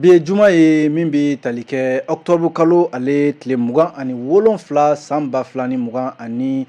Bi ye juma ye min bɛ tali kɛ octobre kalo ale tile 27 san 2023.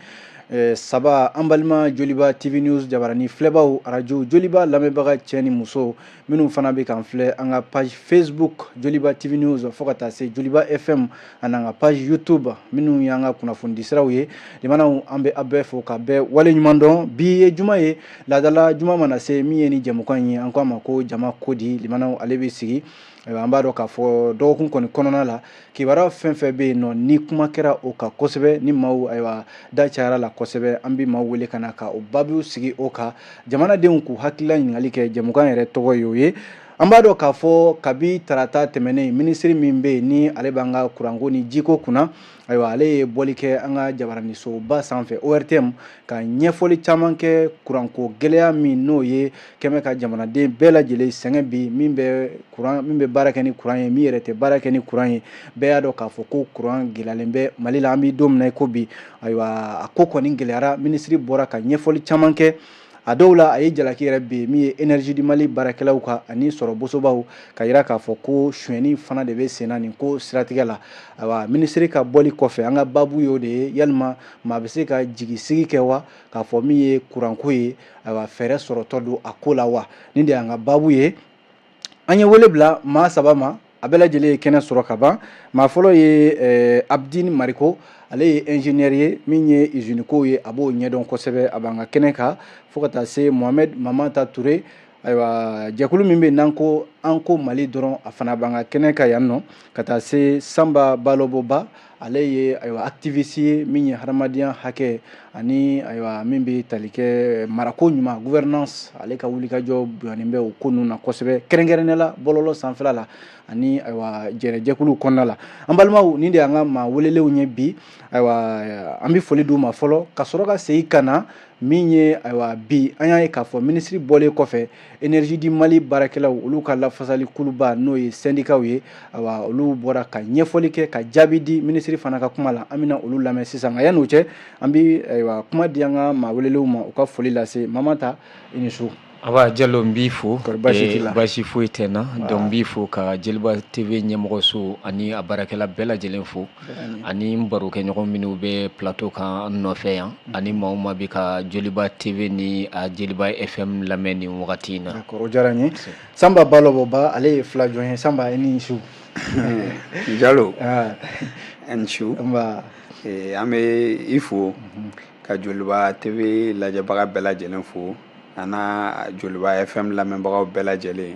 An balima Joliba TV News jabarani filɛbaw, arajo Joliba lamɛnbaga cɛ ni muso minnu fana bɛ k'an filɛ an ka page Facebook Joliba TV News, fo ka taa se Joliba FM ani an ka page YouTube minnu y'an ka kunnafonidisiraw ye, limanaw, an bɛ aw bɛɛ fo ka bɛɛ waleɲuman dɔn. Bi ye juma ye, laadala juma mana se, min ye ni jɛmukan ye, an ko a ma ko jama ko di. Limanaw, ale bɛ sigi. An b'a dɔn k'a fɔ dɔgɔkun kɔni kɔnɔna la, kibaruya fɛn fɛn bɛ yen nɔ ni kuma kɛra o kan kosɛbɛ, ni maaw, ayiwa, da cayara la kosɛbɛ, an bɛ maaw wele ka na ka o babu sigi o kan, jamanadenw k'u hakilila ɲininkali kɛ. Jɛmukan yɛrɛ tɔgɔ ye o ye. An b'a dɔn k'a fɔ kabi tarata tɛmɛnen, minisiri min bɛ yen ni ale b'an ka kuranko ni jiko kunna, ayiwa, ale ye bɔli kɛ an ka jabaranisoba sanfɛ ORTM ka ɲɛfɔli caman kɛ kuranko gɛlɛya min n'o ye kɛmɛ ka jamanaden bɛɛ lajɛlen sɛgɛn bi, min bɛ kuran, min bɛ baara kɛ ni kuran ye, min yɛrɛ tɛ baara kɛ ni kuran ye. Bɛɛ y'a dɔn k'a fɔ ko kuran gɛlɛyalen bɛ Mali la. An bɛ don min na i ko bi, ayiwa, a ko kɔni gɛlɛyara. Minisiri bɔra ka ɲɛfɔli caman kɛ. A dɔw la, a ye jalaki yɛrɛ bin min ye Énergie du Mali baarakɛlaw kan ani sɔrɔ bosobaw, ka yira k'a fɔ ko sonyɛni fana de bɛ sen na nin ko siratigɛ la. Ayiwa, minisiri ka bɔli kɔfɛ, an ka baabu y'o de ye: yalima maa bɛ se ka jigisigi kɛ wa k'a fɔ min ye kuranko ye, ayiwa, fɛɛrɛ sɔrɔtɔ don a ko la wa? Nin de y'an ka baabu ye. An ye wele bila maa saba ma, a bɛɛ lajɛlen ye kɛnɛ sɔrɔ ka ban. Maa fɔlɔ ye Abdini Mariko, ale ye ingénieur ye, min ye usine kow ye, a b'o ɲɛdɔn kosɛbɛ, a b'an ka kɛnɛ kan. Fo ka taa se Mohamed Mamata Touré, ayiwa, jɛkulu min bɛ yen n'an ko an ko Mali dɔrɔn, a fana b'an ka kɛnɛ kan yan nɔ. Ka taa se Sanba Baloboba, ale ye, ayiwa, activiste ye, min ye hadamadenya hakɛ ani, ayiwa, min bɛ tali kɛ marako ɲuman, gouvernance, ale ka wulikajɔ bonyanen bɛ o ko ninnu na kosɛbɛ, kɛrɛnkɛrɛnnenya la bɔlɔlɔ sanfɛla la ani, ayiwa, jɛrɛjɛkuluw kɔnɔna la. An balimaw, nin de y'an ka maa welelenw ye bi. Ayiwa, an bɛ foli d'u ma fɔlɔ ka sɔrɔ ka segin ka na min ye. Ayiwa, bi an y'a ye k'a fɔ minisiri bɔlen kɔfɛ, Énergie du Mali baarakɛlaw, olu ka lafasali kuluba n'o ye syndicats ye, ayiwa, olu bɔra ka ɲɛfɔli kɛ, ka jaabi di minisiri fana ka kuma la. An bɛna olu lamɛn sisan. Nka yan'o cɛ, an bɛ, ayiwa, kuma di an ka maa welelenw ma, u ka foli lase. Mamata, i ni su. Aba Jalo, n b'i fo. Kɔri baasi t'i la? Baasi foyi tɛ n na. Donc n b'i fo ka Joliba TV ɲɛmɔgɔso ani a baarakɛla bɛɛ lajɛlen fo, ani n barokɛɲɔgɔn minnu bɛ plateau kan n nɔfɛ yan, ani maa o maa bɛ ka Joliba TV ni a Joliba FM lamɛn nin wagati in na. D'accord, o diyara n ye. Sanba Balɔbɔba, ale ye filajɔn ye. Sanba, i ni su. Jalo. Ah. Ni su. Nba. An bɛ i fo ka Joliba TV lajɛbaga bɛɛ lajɛlen fo, a n'a Joliba FM lamɛnbagaw bɛɛ lajɛlen.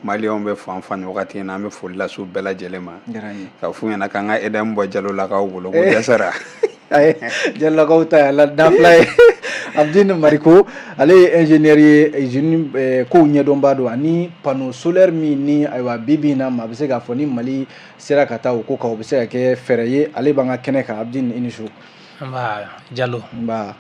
Maliyɛnw bɛ fan fan wagati in na, an bɛ foli lase u bɛɛ lajɛlen ma. Diyara n ye. Ka f'u ɲɛna k'an ka EDM bɔ Jalolakaw bolo ko dɛsɛra. Ayi, Jalolakaw ta y'a la danfila ye. Abdini Mariko, ale ye ingénieur ye, usine kow ɲɛdɔnbaa don, ani panneau solaire min ni, ayiwa, bi bi in na, maa bɛ se k'a fɔ ni Mali sera ka taa o ko kan, o bɛ se ka kɛ fɛɛrɛ ye. Ale b'an ka kɛnɛ kan. Abdini, i ni su. Nba Jalo. Nba.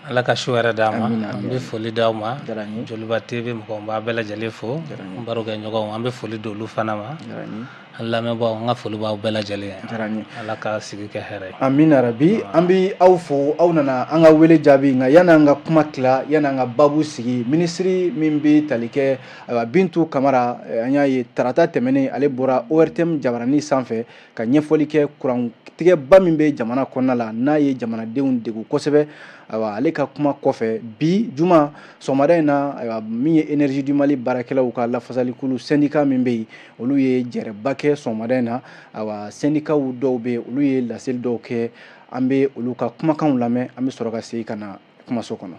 Ala ka su wɛrɛ d'an ma. Amina. An bɛ foli d'aw ma. Diyara n ye. Joliba TV mɔgɔw, n b'a bɛɛ lajɛlen fo. Diyara n ye. N barokɛɲɔgɔnw, an bɛ foli d'olu fana ma. Diyara n ye. An lamɛnbaaw, an ka foli b'aw bɛɛ lajɛlen ye. Diyara n ye. Ala ka sigi kɛ hɛrɛ ye. Amina rabi. An bɛ aw fo, aw nana an ka wele jaabi. Nka yanni an ka kuma tila, yanni an ka babu sigi, minisiri min bɛ tali kɛ, ayiwa, Bintu Kamara, an y'a ye tarata tɛmɛnen, ale bɔra ORTM jabarani sanfɛ ka ɲɛfɔli kɛ kurantigɛba min bɛ jamana kɔnɔna la, n'a ye jamanadenw degun kosɛbɛ. Ayiwa, ale ka kuma kɔfɛ, bi juma sɔgɔmada in na, ayiwa, min ye Énergie du Mali baarakɛlaw ka lafasalikulu, syndicat min bɛ yen, olu ye jɛrɛba kɛ sɔgɔmada in na. Ayiwa, syndicats dɔw bɛ yen, olu ye laseli dɔw kɛ. An bɛ olu ka kumakanw lamɛn, an bɛ sɔrɔ ka segin ka na kumaso kɔnɔ.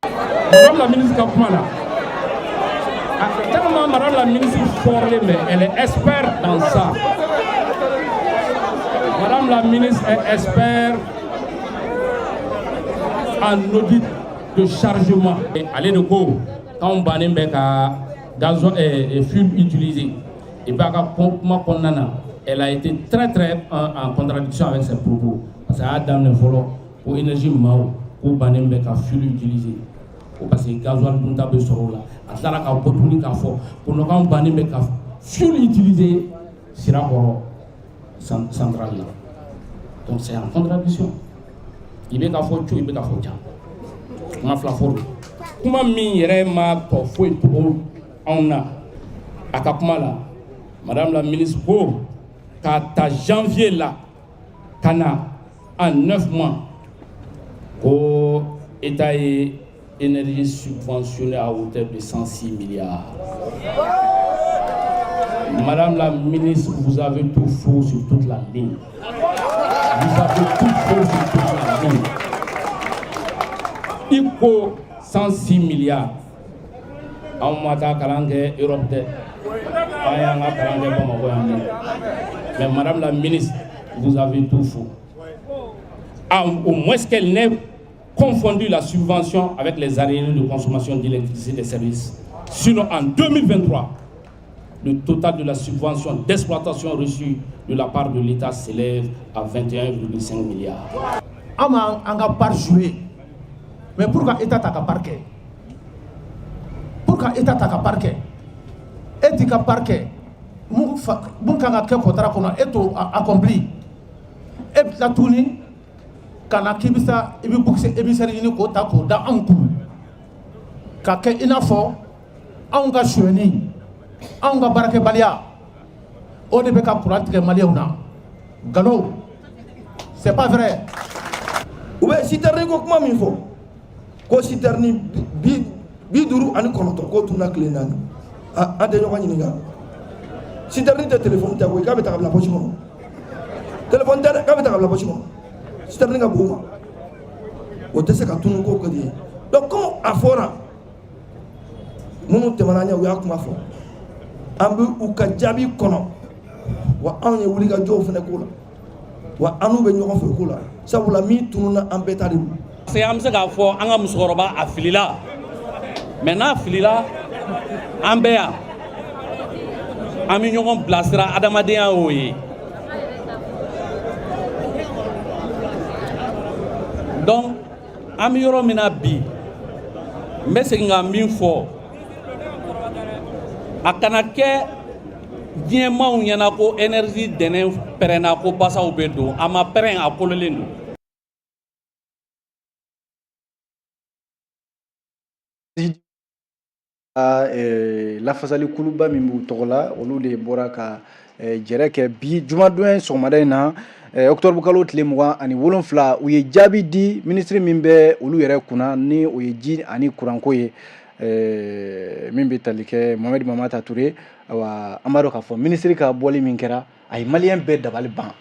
Madame la ministre ka kuma la, tellement madame la ministre fɔrlen bɛ, elle est experte dans ça. Madame la ministre est experte en audit de chargement. Ale de ko k'anw bannen bɛ ka gazon fuel utiliser. Et puis a ka kuma kɔnɔna na, elle a été très très en contradiction avec ses propos, parce que a y'a daminɛ fɔlɔ ko énergie maaw k'u bannen bɛ ka fuel utiliser ko parce que gasoil dunta bɛ sɔrɔ o la. A tilara ka bɔ tuguni k'a fɔ ko non, k'anw bannen bɛ ka fuel utiliser Sirakɔrɔ centrale la. Donc c'est en contradiction. I bɛ ka fɔ co, i bɛ ka fɔ can, kuma fila fɔ don. Kuma min yɛrɛ ma tɔ foyi tugu anw na. A ka kuma la, madame la ministre ko k'a ta janvier la ka na en 9 mois, ko État ye énergie subventionnée à hauteur de 106 milliards. Madame la ministre, vous avez tout faux sur toute la ligne. Vous avez tout faux sur toute la ligne. I ko 106 milliards. Anw ma taa kalan kɛ Europe dɛ. An y'an ka kalan kɛ Bamakɔ yan dɛ. Mais madame la ministre, vous avez tout faux. Au moins qu'elle n'ait confondu la subvention avec les arriérés de consommation d'électricité des services. Sinon, en 2023, le total de la subvention d'exploitation reçue de la part de l'État s'élève à 21,5 milliards. An ma an ka part jouer, mais pour que État ta ka part kɛ, pour que État ta ka part kɛ, e t'i ka part kɛ, mun fa mun kan ka kɛ contrat kɔnɔ, e t'o accompli, e bɛ tila tuguni ka na k'i bɛ sa i bɛ bouc émissaire ɲini k'o ta k'o da anw kun, ka kɛ i n'a fɔ anw ka sonyɛni, anw ka baarakɛbaliya, o de bɛ ka courant tigɛ maliyɛnw na. Nkalon, c'est pas vrai. U bɛ citerne ko kuma min fɔ, ko citerne 59 k'o tunna tile 4, an tɛ ɲɔgɔn ɲininka. Citerne tɛ téléphone tɛ koyi k'a bɛ ta ka bila poche kɔnɔ. Téléphone tɛ dɛ, k'a bɛ ta ka bila poche kɔnɔ. Citerne ka bon o ma, o tɛ se ka tunu ko ka di ye. Donc comme a fɔra, minnu tɛmɛna an ɲɛ, u y'a kuma fɔ, an bɛ u ka jaabi kɔnɔ. Wa anw ye wulikajɔw fana k'o la, wa an n'u bɛ ɲɔgɔn fɛ o ko la, sabula min tununa, an bɛɛ ta de don. Parce que an bɛ se k'a fɔ an ka musokɔrɔba a filila, mais n'a filila, an bɛ yan, an bɛ ɲɔgɔn bilasira, adamadenya y'o ye. Donc an bɛ yɔrɔ min na bi, n bɛ segin ka min fɔ, a kana kɛ diɲɛmaw ɲɛna ko énergie dɛnɛn pɛrɛnna ko basaw bɛ don. A ma pɛrɛn, a kololen don. Lafasali kuluba min b'u tɔgɔ la, olu de bɔra ka jɛrɛ kɛ bi jumadon sɔgɔmada in na, octobre kalo tile 27. U ye jaabi di minisiri min bɛ olu yɛrɛ kunna, ni o ye ji ani kuranko ye, min bɛ tali kɛ Mohamed Mamata Touré. Awa, an b'a dɔn k'a fɔ minisiri ka bɔli min kɛra, a ye maliyɛn bɛɛ dabali ban.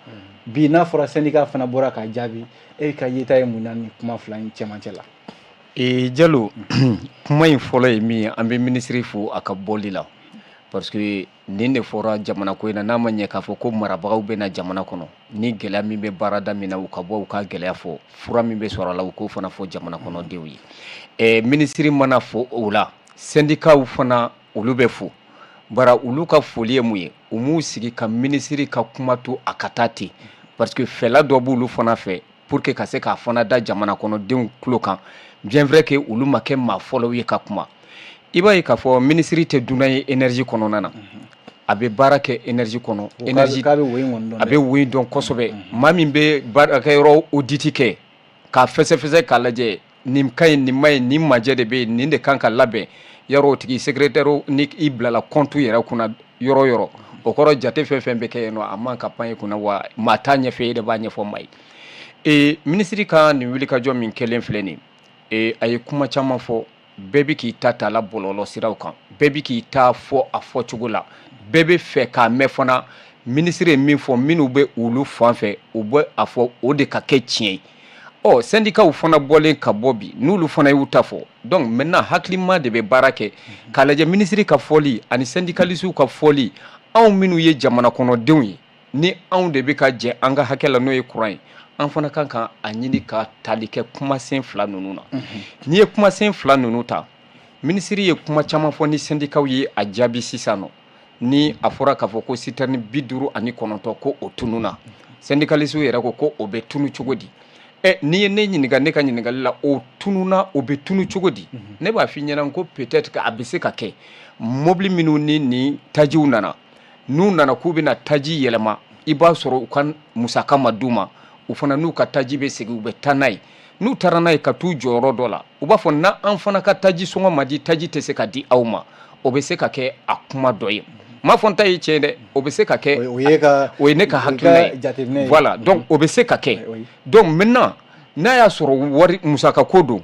Bi n'a fɔra syndicat fana bɔra k'a jaabi, e ka yeta ye mun na nin kuma fila in cɛmancɛ la? Ee Jalo, kuma in fɔlɔ ye min ye, an bɛ minisiri fo a ka bɔli la, parce que nin de fɔra jamana ko in na. N'a ma ɲɛ k'a fɔ ko marabagaw bɛ na jamana kɔnɔ, ni gɛlɛya min bɛ baarada min na, u ka bɔ u ka gɛlɛya fɔ, fura min bɛ sɔrɔ a la, u k'o fana fɔ jamana kɔnɔdenw ye. Minisiri mana fo o la, syndicats fana olu bɛ fo. Bara olu ka foli ye mun ye? U m'u sigi ka minisiri ka kuma to a ka taa ten, parce que fɛla dɔ b'olu fana fɛ pour que ka se k'a fana da jamana kɔnɔdenw tulo kan. Bien vrai que olu ma kɛ maa fɔlɔw ye ka kuma. I b'a ye k'a fɔ minisiri tɛ dunan ye énergie kɔnɔna na, a bɛ baara kɛ énergie kɔnɔ, énergie a bɛ wo in dɔn kosɛbɛ. Maa min bɛ baarakɛyɔrɔ audit kɛ k'a fɛsɛfɛsɛ k'a lajɛ, nin ka ɲi, nin ma ɲi, nin majɛ de bɛ yen, nin de kan ka labɛn, yarɔ o tigi secrétaire ni i bilala compte yɛrɛ kunna yɔrɔ o yɔrɔ, o kɔrɔ jate fɛn fɛn bɛ kɛ yen nɔ, a man ka pan i kunna, wa maa t'a ɲɛfɛ, e de b'a ɲɛfɔ maa ye. Ee minisiri ka nin wulikajɔ min kɛlen filɛ nin ye, a ye kuma caman fɔ, bɛɛ bɛ k'i ta ta la bɔlɔlɔ siraw kan, bɛɛ bɛ k'i ta fɔ a fɔcogo la, bɛɛ bɛ fɛ k'a mɛn fana minisiri ye min fɔ. Minnu bɛ olu fan fɛ, u bɛ a fɔ o de ka kɛ tiɲɛ ye. Ɔ syndicats fana bɔlen ka bɔ bi, n'olu fana y'u ta fɔ, donc maintenant hakilima de bɛ baara kɛ k'a lajɛ minisiri ka fɔli ani syndicalistes ka fɔli. Anw minnu ye jamana kɔnɔdenw ye, ni anw de bɛ ka jɛ an ka hakɛ la, n'o ye courant ye, an fana kan ka a ɲini ka tali kɛ kumasen fila ninnu na. N'i ye kumasen fila ninnu ta, minisiri ye kuma caman fɔ ni syndicats ye a jaabi sisan nɔ, ni a fɔra k'a fɔ ko citerne 59 ko o tununna, syndicalistes yɛrɛ ko ko o bɛ tunu cogo di? Ɛ n'i ye ne ɲininka, ne ka ɲininkali la, o tununna, o bɛ tunu cogo di? Ne b'a f'i ɲɛna ko peut-être que a bɛ se ka kɛ mobili minnu ni nin tajiw nana, n'u nana k'u bɛna taji yɛlɛma, i b'a sɔrɔ u ka musaka ma d'u ma, u fana n'u ka taji bɛ segin, u bɛ taa n'a ye. N'u taara n'a ye ka t'u jɔyɔrɔ dɔ la, u b'a fɔ n'an fana ka taji sɔngɔ ma di, taji tɛ se ka di aw ma. O bɛ se ka kɛ a kuma dɔ ye. M'a fɔ n ta ye tiɲɛ dɛ, o bɛ se ka kɛ. O ye ne ka hakilina ye. Voilà, donc o bɛ se ka kɛ. Donc maintenant, n'a y'a sɔrɔ wari musaka ko don,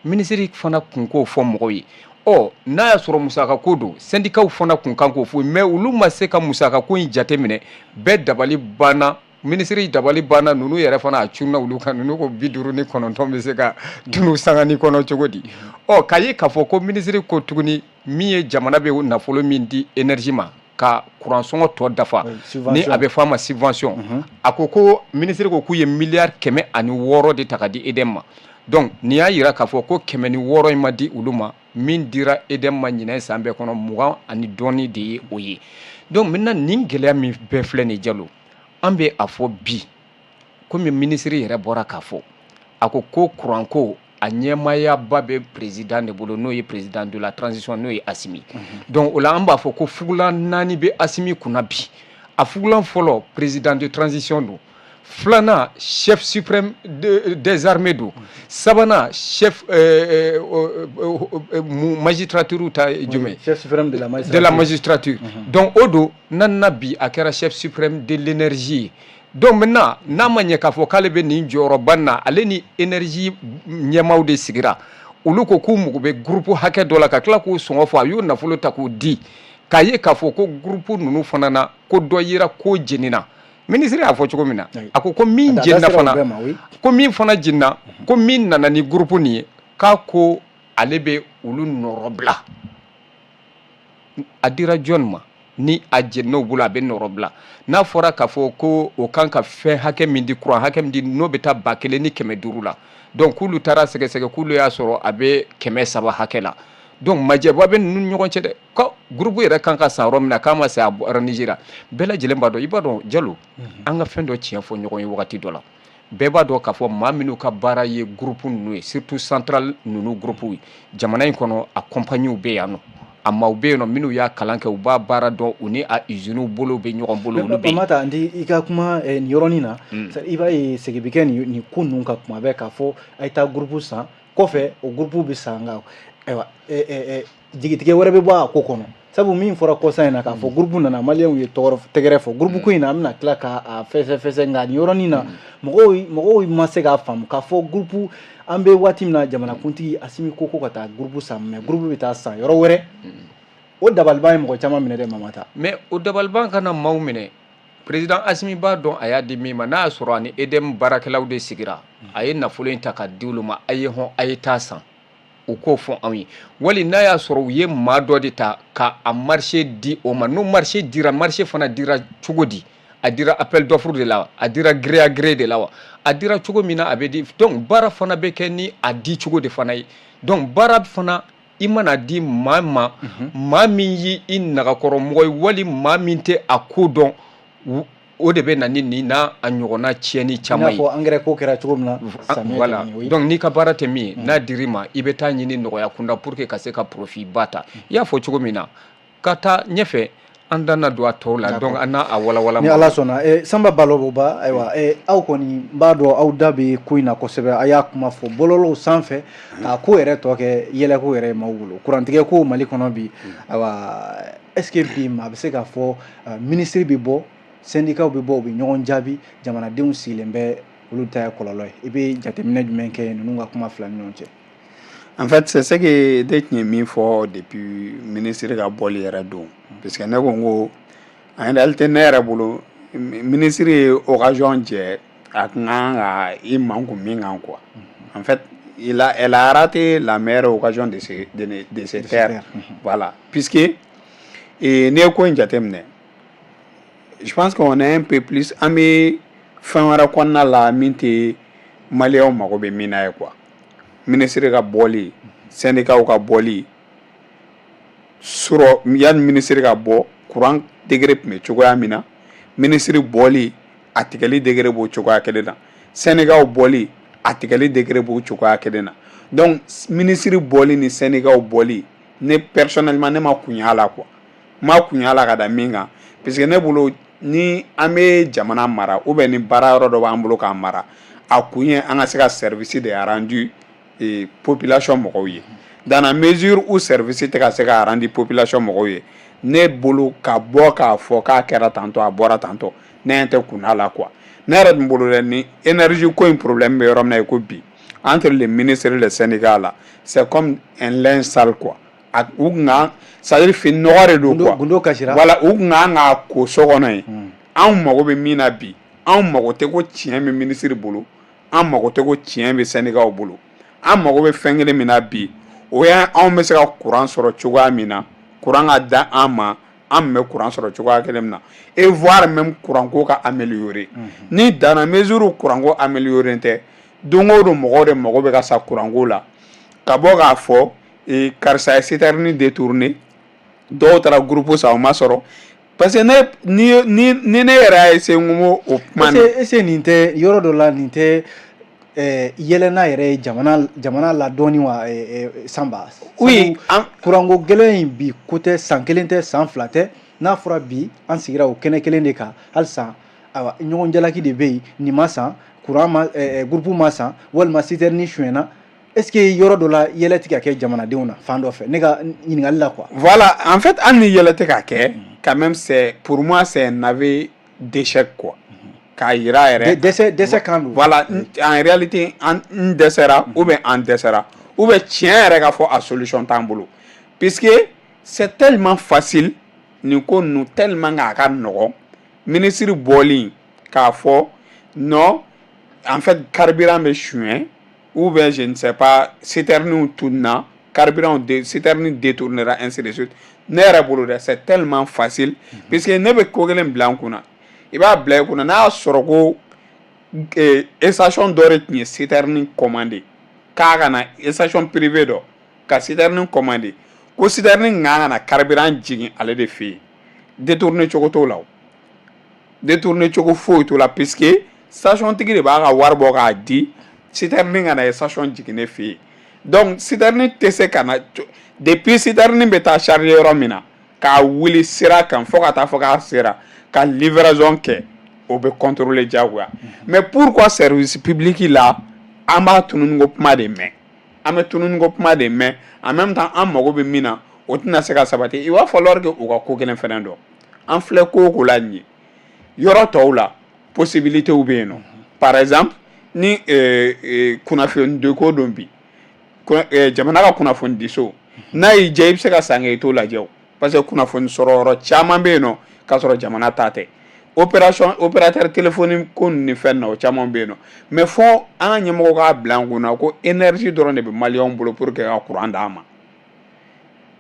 minisiri fana kun k'o fɔ mɔgɔw ye. Ɔ, n'a y'a sɔrɔ musaka ko don, syndicats fana kun kan k'o fɔ, mais olu ma se ka musaka ko in jate minɛ. Bɛɛ dabali banna, minisiri dabali banna, ninnu yɛrɛ fana a cunna olu kan. Ninnu ko 59 bɛ se ka tunu sangani kɔnɔ cogo di? Ɔ, k'a ye k'a fɔ ko minisiri ko tuguni, min ye jamana bɛ nafolo min di énergie ma ka courant sɔngɔ tɔ dafa, ni a bɛ fɔ a ma subvention, a ko ko minisiri ko k'u ye miliyari 106 de ta ka di EDM ma. Donc nin y'a yira k'a fɔ ko 106 in ma di olu ma. Min dira EDM ma ɲinɛ san bɛɛ kɔnɔ, 20 ani dɔɔni de ye o ye. Donc maintenant, nin gɛlɛya min bɛɛ filɛ nin, Jalo, an bɛ a fɔ bi, komi minisiri yɛrɛ bɔra k'a fɔ, a ko ko courant ko a ɲɛmaayaba bɛ président de bolo, n'o ye président de la transition, n'o ye Asimi. Donc o la, an b'a fɔ ko fugulan naani bɛ Asimi kunna bi. A fugulan fɔlɔ, président de transition don. Filanan, chef suprême des armées don. Sabanan, chef magistrature ta jumɛn? Chef suprême de la magistrature. De la magistrature. Donc o don naaninan, bi a kɛra chef suprême de l'énergie ye. Donc maintenant, n'a ma ɲɛ k'a fɔ k'ale bɛ nin jɔyɔrɔba nin na, ale ni énergie ɲɛmaaw de sigira, olu ko k'u mago bɛ groupe hakɛ dɔ la, ka tila k'u sɔngɔ fɔ, a y'o nafolo ta k'o di, k'a ye k'a fɔ ko groupe ninnu fana na, ko dɔ yera ko jenina. Minisiri y'a fɔ cogo min na, a ko ko min jenina fana, ko min fana jenina, ko min nana ni groupe nin ye, k'a ko ale bɛ olu nɔrɔbila. A dira jɔn ma? Ni a jenin'o bolo, a bɛ nɔrɔbila. N'a fɔra k'a fɔ ko o kan ka fɛn hakɛ min di, courant hakɛ min di, n'o bɛ taa 1500 la, donc k'olu taara sɛgɛsɛgɛ, k'olu y'a sɔrɔ a bɛ 300 hakɛ la. Donc majɛba bɛ ninnu ni ɲɔgɔn cɛ dɛ. Ko groupe yɛrɛ kan ka san yɔrɔ min na, k'a ma se, a bɔra Nizeriya. Bɛɛ lajɛlen b'a dɔn, i b'a dɔn Jalo, an ka fɛn dɔ tiɲɛ fɔ ɲɔgɔn ye wagati dɔ la. Bɛɛ b'a dɔn k'a fɔ maa minnu ka baara ye groupe ninnu ye, surtout centrale ninnu groupe ye, jamana in kɔnɔ, a compagnie bɛ yan nɔ, a maaw bɛ yen nɔ minnu y'a kalan kɛ, u b'a baara dɔn, u ni a usines bolo bɛ ɲɔgɔn bolo, olu bɛ yen. Mamata, i ka kuma nin yɔrɔnin na, i b'a ye segin bɛ kɛ nin ko ninnu kan kuma bɛɛ, k'a fɔ a ye taa groupe san, kɔfɛ o groupe bɛ san, nka ayiwa, jigitigɛ wɛrɛ bɛ bɔ a ko kɔnɔ, sabu min fɔra kɔsa in na, k'a fɔ groupe nana, maliyɛnw ye tɛgɛrɛ fɔ groupe ko in na. An bɛna tila k'a fɛsɛ fɛsɛ, nka nin yɔrɔnin na, mɔgɔw ma se k'a faamu k'a fɔ groupe, an bɛ waati min na, jamanakuntigi Asimi ko ko ka taa groupe san, mais groupe bɛ taa san yɔrɔ wɛrɛ. O dabaliban ye mɔgɔ caman minɛ dɛ, Mamata. Mais o dabaliban kana maaw minɛ. Président Asimi b'a dɔn a y'a di min ma. N'a y'a sɔrɔ ani EDM baarakɛlaw de sigira, a ye nafolo in ta ka di olu ma, a ye hɔn, a ye taa san, u k'o fɔ anw ye. Wali n'a y'a sɔrɔ u ye maa dɔ de ta ka a marché di o ma, n'o marché dira, marché fana dira cogo di? A dira appel d'offre de la wa? A dira gré à gré de la wa? A dira cogo min na, a bɛ di. Donc baara fana bɛ kɛ ni a di cogo de fana ye. Donc baara fana, i mana di maa ma, maa min y'i i nagakɔrɔ mɔgɔ ye, wali maa min tɛ a ko dɔn, o de bɛ na ni nin n'a a ɲɔgɔnna tiɲɛni caman ye. I n'a fɔ engrais ko kɛra cogo min na. Samiyɛ. Voilà, donc n'i ka baara tɛ min ye, n'a dir'i ma, i bɛ taa ɲini nɔgɔya kunda pour que ka se ka profit ba ta. I y'a fɔ cogo min na, ka taa ɲɛfɛ, an da na don a tɔw la, donc an n'a a walawala. Ni Ala sɔnna. Sanba Baloboba, ayiwa, aw kɔni b'a dɔn aw da bɛ ko in na kosɛbɛ. A y'a kuma fɔ bɔlɔlɔw sanfɛ k'a ko yɛrɛ tɔ kɛ yɛlɛko yɛrɛ ye maaw bolo. Kurantigɛ ko Mali kɔnɔ bi, ayiwa, est ce que bi maa bɛ se k'a fɔ minisiri bɛ bɔ, syndicat bɛ bɔ, u bɛ ɲɔgɔn jaabi, jamanadenw sigilen bɛ, olu ta ye kɔlɔlɔ ye? I bɛ jateminɛ jumɛn kɛ ninnu ka kuma fila ni ɲɔgɔn cɛ? En fait, c'est ce que ne tun ye min fɔ depuis ministre ka bɔli yɛrɛ don, parce que ne ko n ko en réalité, ne yɛrɛ bolo, ministre ye occasion jɛ a kun kan ka i mankun min kan quoi. En fait, elle a raté la meilleure occasion de se taire, voilà, puisque n'i ye ko in jateminɛ, je pense qu'on est un peu plus, an bɛ fɛn wɛrɛ kɔnɔna la min tɛ maliyɛnw mago bɛ min na ye quoi. Ministre ka bɔli, syndicat ka bɔli sɔrɔ, yanni ministre ka bɔ, courant degré tun bɛ cogoya min na, ministre bɔli, a tigɛli degré b'o cogoya kelen na, syndicat bɔli, a tigɛli degré b'o cogoya kelen na. Donc ministre bɔli ni syndicat bɔli, ne personnellement, ne ma kun y'a la quoi. N ma kun y'a la ka da min kan, parce que ne bolo, ni an bɛ jamana mara ou bien ni baara yɔrɔ dɔ b'an bolo k'a mara, a kun ye an ka se ka service de rendu population mɔgɔw ye. Dans la mesure où service tɛ ka se ka rendu population mɔgɔw ye, Ne bolo, ka bɔ k'a fɔ k'a kɛra tantɔ, a bɔra tantɔ, ne ɲɛ tɛ kunna la quoi. Ne yɛrɛ dun bolo dɛ, ni énergie ko in problème bɛ yɔrɔ min na i ko bi, entre les ministres et les syndicats là, c'est comme un linge sale quoi. A u kun kan, c'est à dire fini nɔgɔ de don quoi. Gundo kasira. Voilà, u kun kan k'a ko so kɔnɔ yen. Anw mago bɛ min na bi, anw mago tɛ ko tiɲɛ bɛ ministre bolo, an mago tɛ ko tiɲɛ bɛ syndicat bolo. An mago bɛ fɛn kelen min na bi, o ye anw bɛ se ka courant sɔrɔ cogoya min na, courant ka da an ma, an bɛ courant sɔrɔ cogoya kelen min na, et voire même courant ko ka améliorer. Ni dans la mesure courant ko améliorer tɛ, don o don mɔgɔw de mago bɛ ka sa courant ko la, ka bɔ k'a fɔ karisa ye citerne détourné, dɔw taara groupe san, o ma sɔrɔ, parce que ne ni ne yɛrɛ y'a essayer n ko o kuma nin. Est-ce que nin tɛ yɔrɔ dɔ la, nin tɛ yɛlɛnna yɛrɛ ye jamana la dɔɔni wa, Sanba? Oui. Kuranko gɛlɛn in bi ko tɛ, san kelen tɛ, san fila tɛ. N'a fɔra bi an sigira o kɛnɛ kelen de kan halisa, ayiwa, ɲɔgɔn jalaki de bɛ yen. Nin ma san, courant ma, groupe ma san, walima citerne sonyɛna. Est-ce que yɔrɔ dɔ la yɛlɛ tɛ ka kɛ jamanadenw na fan dɔ fɛ? Ne ka ɲininkali la quoi. Voilà, en fait, hali ni yɛlɛ tɛ ka kɛ, quand même, c'est pour moi, c'est un aveu d'échec quoi. K'a yira yɛrɛ. Dɛsɛ kan don. Voilà, en réalité, an n dɛsɛra ou bien an dɛsɛra ou bien tiɲɛ yɛrɛ ka fɔ, a solution t'an bolo, puisque c'est tellement facile, nin ko ninnu, tellement k'a ka nɔgɔn, ministre bɔlen k'a fɔ non, en fait, carburant bɛ suɲɛ ou bien, je ne sais pas, citerne tununa, carburant de citerne détournera, ainsi de suite. Ne yɛrɛ bolo dɛ, c'est tellement facile, puisque ne bɛ ko kelen bila n kunna, i b'a bila i kunna, n'a y'a sɔrɔ ko station dɔ de tun ye citerne commandé k'a ka na, station privée dɔ ka citerne commandé, ko citerne kan ka na carburant jigin ale de fɛ yen, détourné cogo t'o la, o détourné cogo foyi t'o la, puisque station tigi de b'a ka wari bɔ k'a di citerne ka na station jigin ne fɛ yen. Donc citerne tɛ se ka na, depuis citerne bɛ taa charger yɔrɔ min na, k'a wuli sira kan fo ka taa fɔ k'a sera ka livraison kɛ, o bɛ contrôler diyagoya. Mais pourquoi service public la, an b'a tununiko kuma de mɛn, an bɛ tununiko kuma de mɛn, en même temps an mago bɛ min na, o tɛna se ka sabati? Il va falloir que u ka ko kelen fɛnɛ dɔn. An filɛ ko o ko la nin ye, yɔrɔ tɔw la possibilité bɛ yen nɔ. Par exemple, ni kunnafoni ko don bi, jamana ka kunnafoni diso, n'a y'i diya, i bɛ se ka san kɛ i t'o lajɛ o, parce que kunnafoni sɔrɔ yɔrɔ caman bɛ yen nɔ k'a sɔrɔ jamana ta tɛ. Opération opérateur téléphone ko ni fɛn na, o caman bɛ yen nɔ. Mais fɔ an ka ɲɛmɔgɔ k'a bila an kunna ko énergie dɔrɔn de bɛ maliyɛnw bolo pour que ka courant d'an ma.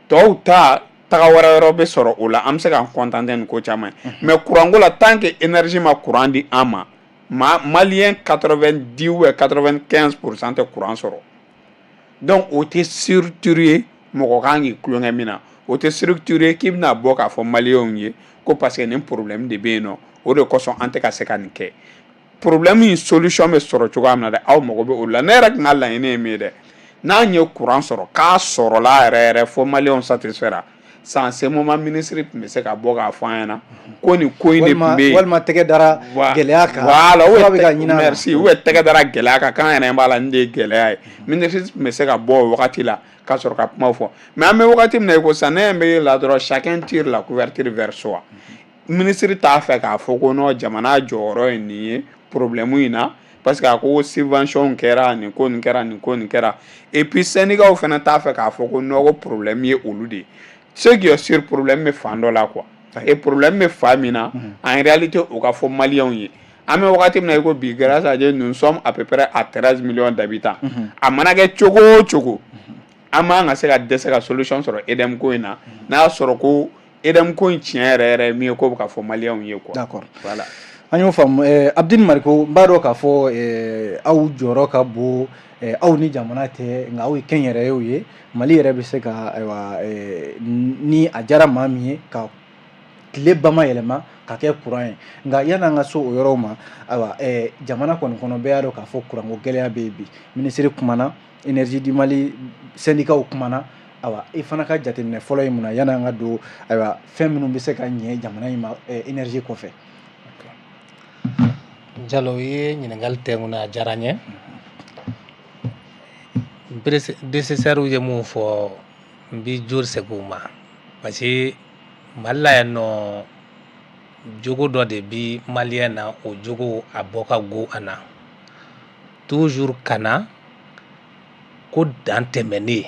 Tɔw ta taga wɛrɛ yɔrɔ bɛ sɔrɔ o la, an bɛ se k'an contenter ni ko caman ye. Mais courant ko la, tant que énergie ma courant di an ma, ma maliyɛn 90 ou 95% tɛ courant sɔrɔ. Donc o tɛ structure ye mɔgɔ kan k'i tulonkɛ min na, o tɛ structure ye k'i bɛna bɔ k'a fɔ maliyɛnw ye ko parce que nin problème de bɛ yen nɔ, o de kosɔn an tɛ ka se ka nin kɛ. Problème in solution bɛ sɔrɔ cogoya min na dɛ, aw mago bɛ o la. Ne yɛrɛ tun ka laɲini ye min ye dɛ, n'an ye courant sɔrɔ, k'a sɔrɔla yɛrɛ yɛrɛ fo maliyɛnw satisfaire, c'est ce moment ministre tun bɛ se ka bɔ k'a fɔ an ɲɛna ko nin ko in de tun bɛ yen. Walima tɛgɛ dara gɛlɛya kan. Voilà. Fura bɛ ka ɲini a la. Merci. Ou tɛgɛ dara gɛlɛya kan, k'an yɛrɛ b'a la, nin de ye gɛlɛya ye. Ministre tun bɛ se ka bɔ o wagati la ka sɔrɔ ka kuma fɔ. Mais an bɛ wagati min na i ko sisan, ne ɲɛ bɛ la dɔrɔn, chacun tire la couverture vers soi. Ministre t'a fɛ k'a fɔ ko non, jamana jɔyɔrɔ ye nin ye problème in na, parce que a ko subvention kɛra nin ko nin kɛra nin ko nin kɛra. Et puis syndicats fana t'a fɛ k'a fɔ ko non, ko problème ye olu de ye. Ce qui est sûr, problème bɛ fan dɔ la quoi. Et problème bɛ fan min na en réalité, o ka fɔ maliyɛnw ye. An bɛ wagati min na i ko bi, grâce à Dieu, nous sommes à peu près à 13 millions d'habitants. A mana kɛ cogo o cogo, an man ka se ka dɛsɛ ka solution sɔrɔ EDM ko in na, n'a y'a sɔrɔ ko EDM ko in tiɲɛ yɛrɛ yɛrɛ ye min ye, k'o bɛ ka fɔ maliyɛnw ye quoi. D'accord. Voilà. An y'o faamu. Abdini Mariko, n b'a dɔn k'a fɔ aw jɔyɔrɔ ka bon, aw ni jamana tɛ, nka aw ye kɛnyɛrɛyew ye. Mali yɛrɛ bɛ se ka, ayiwa, ni a diyara maa min ye, ka tile bama yɛlɛma ka kɛ kuran ye. Nka yan'an ka so o yɔrɔw ma, ayiwa, jamana kɔni kɔnɔ, bɛɛ y'a dɔn k'a fɔ kuranko gɛlɛya bɛ yen bi. Minisiri kumana, Énergie du Mali syndicat kumana. Ayiwa, i fana ka jateminɛ fɔlɔ ye mun na, yan'an ka don, ayiwa, fɛn minnu bɛ se ka ɲɛ jamana in ma énergie kɔfɛ? Jalo, i ye ɲininkali tɛ kun na, a diyara n ye. Prédécesseur ye mun fɔ, n bi joli segin u ma, parce que Mali la yan nɔ, jogo dɔ de bi maliyɛn na, o jogo a bɔ ka go a na toujours ka na ko dan tɛmɛnen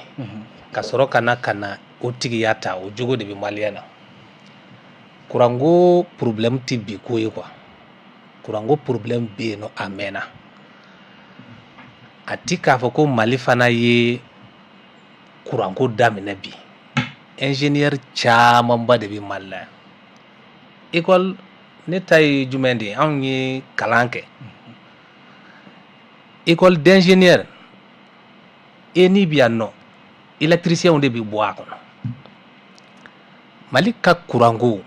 ka sɔrɔ ka na o tigiya ta. O jogo de bɛ maliyɛn na. Kuranko problème tɛ bi ko ye quoi. Kuranko problème bɛ yen nɔ, a mɛnna. A ti k'a fɔ ko Mali fana ye kuranko daminɛ bi. Ingénieur camanba de bɛ Mali la yan. École ne ta ye jumɛn de ye? Anw ye kalan kɛ école d'ingénieur ENI bi yan nɔ, électricien de bɛ bɔ a kɔnɔ. Mali ka kuranko,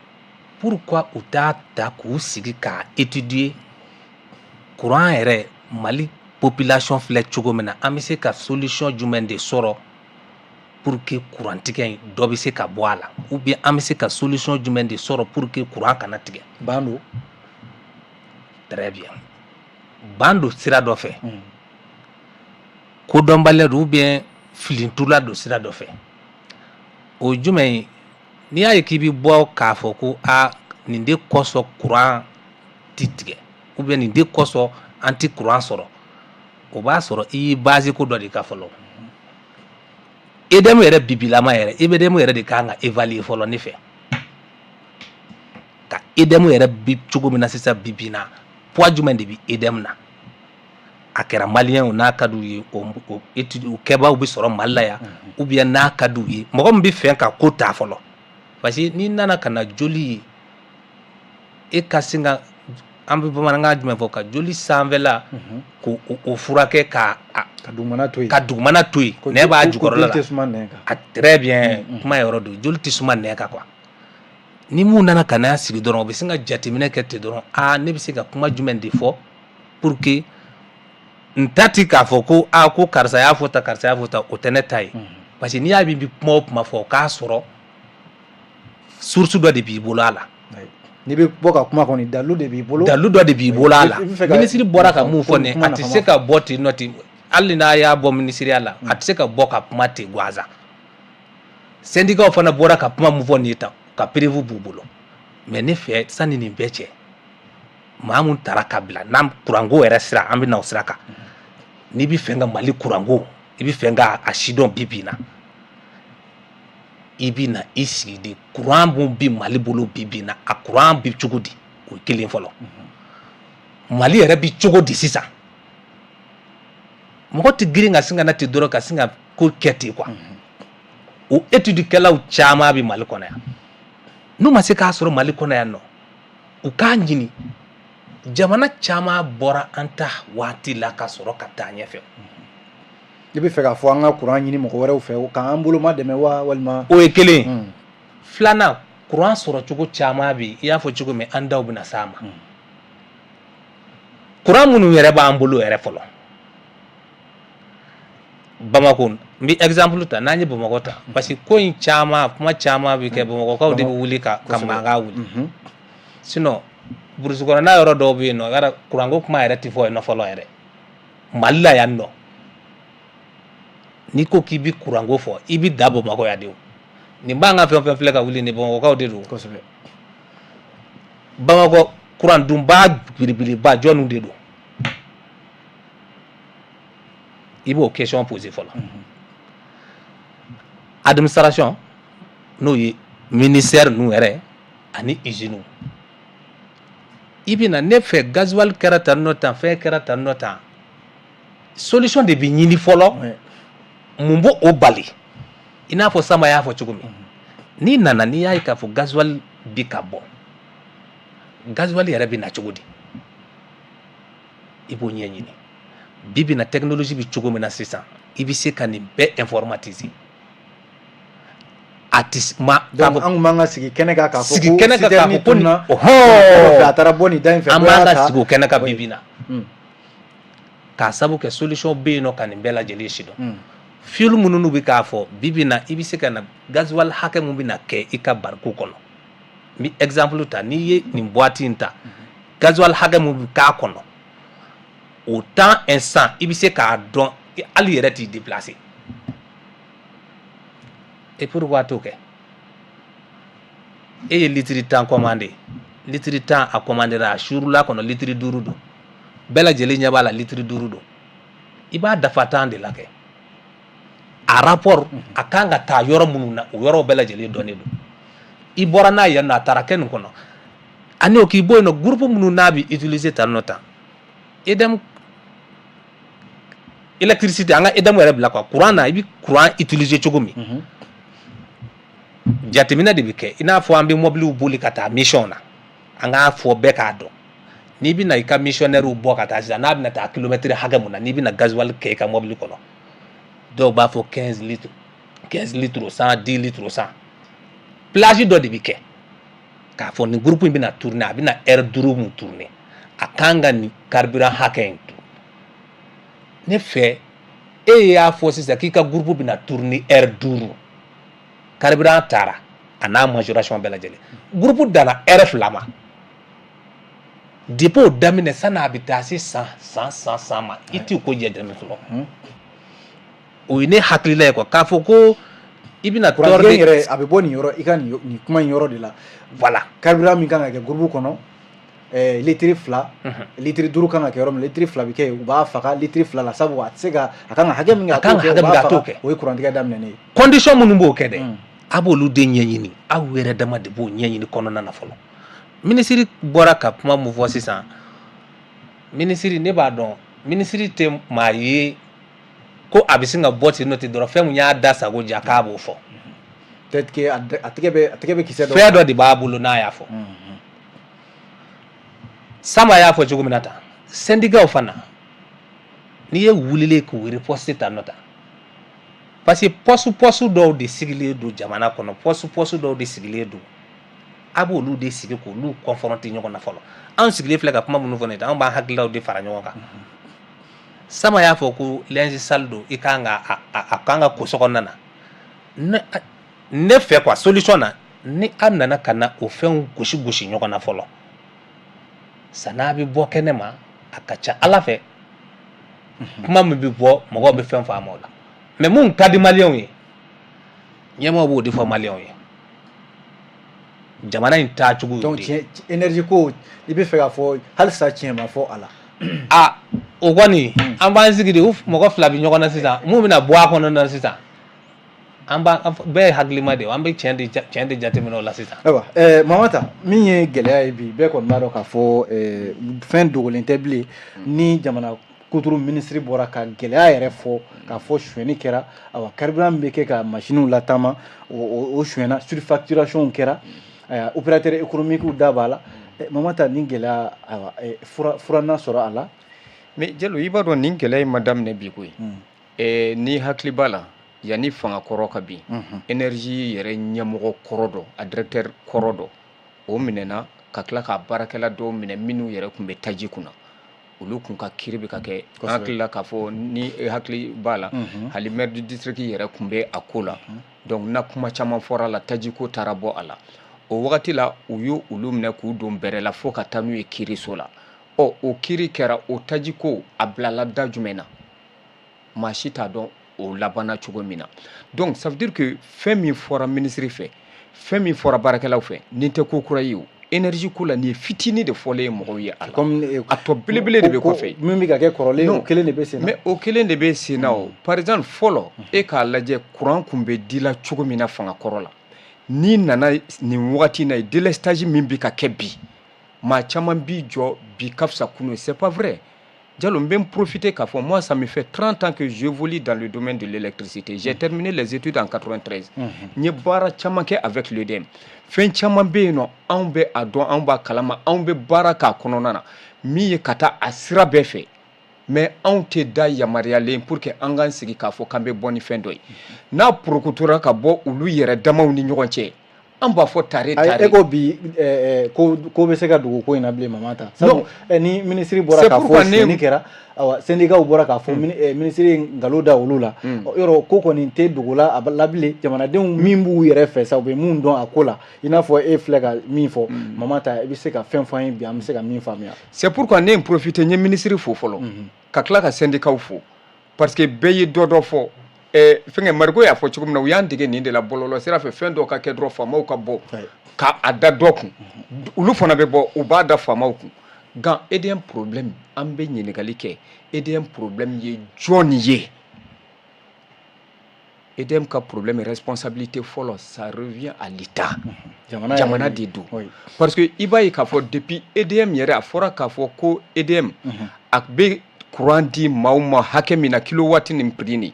pourquoi u t'a ta k'u sigi k'a étudier? Courant yɛrɛ, Mali population filɛ cogo min na, an bɛ se ka solution jumɛn de sɔrɔ pour que courant tigɛ in dɔ bɛ se ka bɔ a la, ou bien an bɛ se ka solution jumɛn de sɔrɔ pour que courant kana tigɛ? Ban don. Très bien, ban don sira dɔ fɛ, kodɔnbaliya don ou bien filintula don sira dɔ fɛ. O ye jumɛn ye? N'i y'a ye k'i bɛ bɔ k'a fɔ ko a nin de kosɔn courant ti tigɛ, ou bien nin de kosɔn an ti courant sɔrɔ, o b'a sɔrɔ i y'i base ko dɔ de kan fɔlɔ. EDM yɛrɛ bibilama yɛrɛ, EDM yɛrɛ de kan ka évaluer fɔlɔ ne fɛ, ka EDM yɛrɛ bi cogo min na sisan bibi na, poids jumɛn de bi EDM na? A kɛra maliyɛnw n'a ka d'u ye, o étude o kɛbaaw bɛ sɔrɔ Mali la yan, ou bien n'a ka d'u ye, mɔgɔ min bɛ fɛ ka ko ta fɔlɔ. Parce que n'i nana ka na joli ye, e ka sin ka, an bɛ bamanankan jumɛn fɔ, ka joli sanfɛla k'o o furakɛ ka ka dugumana to yen. Ka dugumana to yen, nɛ b'a jukɔrɔla la. Joli tɛ suma nɛn kan. A très bien, kuma yɔrɔ don, joli tɛ suma nɛn kan quoi. Ni mun nana ka n'a sigi dɔrɔn, o bɛ sin ka jateminɛ kɛ ten dɔrɔn: aa, ne bɛ se ka kuma jumɛn de fɔ pour que n ta ti k'a fɔ ko aa, ko karisa y'a fɔ tan, karisa y'a fɔ tan, o tɛ ne ta ye. Parce que n'i y'a min bɛ kuma o kuma fɔ, o k'a sɔrɔ source dɔ de b'i bolo a la. N'i bɛ bɔ ka kuma kɔni, dalu de b'i bolo. Dalu dɔ de b'i bolo a la. I bɛ fɛ ka Minisiri bɔra ka mun fɔ nin, kuma a tɛ nafama se ka bɔ ten nɔ ten. Hali n'a y'a bɔ minisiriya la, a tɛ se ka bɔ ka kuma ten gansan. Syndicats fana bɔra ka kuma mun fɔ nin ye tan, ka preuve b'u bolo. Mais ne fɛ, sani nin bɛɛ cɛ, maa mun taara ka bila n'an kuranko yɛrɛ sira, an bɛ na o sira kan. N'i bɛ fɛ ka Mali kuranko, i bɛ fɛ ka a sidɔn bi bi in na, i bɛ na i sigi de, kuran mun bi Mali bolo bi bi in na, a kuran bi cogo di? O ye kelen fɔlɔ. Mali yɛrɛ bi cogo di sisan? Mɔgɔ tɛ girin ka sin ka na ten dɔrɔn ka sin ka ko kɛ ten quoi. O étude kɛlaw caman bɛ Mali kɔnɔ yan. N'u ma se k'a sɔrɔ Mali kɔnɔ yan nɔ, u k'a ɲini. Jamana caman bɔra an ta waati la ka sɔrɔ ka taa ɲɛfɛ. I bɛ fɛ k'a fɔ an ka kuran ɲini mɔgɔ wɛrɛw fɛ k'an bolo ma dɛmɛ wa, walima? O ye kelen ye. Filanan, kuran sɔrɔ cogo caman bɛ yen. I y'a fɔ cogo min, an daw bɛna s'a ma. Kuran minnu yɛrɛ b'an bolo yɛrɛ fɔlɔ, Bamako, n bɛ exemple ta, n'an ye Bamakɔ ta, parce que ko in caman, kuma caman bɛ kɛ, Bamakɔkaw de bɛ wuli ka mankan wuli. Sinon brousse kɔnɔna yɔrɔ dɔw bɛ yen nɔ, yɔrɔ kuranko kuma yɛrɛ tɛ fɔ yen nɔ fɔlɔ yɛrɛ. Mali la yan nɔ, n'i ko k'i bɛ kuranko fɔ, i bɛ da Bamakɔ yan de. O nin b'an ka fɛn o fɛn filɛ ka wuli nin, Bamakɔkaw de don. Bamakɔ kuran dunba belebeleba, jɔnniw de don? I b'o question poser fɔlɔ. Administration, n'o ye ministère ninnu yɛrɛ ani usine, i bɛ na ne fɛ, gasoil kɛra tan nɔ tan, fɛn kɛra tan nɔ tan, solution de bɛ ɲini fɔlɔ. Mun b'o o bali? I n'a fɔ Sanba y'a fɔ cogo min, n'i nana, n'i y'a ye k'a fɔ gasoil bi ka bɔ, gasoil yɛrɛ bɛ na cogo di? I b'o ɲɛɲini. Bi bi na, technologie bɛ cogo min na sisan, i bɛ se ka nin bɛɛ informatiser. A tɛ ma. Donc an kun man ka sigi kɛnɛ kan k'a fɔ sigi kɛnɛ kan k'a fɔ ko nin ɔhɔn, a taara bɔ nin da in fɛ. An b'an ka sigi o kɛnɛ kan bi bi in na, k'a sabu kɛ solution bɛ yen nɔ ka nin bɛɛ lajɛlen si dɔn. Fuel minnu bɛ k'a fɔ bi bi in na, i bɛ se ka na gasoil hakɛ mun bɛ na kɛ i ka bariko kɔnɔ. N bɛ exemple ta, n'i ye nin boîte in ta, gasoil hakɛ mun bɛ k'a kɔnɔ o temps instant, i bɛ se k'a dɔn, hali yɛrɛ t'i déplacer. Et pourquoi t'o kɛ? E ye litiri 10 commandé, litiri 10 a commandera, a suurula kɔnɔ, litiri 5 don. Bɛɛ lajɛlen ɲɛ b'a la, litiri 5 don. I b'a dafa 10 de la kɛ. A rapport a kan ka taa yɔrɔ minnu na, o yɔrɔ bɛɛ lajɛlen dɔnnen don. I bɔra n'a ye yan nɔ, a taara kɛ nin kɔnɔ. Ani o k'i bɔ yen nɔ, groupe minnu n'a bɛ utiliser tan nɔ tan, EDM électricité, an ka EDM yɛrɛ bila quoi, courant na, i bɛ courant utiliser cogo min, jateminɛ de bɛ kɛ. I n'a fɔ an bɛ mobiliw boli ka taa mission na, an k'a fɔ bɛɛ k'a dɔn, n'i bɛna i ka missionnaire bɔ ka taa sisan, n'a bɛna taa kilomɛtiri hakɛ mun na, n'i bɛna gasoil kɛ i ka mobili kɔnɔ, dɔw b'a fɔ 15 litres, 15 litres au 100, 10 litres au 100. Plage dɔ de bɛ kɛ k'a fɔ nin groupe in bɛna tourner, a bɛna heure 5 mun tourner, a kan ka nin carburant hakɛ in dun. Ne fɛ, e y'a fɔ sisan k'i ka groupe bɛna tourner heure 5, carburant taara a n'a majoration bɛɛ lajɛlen, groupe danna heure 2 ma. Depuis o daminɛ sanni a bɛ taa se san san san san ma, i t'o ko jateminɛ fɔlɔ. O ye ne hakilila ye quoi, k'a fɔ ko i bɛna tɔɔrɔ yɛrɛ, a bɛ bɔ nin yɔrɔ, i ka nin kuma in yɔrɔ de la. Voilà. Carburant min kan ka kɛ groupe kɔnɔ, litiri 2, litiri 5 kan ka kɛ yɔrɔ min, litiri 2 bɛ kɛ yen, u b'a faga litiri 2 la, sabu a tɛ se ka, a kan ka hakɛ min kɛ, a kan ka hakɛ min kɛ, a t'o kɛ. O ye kurantigɛ daminɛnen ye. Condition minnu b'o kɛ dɛ, a b'olu de ɲɛɲini, aw yɛrɛ dama de b'o ɲɛɲini kɔnɔna na fɔlɔ. Minisiri bɔra ka kuma mun fɔ sisan, minisiri, ne b'a dɔn minisiri tɛ maa ye ko a bɛ sin ka bɔ ten nɔ ten dɔrɔn, fɛn mun y'a da sago ja k'a b'o fɔ. Peut-être que a tɛgɛ bɛ kisɛ dɔ. Fɛn dɔ de b'a bolo n'a y'a fɔ. Sama y'a fɔ cogo min na tan, syndicat fana, n'i ye wulilen k'u riposte ta nɔ tan, parce que poste dɔw de sigilen don jamana kɔnɔ, poste dɔw de sigilen don, a b'olu de sigi k'olu confronter ɲɔgɔn na fɔlɔ. Anw sigilen filɛ ka kuma minnu fɔ nin ye, anw b'an hakililaw de fara ɲɔgɔn kan. Sama y'a fɔ ko linge sale don, i kan ka a kan ka ko so kɔnɔna na. Ne fɛ quoi, solution na, ni an nana ka na o fɛnw gosi gosi ɲɔgɔn na fɔlɔ, san'a bɛ bɔ kɛnɛ ma, a ka ca Ala fɛ, kuma min bɛ bɔ, mɔgɔw bɛ fɛn faamu o la. Mais mun ka di maliyɛnw ye, ɲɛmɔgɔw b'o de fɔ maliyɛnw ye, jamana in taacogo y'o Donc de ye. Tiɲɛ, énergie ko, i bɛ fɛ k'a fɔ halisa tiɲɛ ma fɔ a la? A o kɔni, an b'an sigi de, u mɔgɔ fila bɛ ɲɔgɔn na sisan, mun bɛna bɔ a kɔnɔ na sisan, an b'a bɛɛ ye hakilima de ye, an bɛ tiɲɛ de jateminɛ o la sisan. Ayiwa, Mamata, min ye gɛlɛya ye bi, bɛɛ kɔni b'a dɔn k'a fɔ fɛn dogolen tɛ bilen. Ni jamana kuturu minisiri bɔra ka gɛlɛya yɛrɛ fɔ k'a fɔ sonyɛni kɛra, awa, carburant min bɛ kɛ ka masiniw latama, o sonyɛna, surfacturation kɛra, opérateur économique da b'a la. Mamata, nin gɛlɛya, ayiwa, furanna sɔrɔ a la? Mais Jalo, i b'a dɔn nin gɛlɛya in ma daminɛ bi koyi. Ni hakili b'a la, yanni fanga kɔrɔ ka bin, énergie yɛrɛ ɲɛmɔgɔ kɔrɔ dɔ, a directeur kɔrɔ dɔ, o minɛna ka tila k'a baarakɛla dɔw minɛ minnu yɛrɛ tun bɛ taji kunna, olu kun ka kiiri bɛ ka kɛ. An hakili la k'a fɔ, ni hakili b'a la, hali maire du district yɛrɛ tun bɛ a ko la. Donc na kuma caman fɔra a la, tajiko taara bɔ a la. O wagati la, u y'o olu minɛ k'u don bɛrɛ la fo ka taa n'u ye kiiriso la. Ɔ, o kiiri kɛra, o tajiko a bilala da jumɛn na, maa si t'a dɔn o labanna cogo min na. Donc ça veut dire que fɛn min fɔra minisiri fɛ, fɛn min fɔra baarakɛlaw fɛ, nin tɛ ko kura ye. O énergie ko la, nin ye fitinin de fɔlen ye mɔgɔw ye a la. Comme a tɔ belebele de bɛ kɔfɛ. Min bɛ ka kɛ kɔrɔlen, o kelen de bɛ sen na. Mais o kelen de bɛ sen na. O par exemple, fɔlɔ, e k'a lajɛ courant kun bɛ di la cogo min na fanga kɔrɔ la, n'i nana nin wagati in na, délestage min bɛ ka kɛ bi, maa caman b'i jɔ bi ka fisa kunu ye. C'est pas vrai. Diallo, n bɛ n profiter k'a fɔ, moi, ça me fait 30 ans que j'évolue dans le domaine de l'électricité. J'ai terminé les études en 93. N ye baara caman kɛ avec l'EDM. Fɛn caman bɛ yen nɔ, anw bɛ a dɔn, anw b'a kalama, anw bɛ baara k'a kɔnɔna na min ye ka taa a sira bɛɛ fɛ. Mais anw tɛ da yamaruyalen pour que an k'an sigi k'a fɔ k'an bɛ bɔ ni fɛn dɔ ye. N'a porokotora ka bɔ olu yɛrɛ damaw ni ɲɔgɔn cɛ, an b'a fɔ tare tare. E ko bi ko bɛ se ka dogo ko in na bilen, Mamata? Sabu ni minisiri bɔra k'a fɔ sonyɛni kɛra, awa, syndicat bɔra k'a fɔ minisiri ye nkalon da olu la, yɔrɔ ko kɔni tɛ dogo la a la bilen. Jamanadenw min b'u yɛrɛ fɛ sa, u bɛ mun dɔn a ko la, i n'a fɔ e filɛ ka min fɔ, Mamata, i bɛ se ka fɛn fɔ an ye bi, an bɛ se ka min faamuya? C'est pourquoi ne ye n profiter, n ye minisiri fo fɔlɔ, ka tila ka syndicat fo, parce que bɛɛ ye dɔ dɔ fɔ. Fɛnkɛ Marigo y'a fɔ cogo min na, u y'an dege nin de la bɔlɔlɔ sira fɛ. Fɛn dɔ ka kɛ dɔrɔn, faamaw ka bɔ ka a da dɔ kun, olu fana bɛ bɔ, u b'a da faamaw kun. Nka EDM problème, an bɛ ɲininkali kɛ, EDM problème ye jɔn ye? EDM ka problème, responsabilité fɔlɔ, ça revient à l'État, jamana de don, parce que i b'a ye k'a fɔ depuis EDM yɛrɛ, a fɔra k'a fɔ ko EDM a bɛ courant di maaw ma hakɛ min na, kilowatt nin prix nin,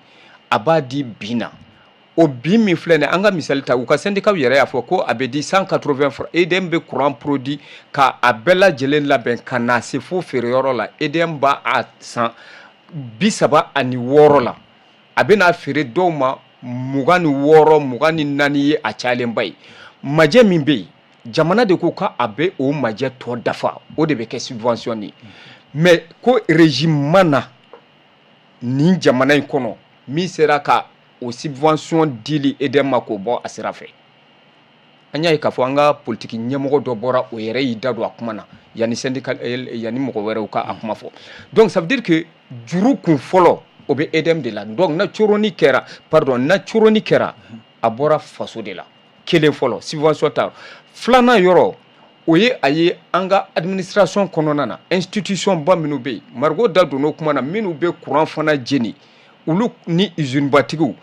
a b'a di bi na. O bi min filɛ nin, an ka misali ta, u ka syndicat yɛrɛ y'a fɔ ko a bɛ di 180 francs. EDM bɛ courant produit ka a bɛɛ lajɛlen labɛn ka na se fo feereyɔrɔ la, EDM b'a a san 36 la, a bɛ n'a feere dɔw ma 26, 24 ye a cayalenba ye. Majɛ min bɛ yen, jamana de ko k'a bɛ o majɛ tɔ dafa, o de bɛ kɛ subvention ye. Mais ko régime ma na nin jamana in kɔnɔ min sera ka o subvention dili EDM ma k'o bɔ a sira fɛ. An y'a ye k'a fɔ an ka politiki ɲɛmɔgɔ dɔ bɔra, o yɛrɛ y'i da don a kuma na yanni syndicat, yanni mɔgɔ wɛrɛw ka a kuma fɔ. Donc ça veut dire que juru kun fɔlɔ, o bɛ EDM de la. Donc na coroni kɛra, pardon, na coroni kɛra, a bɔra faso de la. Kelen fɔlɔ, subvention ta. Filanan yɔrɔ, o ye a ye an ka administration kɔnɔna na, institution ba minnu bɛ yen, Marigo da donn'o kuma na, minnu bɛ courant fana jeni, olu ni usine batigiw.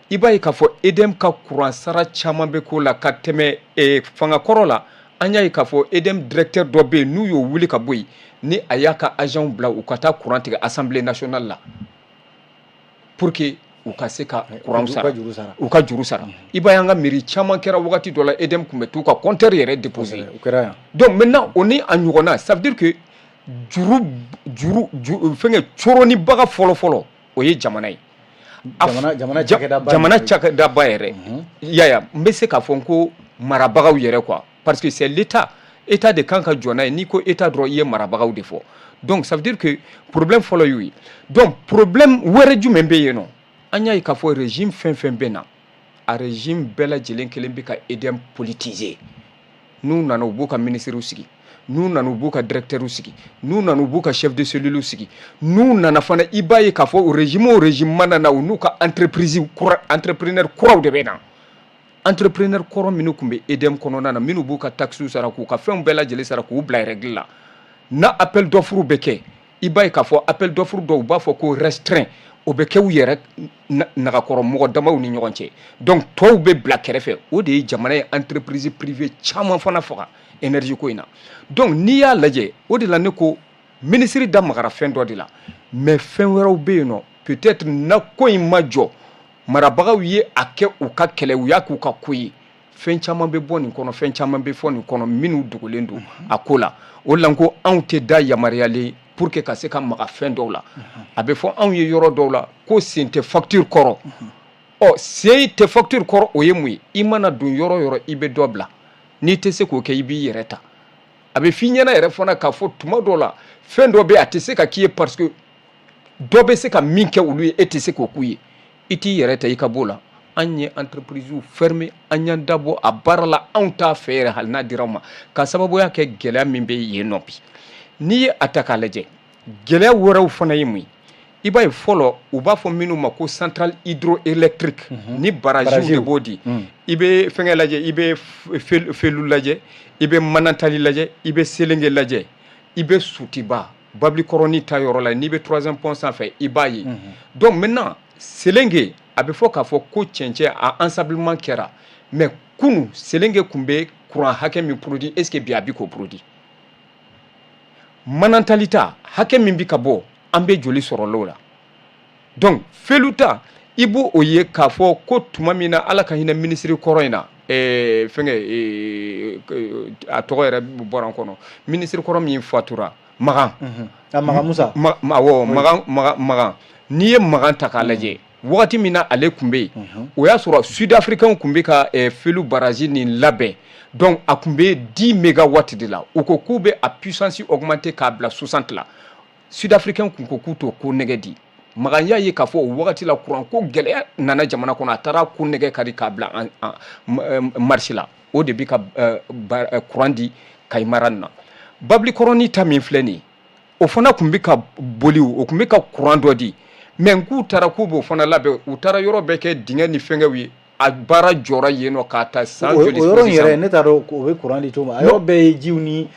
I b'a ye k'a fɔ EDM ka courant sara caman bɛ k'o la ka tɛmɛ fanga kɔrɔ la. An y'a ye k'a fɔ EDM directeur dɔ bɛ yen, n'u y'o wuli ka bɔ yen, ni a y'a ka agent bila u ka taa courant tigɛ Assemblée nationale la pour que u ka se ka courant sara, u ka juru sara. I b'a ye an ka mairie caman kɛra wagati dɔ la, EDM tun bɛ t'u ka compteur yɛrɛ déposer. Donc maintenant, o ni a ɲɔgɔnna, ça veut dire que juru juru fɛnkɛ coronibaga fɔlɔ fɔlɔ, o ye jamana ye. Jamana cakɛdaba yɛrɛ yaya, n bɛ se k'a fɔ ko marabagaw yɛrɛ quoi, parce que c'est l'État, État de kan ka jɔ n'a ye. N'i ko État dɔrɔn, i ye marabagaw de fɔ. Donc ça veut dire que problème fɔlɔ y'o ye. Donc problème wɛrɛ jumɛn bɛ yen nɔ? An y'a ye k'a fɔ régime fɛn fɛn bɛ na, a régime bɛɛ lajɛlen kelen bɛ ka EDM politiser. N'u nana, u b'u ka ministres sigi, n'u nana, u b'u ka directeurs sigi, n'u nana, u b'u ka chef de cellule sigi. N'u nana fana, i b'a ye k'a fɔ régime o régime mana na, u n'u ka entreprise kura, entrepreneur kuraw de bɛ na. Entrepreneur kɔrɔ minnu tun bɛ EDM kɔnɔna na, minnu b'u ka taxes sara, k'u ka fɛnw bɛɛ lajɛlen sara, k'u bila règle la, na appel d'offre bɛ kɛ, i b'a ye k'a fɔ appel d'offre dɔw, u b'a fɔ ko restreint, o bɛ kɛ u yɛrɛ nagakɔrɔ mɔgɔ damaw ni ɲɔgɔn cɛ, donc tɔw bɛ bila kɛrɛfɛ. O de ye jamana ye entreprise privée caman fana faga énergie ko in na. Donc n'i y'a lajɛ, o de la ne ko ministre da magara fɛn dɔ de la, mais fɛn wɛrɛw bɛ yen nɔ. Peut-être na ko in ma jɔ, marabagaw ye a kɛ u ka kɛlɛ, u y'a k'u ka ko ye. Fɛn caman bɛ bɔ nin kɔnɔ, fɛn caman bɛ fɔ nin kɔnɔ minnu dogolen don a ko la. O de la n ko anw tɛ da yamaruyalen pour que ka se ka maga fɛn dɔw la. A bɛ fɔ anw ye yɔrɔ dɔw la ko sen tɛ facture kɔrɔ. Ɔ, sen tɛ facture kɔrɔ, o ye mun ye? I mana don yɔrɔ yɔrɔ, i bɛ dɔ bila. N'i tɛ se k'o kɛ, i b'i yɛrɛ ta. A bɛ f'i ɲɛna yɛrɛ fana k'a fɔ tuma dɔw la, fɛn dɔ bɛ, a tɛ se ka k'i ye, parce que dɔ bɛ se ka min kɛ olu ye, e tɛ se k'o k'u ye. I t'i yɛrɛ ta, i ka b'o la. An ye entreprise fermer, an y'an dabɔ a baara la, anw t'a fɛ yɛrɛ, hali n'a dira ma, ka sababuya kɛ gɛlɛya min bɛ yen nɔ bi. N'i ye a ta k'a lajɛ, gɛlɛya wɛrɛw fana ye mun ye? I b'a ye fɔlɔ, u b'a fɔ minnu ma ko centrale hydroélectrique, ni barrage de b'o di. I bɛ fɛnkɛ lajɛ, i bɛ Felu lajɛ, i bɛ Manantali lajɛ, i bɛ Selenge lajɛ, i bɛ Sutiba Babilikɔrɔni ta yɔrɔ la, n'i bɛ troisième pont sanfɛ, i b'a ye. Donc maintenant, Selenge, a bɛ fɔ k'a fɔ ko cɛncɛn a ensablement kɛra, mais kunu Selenge tun bɛ courant hakɛ min produit, est ce que bi a bɛ k'o produit? Manantali ta hakɛ min bɛ ka bɔ, an bɛ joli sɔrɔ l'o la? Donc Felu ta, i b'o o ye k'a fɔ ko tuma min na, Ala ka hinɛ minisiri kɔrɔ in na, fɛnkɛ, a tɔgɔ yɛrɛ bɔra n kɔnɔ, minisiri kɔrɔ min fatura, Magan. A Magan Musa. Awɔ, Magan, Magan, Magan. N'i ye Magan ta k'a lajɛ, wagati min na ale tun bɛ yen, o y'a sɔrɔ sud africain tun bɛ ka Felu barrage nin labɛn. Donc a tun bɛ 10 mégawatts de la. U ko k'u bɛ a puissance augmenter k'a bila 60 la. Sud africain tun ko k'u t'o ko nɛgɛ di. Magan y'a ye k'a fɔ o wagati la, courant ko gɛlɛya nana jamana kɔnɔ, a taara ko nɛgɛ kari k'a bila en marche la. O de bɛ ka courant di Kayi mara nin na. Babilikɔrɔni ta min filɛ nin ye, o fana tun bɛ ka boli, o tun bɛ ka courant dɔ di. Mais k'u taara k'u b'o fana labɛn, u taara yɔrɔ bɛɛ kɛ dingɛ ni fɛnkɛw ye, a baara jɔra yen nɔ k'a ta san joli. O yɔrɔ in yɛrɛ, ne t'a dɔn o bɛ courant di cogo min, a yɔrɔ bɛɛ ye jiw ni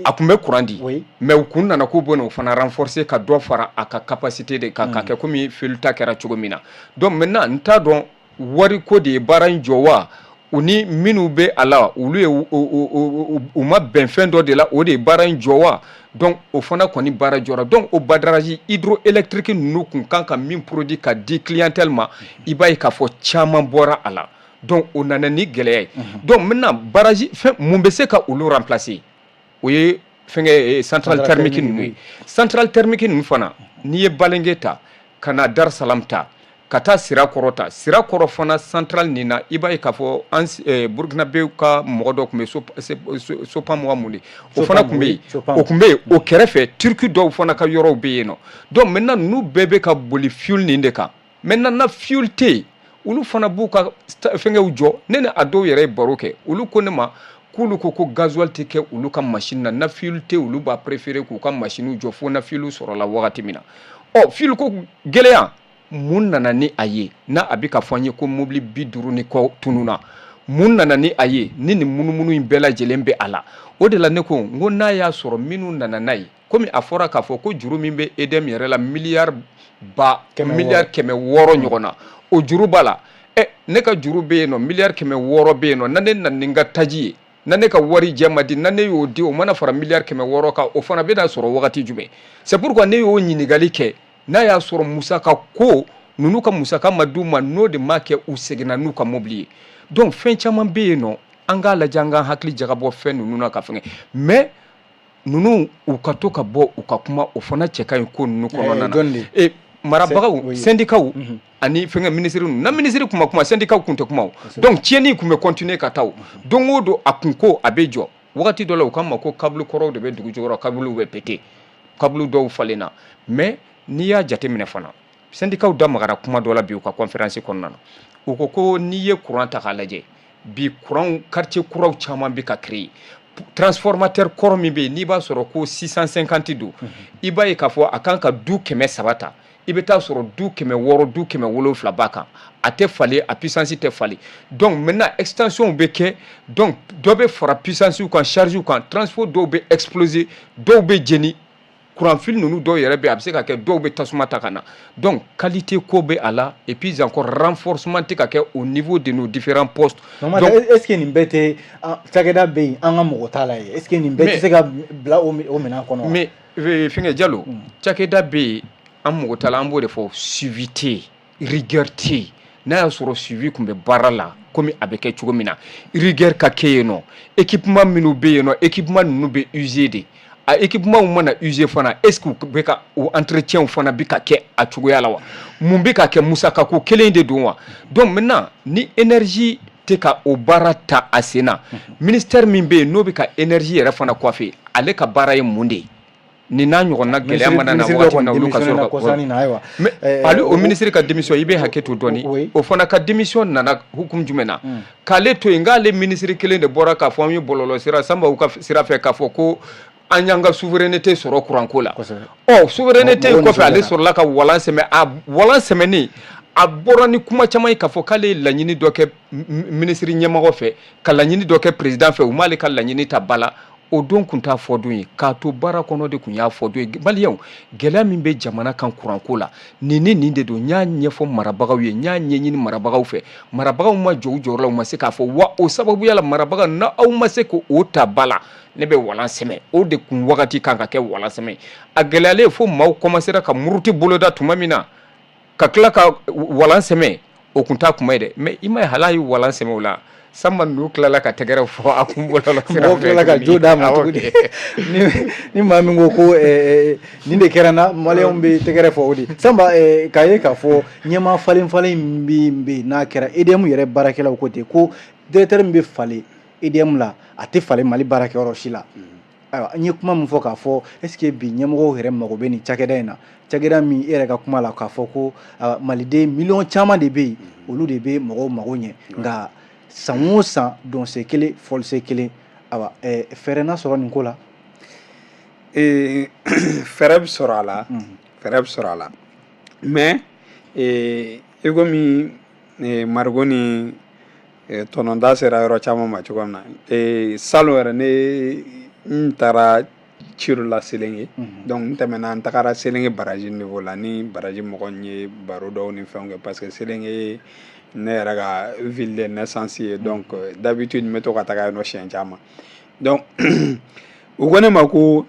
A tun bɛ courant di, mais u kun nana k'u bɛ n'o fana renforcer, ka dɔ fara a ka capacité de kan, ka kɛ komi Fuel ta kɛra cogo min na. Donc maintenant, n t'a dɔn wari ko de ye baara in jɔ wa, u ni minnu bɛ a la, olu ye u ma bɛn fɛn dɔ de la, o de ye baara in jɔ wa. Donc o fana kɔni baara jɔra. Donc o barrage hydroélectrique ninnu kun kan ka min produit ka di clientèle ma, i b'a ye k'a fɔ caman bɔra a la. Donc o nana ni gɛlɛya ye. Donc maintenant, barrage fɛn mun bɛ se ka olu remplacer? O ye fɛnkɛ centrale thermique ninnu ye. Centrale thermique ninnu fana, n'i ye Balingué ta, ka na Dar Salam ta, ka taa Sirakɔrɔ ta, Sirakɔrɔ fana centrale nin na, i b'a ye k'a fɔ an Burkinabé ka mɔgɔ dɔ tun bɛ Sopam wa mun de, o fana tun bɛ yen, o tun bɛ yen. O kɛrɛfɛ, Turki dɔw fana ka yɔrɔw bɛ yen nɔ. Donc maintenant, ninnu bɛɛ bɛ ka boli fuel nin de kan. Maintenant, na fuel tɛ yen, olu fana b'u ka fɛnkɛw jɔ. Ne ni a dɔw yɛrɛ ye baro kɛ, olu ko ne ma k'olu ko ko gasoil tɛ kɛ olu ka machine na, na fuel tɛ, olu b'a préférer k'u ka machine jɔ fo na fuel sɔrɔla wagati min na. Ɔ, fuel ko gɛlɛya mun nana ni a ye, n'a a bɛ ka fɔ an ye ko mobili 50 ni kɔ tununna? Mun nana ni a ye ni nin munumunu in bɛɛ lajɛlen bɛ a la? O de la ne ko n ko n'a y'a sɔrɔ minnu nana n'a ye, komi a fɔra k'a fɔ ko juru min bɛ EDM yɛrɛ la, miliyari ba miliyari 600 ɲɔgɔn na, o juru b'a la. Ɛ, ne ka juru bɛ yen nɔ, miliyari 600 bɛ yen nɔ, na ne nana ni n ka taji ye, na ne ka wari jɛ ma di, na ne y'o di, o mana fara miliyari 600 kan, o fana bɛna sɔrɔ wagati jumɛn? C'est pourquoi ne y'o ɲininkali kɛ, n'a y'a sɔrɔ musaka ko ninnu ka musaka ma d'u ma, n'o de ma kɛ, u seginna n'u ka mobili ye. Donc fɛn caman bɛ yen nɔ, an k'a lajɛ, an k'an hakili jagabɔ fɛn ninnu na ka fɛngɛ. Mais ninnu, u ka to ka bɔ u ka kuma, o fana cɛ ka ɲi ko ninnu kɔnɔna na. E marabagaw, syndicats ani fɛnkɛ, minisiri ninnu na, minisiri kuma kuma, syndicats kun tɛ kuma o. Donc tiɲɛni kun bɛ continuer ka taa o don o don, a kun ko a bɛ jɔ wagati dɔ la. U k'a ma ko câble kɔrɔw de bɛ dugu jukɔrɔ, câble bɛ péter, câble dɔw falenna. Mais n'i y'a jateminɛ fana, syndicats da magara kuma dɔ la bi u ka conférence kɔnɔna na. U ko ko n'i ye courant ta k'a lajɛ bi, courant quartier kuraw caman bɛ ka créer, transformateur kɔrɔ min bɛ yen, n'i b'a sɔrɔ ko 650 don, i b'a ye k'a fɔ a kan ka du 300 ta, i bɛ taa sɔrɔ du 600, du 700 b'a kan, a tɛ falen, a puissance tɛ falen. Donc maintenant, extension bɛ kɛ, donc dɔ bɛ fara puissance kan, charge kan, transfo dɔw bɛ exploser, dɔw bɛ jeni, courant fil ninnu dɔw yɛrɛ bɛ, a bɛ se ka kɛ dɔw bɛ tasuma ta ka na. Donc qualité ko bɛ a la, et puis encore, renforcement tɛ ka kɛ au niveau de nos différents postes. Donc est ce que nin bɛɛ tɛ cakɛda bɛ yen, an ka mɔgɔ t'a la ye? Est ce que nin bɛɛ tɛ se ka bila o minɛn kɔnɔ? Mais fɛnkɛ Jalo, cakɛda bɛ yen, an mɔgɔ t'a la, an b'o de fɔ, suivi tɛ yen, rigueur tɛ yen. N'a y'a sɔrɔ suivi tun bɛ baara la komi a bɛ kɛ cogo min na, rigueur ka kɛ yen nɔ, équipement minnu bɛ yen nɔ, équipement ninnu bɛ user de. A équipement mana user fana, est ce que u bɛ ka o entretien fana bɛ ka kɛ a cogoya la wa? Mun bɛ ka kɛ? Musakako kelen de don wa? Donc maintenant, ni énergie tɛ ka o baara ta a sen na, ministère min bɛ yen n'o bɛ ka énergie yɛrɛ fana coiffer, ale ka baara ye mun de ye? Nin n'a ɲɔgɔnna gɛlɛya mana na waati min na, olu ka sɔrɔ ka, mais ale o ministre ka démission, i bɛ hakɛ to dɔɔni, o fana ka démission nana hukumu jumɛn na k'ale to yen? K'ale ministre kelen de bɔra k'a fɔ an ye bɔlɔlɔ sira Sanba u ka sira fɛ k'a fɔ ko an y'an ka souveraineté sɔrɔ courant ko la. Ɔ, souveraineté in kɔfɛ, ale sɔrɔla ka walan sɛmɛ. A walan sɛmɛnen, a bɔra ni kuma caman ye k'a fɔ k'ale ye laɲini dɔ kɛ minisiri ɲɛmɔgɔ fɛ, ka laɲini dɔ kɛ président fɛ, u m'ale ka laɲini ta ba la. O don tun t'a fɔ don ye, k'a to baara kɔnɔ de tun y'a fɔ don ye. Maliyɛnw, gɛlɛya min bɛ jamana kan kuranko la, nin ni nin de don. N y'a ɲɛfɔ marabagaw ye, n y'a ɲɛɲini marabagaw fɛ, marabagaw ma jɔ u jɔyɔrɔ la, u ma se k'a fɔ wa. O sababuya la, marabaga, na aw ma se k'o ta ba la, ne bɛ walan sɛmɛ. O de kun wagati kan ka kɛ walan sɛmɛ. A gɛlɛyalen fo maaw commencera ka muruti boloda tuma min na, ka tila ka walan sɛmɛ, o kun t'a kuma ye dɛ. Mais i ma ye, hal'a ye walan sɛmɛ o la, Sanba ninnu tilala ka tɛgɛrɛ fɔ a kun bɔlɔlɔ sira fɛ. Mɔgɔw tilala ka jo d'a ma tuguni. Ni maa min ko ko nin de kɛra n na, maliyɛnw bɛ tɛgɛrɛ fɔ o de. Sanba, k'a ye k'a fɔ ɲɛmaa falen falen min bɛ yen, n'a kɛra EDM yɛrɛ baarakɛlaw ko ten ko directeur min bɛ falen EDM la, a tɛ falen Mali baarakɛyɔrɔ si la. Ayiwa, n ye kuma min fɔ k'a fɔ, est ce que bi ɲɛmɔgɔw yɛrɛ mago bɛ nin cakɛda in na, cakɛda min e yɛrɛ ka kuma la k'a fɔ ko maliden miliyɔn caman de bɛ yen, olu de bɛ mɔgɔw mago ɲɛ, nka san o san dɔnsen kelen fɔlisen kelen? Ayiwa, fɛɛrɛ na sɔrɔ nin ko la? Fɛɛrɛ bɛ sɔrɔ a la, fɛɛrɛ bɛ sɔrɔ a la. Mais i komi Marigo ni tɔnɔ da sera yɔrɔ caman ma cogo min na, salon yɛrɛ, ne n taara ci dɔ la Selenge. Donc n tɛmɛna, n tagara Selenge barrage niveau la, ni barrage mɔgɔ ye baro dɔw ni fɛnw kɛ, parce que Selenge ne yɛrɛ ka ville de naissance ye. Donc d'habitude n bɛ to ka taga yen nɔ siɲɛ caman. Donc u ko ne ma ko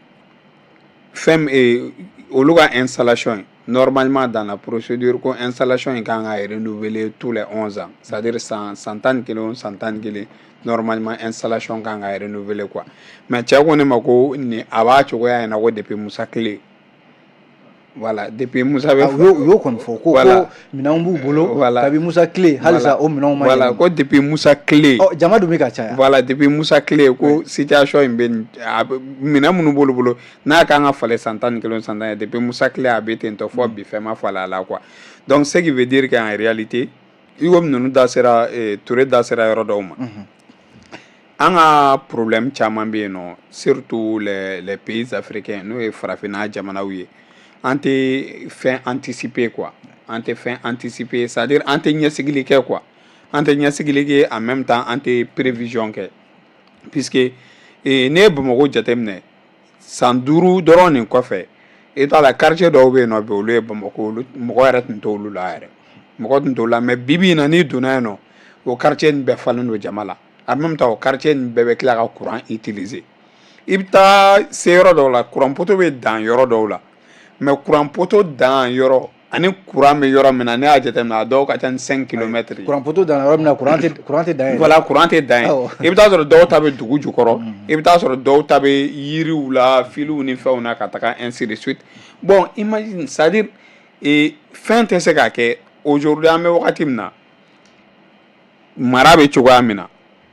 fɛn olu ka installation normalement, dans la procédure, ko installation in kan ka renouveler tous les 11 ans, c'est-à-dire san 11, san 11, normalement installation kan ka renouveler quoi. Mais cɛ ko ne ma ko nin a b'a cogoya in na ko depuis Musa tile. Voilà, depuis Musa bɛ U y'o kɔni fɔ ko minɛnw b'u bolo. Voilà. Kabi Musa tile, halisa o minɛnw ma Voilà, ko depuis Musa tile. Ɔ, jama dun bɛ ka caya. Voilà, depuis Musa tile ko situation in bɛ minɛn minnu b'olu bolo n'a kan ka falen san 11, san 10, depuis Musa tile a bɛ ten tɔ fɔ bi, fɛn ma falen a la quoi. Donc ce qui veut dire qu'en réalité, i komi ninnu da sera, Ture da sera yɔrɔ dɔw ma, an ka problème caman bɛ yen nɔ, surtout les pays africains, n'o ye farafinna jamanaw ye, an tɛ fɛn anticiper quoi. An tɛ fɛn anticiper, c'est à dire an tɛ ɲɛsigili kɛ quoi. An tɛ ɲɛsigili kɛ, en même temps an tɛ prévision kɛ, puisque ne ye Bamakɔ jateminɛ san 5 dɔrɔn nin kɔfɛ, i t'a la quartier dɔw bɛ yen nɔ bi, olu ye Bamakɔ, olu mɔgɔ yɛrɛ tun t'olu la yɛrɛ, mɔgɔ tun t'o la. Mais bi bi in na, n'i donna yen nɔ, o quartier nin bɛɛ falen don jama la. En même temps, o quartier nin bɛɛ bɛ tila ka courant utiliser. I bɛ taa se yɔrɔ dɔw la, courant poteau bɛ dan yɔrɔ dɔw la, mais courant poteau dan yɔrɔ ani courant bɛ yɔrɔ min na, ne y'a jateminɛ, a dɔw ka ca ni 5 kilomètres ye. Courant poteau dan yɔrɔ min na, courant tɛ dan yen. Voilà, courant tɛ dan yen. I bɛ taa sɔrɔ dɔw ta bɛ dugu jukɔrɔ, i bɛ taa sɔrɔ dɔw ta bɛ yiriw la, filiw ni fɛnw na ka taga, ainsi de suite. Bon, imagine, c'est à dire fɛn tɛ se ka kɛ. Aujourd'hui, an bɛ wagati min na, mara bɛ cogoya min na,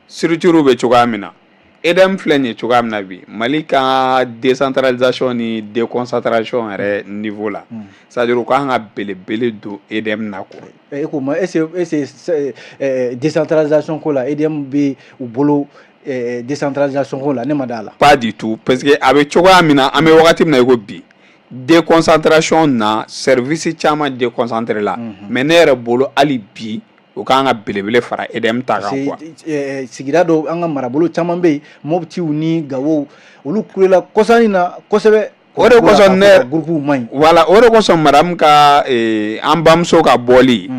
structure bɛ cogoya min na, EDM filɛ nin ye cogoya min na bi, Mali ka décentralisation ni déconcentration yɛrɛ niveau la, c'est à dire u kan ka belebele don EDM na quoi. E ko ma est-ce décentralisation ko la, EDM bɛ u bolo décentralisation ko la? Ne ma d'a la. Pas du tout, parce que a bɛ cogoya min na, an bɛ wagati min na i ko bi, déconcentration na, service caman déconcentré la, mais ne yɛrɛ bolo, hali bi u kan ka belebele fara EDM ta kan quoi. Sigida dɔw, an ka marabolo caman bɛ yen, Moptiw ni Gawo, olu kulela kɔsani na kosɛbɛ. O de kosɔn ne groupe man ɲi. Voilà, o de kosɔn madame ka an bamuso ka bɔli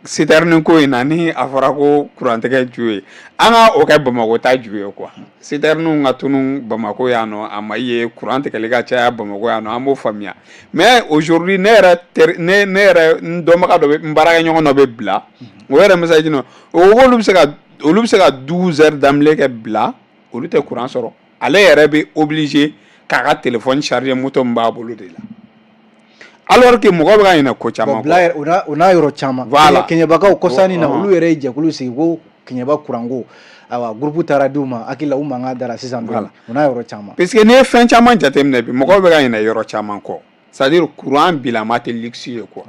citerne ko in na, ni a fɔra ko kurantigɛ ju ye, an ka o kɛ Bamakɔ ta ju ye quoi. Citerne ka tunu Bamakɔ yan nɔ, a ma ye kuran tigɛli ka caya Bamakɔ yan nɔ, an b'o faamuya. Mais aujourd'hui, ne yɛrɛ teri, ne yɛrɛ n dɔnbaga dɔ bɛ, n baarakɛɲɔgɔn dɔ bɛ bila o yɛrɛ message nɔ, o ko olu bɛ se ka 12 heures d'amblée kɛ bila, olu tɛ courant sɔrɔ. Ale yɛrɛ bɛ obligé k'a ka téléphone charger moto min b'a bolo de la, alors que mɔgɔ bɛ ka ɲinɛ ko caman kɔ. O n'a yɔrɔ caman. Voilà. Kɛɲɛbakaw kɔsani na, olu yɛrɛ ye jɛkulu sigi ko Kɛɲɛba kuranko. Ayiwa, groupe taara d'u ma, hakili la u mankan dara sisan dɔɔni. O n'a yɔrɔ caman. Parce que n'i ye fɛn caman jateminɛ bi, mɔgɔw bɛ ka ɲinɛ yɔrɔ caman kɔ, c'est à dire courant bilama tɛ luxe ye quoi.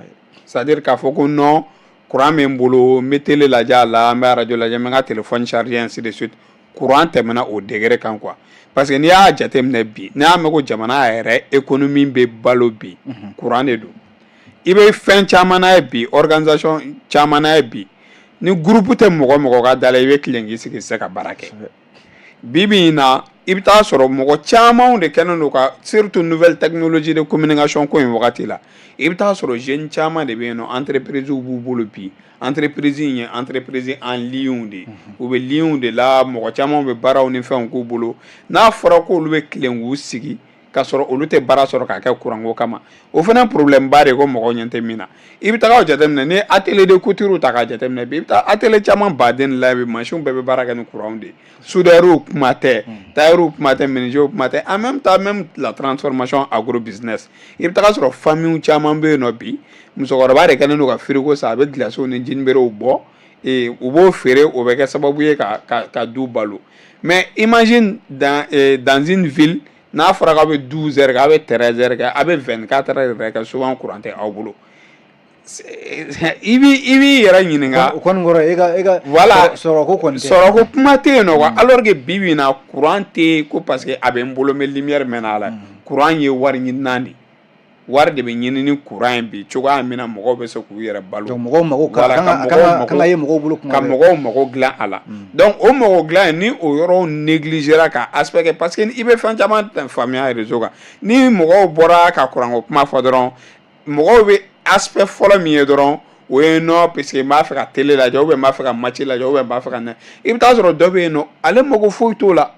C'est à dire k'a fɔ ko non, courant bɛ n bolo, n bɛ télé lajɛ a la, n bɛ radio lajɛ, n bɛ n ka téléphone charger, ainsi de suite. Courant tɛmɛna o degré kan quoi. Parce que n'i y'a jateminɛ bi, n'i y'a mɛn ko jamana yɛrɛ économie bɛ balo bi, courant de don. I bɛ fɛn caman n'a ye bi, organisation caman n'a ye bi, ni groupe tɛ mɔgɔ mɔgɔ ka da la, i bɛ tilen k'i sigi, i tɛ se ka baara kɛ. Bi bi in na, i bɛ taa sɔrɔ mɔgɔ camanw de kɛlen don ka, surtout nouvelle technologie de communication ko in wagati la, i bɛ taa sɔrɔ jeune caman de bɛ yen nɔ, entreprise b'u bolo bi. Entreprise in ye entreprise en ligne de ye, u bɛ ligne de la, mɔgɔ caman bɛ baaraw ni fɛnw k'u bolo. N'a fɔra k'olu bɛ tilen k'u sigi k'a sɔrɔ olu tɛ baara sɔrɔ k'a kɛ courant ko kama, o fana problème ba de ye ko mɔgɔw ɲɛ tɛ min na. I bɛ taga o jateminɛ, ni atelier de couture ta k'a jateminɛ bi, i bɛ taa atelier caman baden de la bi, machine bɛɛ bɛ baara kɛ ni courant de ye. Soudeur kuma tɛ, tailleur kuma tɛ, menuisier kuma tɛ. En même temps, même la transformation agro business, i bɛ taga sɔrɔ famille caman bɛ yen nɔ bi, musokɔrɔba de kɛlen don ka frigo san, a bɛ glace ni jiniberew bɔ, u b'o feere, o bɛ kɛ sababu ye ka du balo. Mais imagine dans une ville, n'a fɔra k'aw bɛ 12 heures kɛ, aw bɛ 13 heures kɛ, aw bɛ 24 heures yɛrɛ kɛ, souvent courant tɛ aw bolo. I b'i yɛrɛ ɲininka. O kɔni kɔrɔ e ka Voilà. Sɔrɔ ko kɔni tɛ. Sɔrɔko kuma tɛ yen nɔ quoi. Alors que bi bi in na, courant tɛ ko parce que a bɛ n bolo, n bɛ lumière mɛn a la. Courant ye wari ɲininan de. Wari de bɛ ɲini ni courant ye bi, cogoya min na mɔgɔw bɛ se k'u yɛrɛ balo. Donc mɔgɔw mago ka kan ka ye mɔgɔw bolo. Ka mɔgɔw mago dilan a la. Donc o mago dilan, ni o yɔrɔ négligera ka aspect kɛ, parce que i bɛ fɛn caman faamuya réseau kan, ni mɔgɔw bɔra ka courant ko kuma fɔ dɔrɔn, mɔgɔw bɛ aspect fɔlɔ min ye dɔrɔn, o ye non, parce que n b'a fɛ ka télé lajɛ, ou bien n b'a fɛ ka match lajɛ, ou bien n b'a fɛ ka na. I bɛ taa sɔrɔ dɔ bɛ yen nɔ, ale mago foyi t'o la.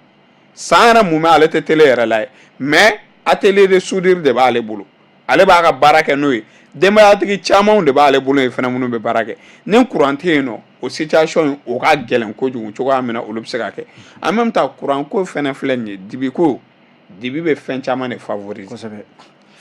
San yɛrɛ mun ale tɛ télé yɛrɛ la ye, mais atelier de soudure de b'ale bolo, ale b'a ka baara kɛ n'o ye. Denbayatigi camanw de b'ale bolo yen fɛnɛ minnu bɛ baara kɛ. Ni courant tɛ yen nɔ, o situation in, o ka gɛlɛn kojugu. Cogoya min na olu bɛ se ka kɛ. En même temps, courant ko fɛnɛ filɛ nin ye, dibi ko, dibi bɛ fɛn caman de favoriser.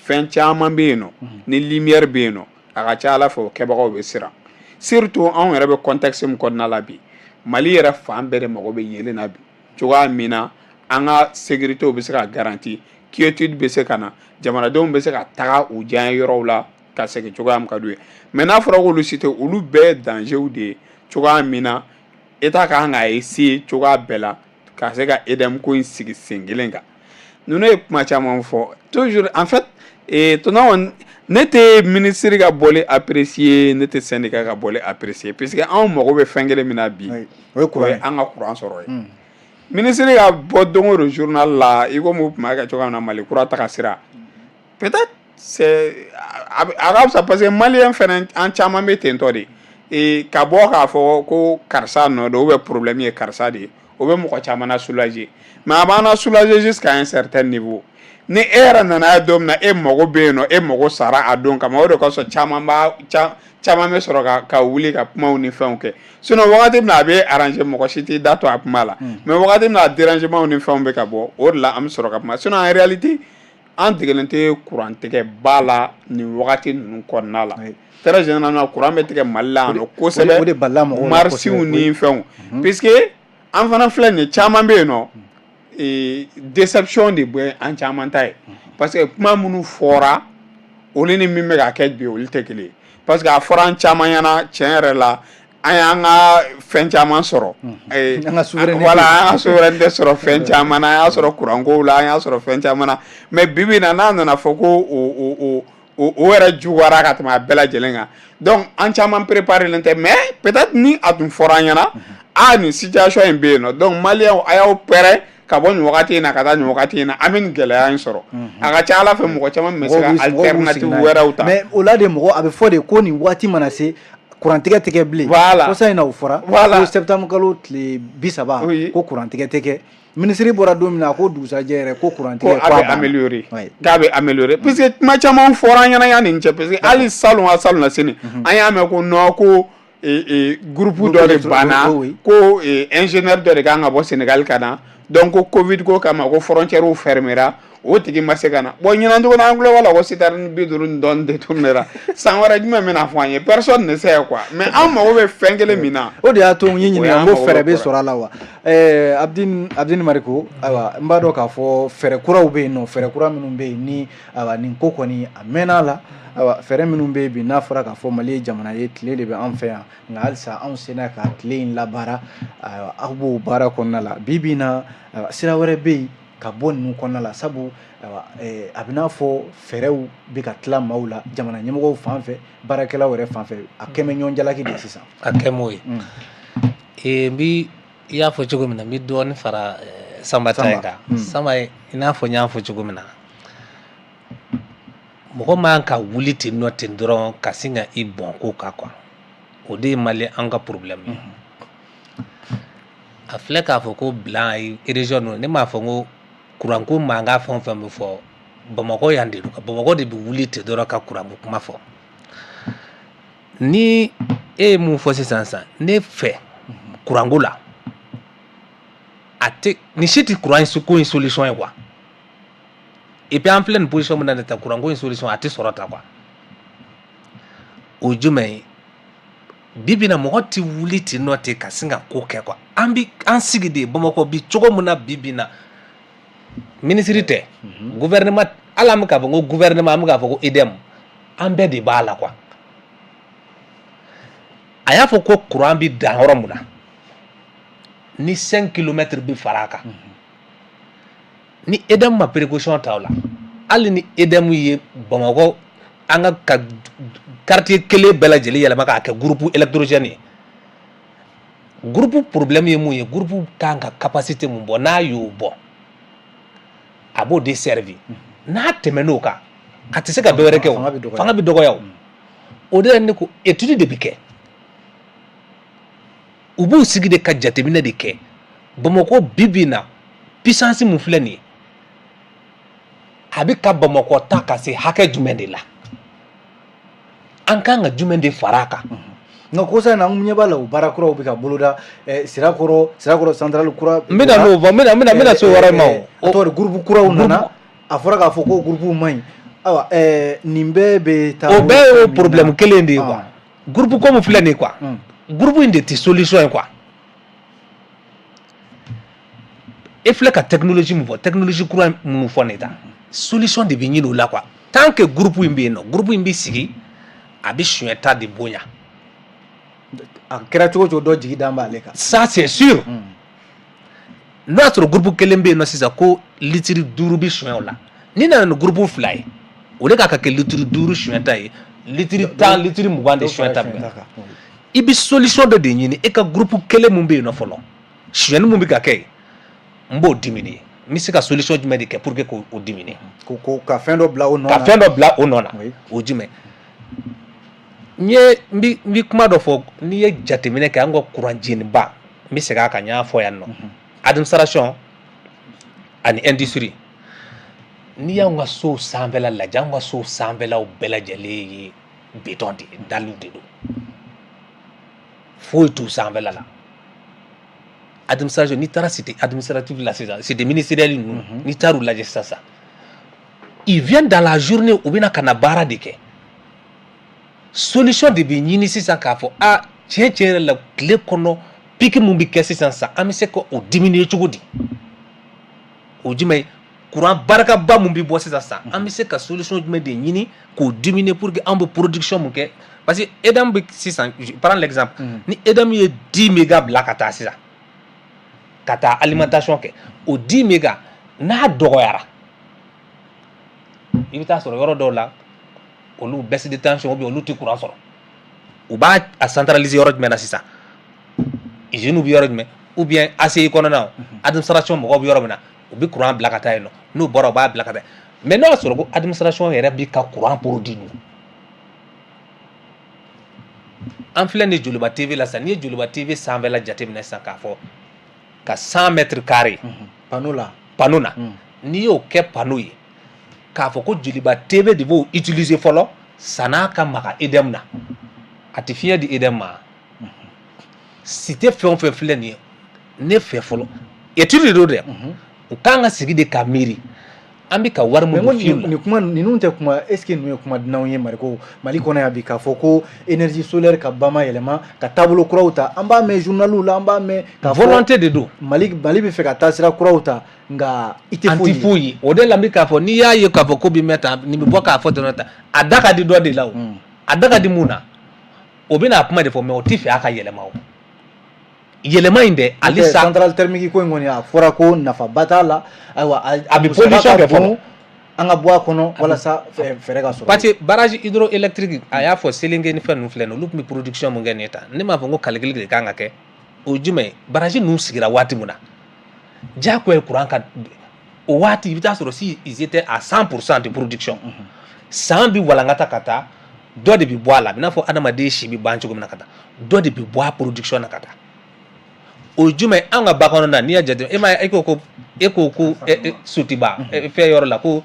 Fɛn caman bɛ yen nɔ, ni lumière bɛ yen nɔ, a ka ca ala fɛ, o kɛbagaw bɛ siran. Surtout anw yɛrɛ bɛ contexte min kɔnɔna la bi, Mali yɛrɛ fan bɛɛ de mago bɛ yeelen na bi, cogoya min na an ka sécurité bɛ se ka garantir, quiétude bɛ se ka na, jamanadenw bɛ se ka taga u diyaɲɛ yɔrɔw la ka segin cogoya min ka d'u ye. Mais n'a fɔra k'olu si tɛ, olu bɛɛ ye danger de ye. Cogoya min na État ka kan ka essayer cogoya bɛɛ la ka se ka EDM ko in sigi sen kelen kan. Ninnu ye kuma caman fɔ toujours. En fait, tonton, ne tɛ ministre ka bɔli apprécier, ne tɛ syndicat ka bɔli apprécier, puisque anw mago bɛ fɛn kelen min na bi, o ye courant ye. An ka courant sɔrɔ ye. Ministre ka bɔ don o don journal la, i komi u tun b'a kɛ cogoya min na, Mali kura taga sira, peut-être c'est a ka fisa, parce que malien fɛnɛ, an caman bɛ ten tɔ de. Ka bɔ k'a fɔ ko karisa nɔ don, ou bien problème ye karisa de ye, o bɛ mɔgɔ caman na soulager, mais a b'an na soulager jusqu'à un certain niveau. Ni e yɛrɛ nana ye don min na e mago bɛ yen nɔ, e mago sara a don kama, o de kosɔn caman b'a caman bɛ sɔrɔ ka wuli ka kumaw ni fɛnw kɛ. Sinon wagati min na a bɛ arranger, mɔgɔ si t'i da to a kuma la. Mais wagati min na a dérangement ni fɛnw bɛ ka bɔ, o de la an bɛ sɔrɔ ka kuma. Sinon en réalité, an degelen tɛ courant tigɛ ba la nin wagati ninnu kɔnɔna la. Très généralement, courant bɛ tigɛ Mali la yan nɔ kosɛbɛ. O de balila mɔgɔw la. Marsiw ni fɛnw, puisque an fana filɛ nin ye, caman bɛ yen nɔ, déception de bɛ an caman ta ye, parce que kuma minnu fɔra, olu ni min bɛ ka kɛ bi, olu tɛ kelen ye. Parce que a fɔra an caman ɲɛna, tiɲɛ yɛrɛ la, an y'an ka fɛn caman sɔrɔ. An ka souveraineté. Voilà, an ka souveraineté sɔrɔ fɛn caman na, an y'a sɔrɔ courant kow la, an y'a sɔrɔ fɛn caman na. Mais bi bi in na, n'a nana fɔ ko o yɛrɛ juguyara ka tɛmɛ a bɛɛ lajɛlen kan, donc an caman préparé len tɛ. Mais peut-être ni a tun fɔra an ɲɛna, a nin situation in bɛ yen nɔ, donc maliyɛnw, a y'aw prêt ka bɔ nin wagati in na ka taa nin wagati in na, an bɛ nin gɛlɛya in sɔrɔ, a ka ca ala fɛ, mɔgɔ caman bɛ se ka alternative wɛrɛw ta. Mais o la de, mɔgɔ a bɛ fɔ de ko nin waati mana se, kurantigɛ tɛ kɛ bilen. Kɔsa in na, o fɔra ko septembre kalo tile 30, ko kurantigɛ tɛ kɛ. Minisiri bɔra don min na, a ko dugusajɛ yɛrɛ ko kurantigɛ ko a bɛ améliorer, k'a bɛ améliorer, puisque kuma caman fɔra an ɲɛna yanni nin cɛ, parce que hali salon a salon na sini, an y'a mɛn ko non, ko groupe dɔ de banna, ko ingénieur dɔ de kan ka bɔ Sénégal ka na, donc ko Covid ko kama, ko frontière fermera, o tigi ma se ka na. Bon, ɲinan tuguni, an tulo b'a la ko citerne 50 ni dɔɔni détourné ra. San wɛrɛ, jumɛn bɛna fɔ an ye? Personne ne sait quoi. Mais an mago bɛ fɛn kelen min na. O de y'a to n ye ɲininka n ko fɛɛrɛ bɛ sɔrɔ a la wa? Abdini, Abdini Mariko, ayiwa, n b'a dɔn k'a fɔ fɛɛrɛ kuraw bɛ yen nɔ, fɛɛrɛ kura minnu bɛ yen ni, ayiwa, nin ko kɔni a mɛnna a la. Ayiwa, fɛɛrɛ minnu bɛ yen bi, n'a fɔra k'a fɔ Mali ye jamana ye, tile de bɛ an fɛ yan, nka halisa anw sera ka tile in labaara. Ayiwa, aw b'o baara kɔnɔna la bi bi in na. Ayiwa, sira wɛrɛ bɛ yen ka bɔ ninnu kɔnɔna la, sabu ayiwa, a bɛ n'a fɔ fɛɛrɛw bɛ ka tila maaw la, jamana ɲɛmɔgɔw fan fɛ, baarakɛlaw yɛrɛ fan fɛ, a kɛn bɛ ɲɔgɔn jalaki de sisan. A kɛ m'o ye. N bi, i y'a fɔ cogo min na, n bi dɔɔnin fara Sanba ta in kan. Sanba, i n'a fɔ n y'a fɔ cogo min na, mɔgɔ man ka wuli ten nɔ ten dɔrɔn ka sin ka i bɔn ko kan quoi. O de ye Mali an ka problème ye. A filɛ k'a fɔ ko bilan région ninnu, ne m'a fɔ n ko kuranko mankan fɛn o fɛn bɛ fɔ Bamakɔ yan de don, Bamakɔ de bɛ wuli ten dɔrɔn ka kuranko kuma fɔ. Ni e ye mun fɔ sisan sisan ne fɛ kuranko la, a tɛ nin si tɛ kuran ko in solution ye quoi. Et puis an filɛ nin position min na nin ta, kuranko in solution a tɛ sɔrɔ ta quoi. O ye jumɛn ye? Bi bi in na, mɔgɔ tɛ wuli ten nɔ ten ka sin ka ko kɛ quoi. An bi an sigi de Bamakɔ bi cogo min na bi bi in na, minisiri tɛ, gouvernement, hali an bɛ k'a fɔ ko gouvernement, an bɛ k'a fɔ ko EDM, an bɛɛ de b'a la quoi. A y'a fɔ ko courant bi dan yɔrɔ mun na, ni 5 kilomètres bi fara a kan, ni EDM ma précaution ta o la, Hali ni EDM ye Bamakɔ, an ka quartier kelen bɛɛ lajɛlen yɛlɛma k'a kɛ groupe électrogène ye, groupe problème ye mun ye? Groupe kan ka capacité mun bɔ, n'a y'o bɔ, a b'o de servi. N'a tɛmɛn'o kan, a tɛ se ka dɔ wɛrɛ kɛ. O fanga bɛ dɔgɔya. O o de la ne ko étude de bɛ kɛ. U b'u sigi de ka jateminɛ de kɛ. Bamakɔ bi bi in na, puissance mun filɛ nin ye, a bɛ ka Bamakɔ ta ka se hakɛ jumɛn de la? An kan ka jumɛn de fara a kan? Nka kosa in na, an ɲɛ b'a la, o baara kuraw bɛ ka boloda. Sirakɔrɔ centrale kura. N bɛna n'o fɔ, n bɛna se o yɔrɔ in ma. O a tɔgɔ di, groupe kuraw nana, a fɔra k'a fɔ ko groupe man ɲi. Ayiwa, nin bɛɛ bɛ taa. O bɛɛ y'o problème kelen de ye quoi. Groupe ko min filɛ nin ye quoi, groupe in de tɛ solution ye quoi. E filɛ ka technologie min fɔ, technologie kura minnu fɔ nin ta, solution de bɛ ɲini o la quoi. Tant que groupe in bɛ yen nɔ, groupe in bɛ sigi, a bɛ suɲɛta de bonya. A kɛra cogo o cogo, dɔ jigi dan b'ale kan. Ça c'est sûr. N'o y'a sɔrɔ groupe kelen bɛ yen nɔ sisan ko litiri 5 bɛ suɲɛ o la, n'i nana ni groupe 2 ye, o de k'a ka kɛ litiri 5 suɲɛta ye, litiri 10, litiri 20 de suɲɛta bɛ. I bɛ solution dɔ de ɲini. E ka groupe kelen mun bɛ yen nɔ fɔlɔ, suɲɛni mun bɛ ka kɛ yen, n b'o diminuer. N bɛ se ka solution jumɛn de kɛ pour que k'o diminuer? Ko ka fɛn dɔ bila o nɔ na. Ka fɛn dɔ bila o nɔ na. O jumɛn? N ye n bɛ n bɛ kuma dɔ fɔ. N'i ye jateminɛ kɛ, an ka kuran jeniba, n bɛ segin a kan, n y'a fɔ yan nɔ, administration ani industrie. N'i y'anw ka sow sanfɛla lajɛ, anw ka sow sanfɛlaw bɛɛ lajɛlen ye béton de ye, dallew de don, foyi t'u sanfɛla la. Administration, n'i taara cité administrative la sisan, cité ministérielle ninnu, n'i taar'u lajɛ sisan sisan, ils viennent dans la journée, u bɛna ka na baara de kɛ. Solution de bɛ ɲini sisan k'a fɔ a tiɲɛ tiɲɛ yɛrɛ la, tile kɔnɔ pic mun bɛ kɛ sisan sisan, an bɛ se ka o diminuer cogo di? O jumɛn ye? Courant barikaba mun bɛ bɔ sisan sisan, an bɛ se ka solution jumɛn de ɲini k'o diminuer pour que an bɛ production mun kɛ? Parce que EDM bɛ sisan, je prends l'exemple, ni EDM ye 10 méga bila ka taa sisan, ka taa alimentation kɛ, o 10 méga n'a dɔgɔyara, i bɛ taa sɔrɔ yɔrɔ dɔw la, olu baisse de tension ou bien olu tɛ courant sɔrɔ. U b'a a centraliser yɔrɔ jumɛn na sisan? Usine bɛ yɔrɔ jumɛn? Ou bien ACI kɔnɔna, administration mɔgɔw bɛ yɔrɔ min na, u bɛ courant bila ka taa yen nɔ. N'o bɔra, u b'a bila ka taa. Mais n'o y'a sɔrɔ ko administration yɛrɛ bɛ ka courant produit dun, an filɛ nin Joliba TV la sisan, n'i ye Joliba TV sanfɛla jateminɛ sisan, k'a fɔ ka 100 mètres carrés panneau la, panneau na, n'i y'o kɛ panneau ye, k'a fɔ ko Joliba TV de b'o utiliser fɔlɔ san'a ka maga EDM na, a tɛ fiɲɛ di EDM ma. Cité fɛn o fɛn filɛ nin ye ne fɛ fɔlɔ, étude de don dɛ, u kan ka sigi de ka miiri an bɛ ka wari min don fuel la. Nin kuma ninnu tɛ kuma, est ce que ninnu ye kuma dunanw ye Mariko Mali kɔnɔ yan bi, k'a fɔ ko énergie solaire ka bayɛlɛma, ka taabolo kuraw ta? An b'a mɛn journaliw la, an b'a mɛn k'a fɔ volonté de don. Mali bɛ fɛ ka taa sira kuraw ta, nka i tɛ an tɛ foyi ye. O de la n bɛ k'a fɔ, n'i y'a ye k'a fɔ ko bi mɛn tan, nin bɛ bɔ k'a fɔ dɔrɔn tan, a da ka di dɔ de la. O a da ka di mun na? O bɛna a kuma de fɔ, mais o tɛ fɛ a ka yɛlɛma. O yɛlɛma in dɛ halisa. Centrale thermique ko in kɔni, a fɔra ko nafaba t'a la. Ayiwa, a bɛ pollution kɛ fɔlɔ. An ka bɔ a kɔnɔ walasa fɛɛrɛ ka sɔrɔ. Parce que barrage hydroélectrique, a y'a fɔ Selenke ni fɛn ninnu filɛ nin ye, olu tun bɛ production mun kɛ nin ye tan, ne m'a fɔ ko calcul de kan ka kɛ. O ye jumɛn ye? Barrage ninnu sigira waati min na, diyagoya ye courant ka o waati, i bɛ taa sɔrɔ si ils étaient à 100% de production, san bɛ walankata ka taa, dɔ de bɛ bɔ a la. A bɛ n'a fɔ adamaden si bɛ ban cogo min na ka taa, dɔ de bɛ bɔ a production na ka taa. O ye jumɛn ye? An ka ba kɔnɔna, n'i y'a jate, e ma ye, e ko ko Sotiba fɛn yɔrɔ la, ko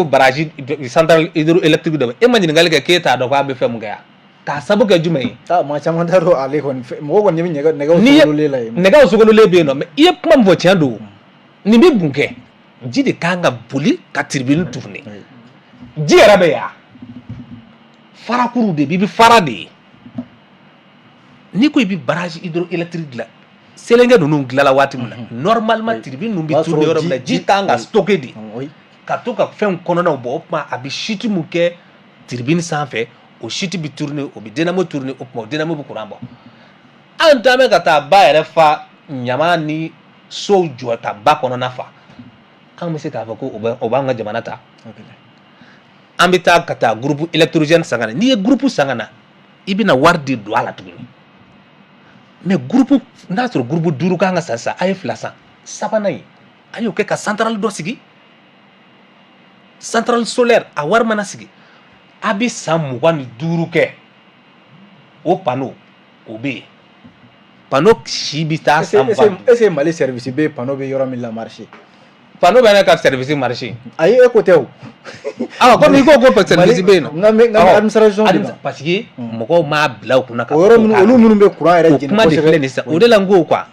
barrage centrale hydroélectrique dɔ bɛ, e ma ɲininkali kɛ k'e t'a dɔn k'a bɛ fɛn mun kɛ yan? K'a sabu kɛ jumɛn ye? Aa, maa caman t'a dɔn ale kɔni. Mɔgɔ kɔni ɲɛ bɛ nɛgɛw sogololen la yen. Nɛgɛw sogololen bɛ yen nɔ, mais i ye kuma min fɔ, tiɲɛ don. Nin bɛ mun kɛ? Ji de kan ka boli ka turbine tourner. Ji yɛrɛ bɛ yan, farakuru de bɛ, i bɛ fara de ye. N'i ko i bɛ barrage hydroélectrique dilan, Selenke ninnu dilanla waati min na, normalement turbine ninnu bɛ tourner yɔrɔ min na, ji kan ka stocker de ka to ka fɛnw kɔnɔnaw bɔ. O tuma a bɛ chute mun kɛ turbine sanfɛ, o chute bɛ tourner, o bɛ dynamo tourner, o tuma o dynamo bɛ courant bɔ. An taa bɛ ka taa ba yɛrɛ fa ɲama ni sow jɔ ka ba kɔnɔna fa. An bɛ se k'a fɔ ko o b'an ka jamana ta. An bɛ taa ka taa groupe électrogène san ka na. N'i ye groupe san ka na, i bɛna wari de don a la tuguni. Mais groupe, n'a sɔrɔ groupe duuru kan ka san sisan, a ye fila san, sabanan in a y'o kɛ ka centrale dɔ sigi, centrale solaire. A wari mana sigi, a bɛ san 25 kɛ, o panneau o bɛ yen, panneau si bɛ taa san 25. Est ce que Mali service bɛ panneau bɛ yɔrɔ min la marché? Panneau bɛ ne ka service marché. Ayi, e ko tɛ o. Awa, komi i ko service bɛ yen nɔ. N ka n ka administration de ma. Parce que mɔgɔw m'a bila u kunna ka. O yɔrɔ minnu, olu minnu bɛ courant yɛrɛ jeni kosɛbɛ. O kuma de filɛ nin ye sisan, o de la n ko quoi,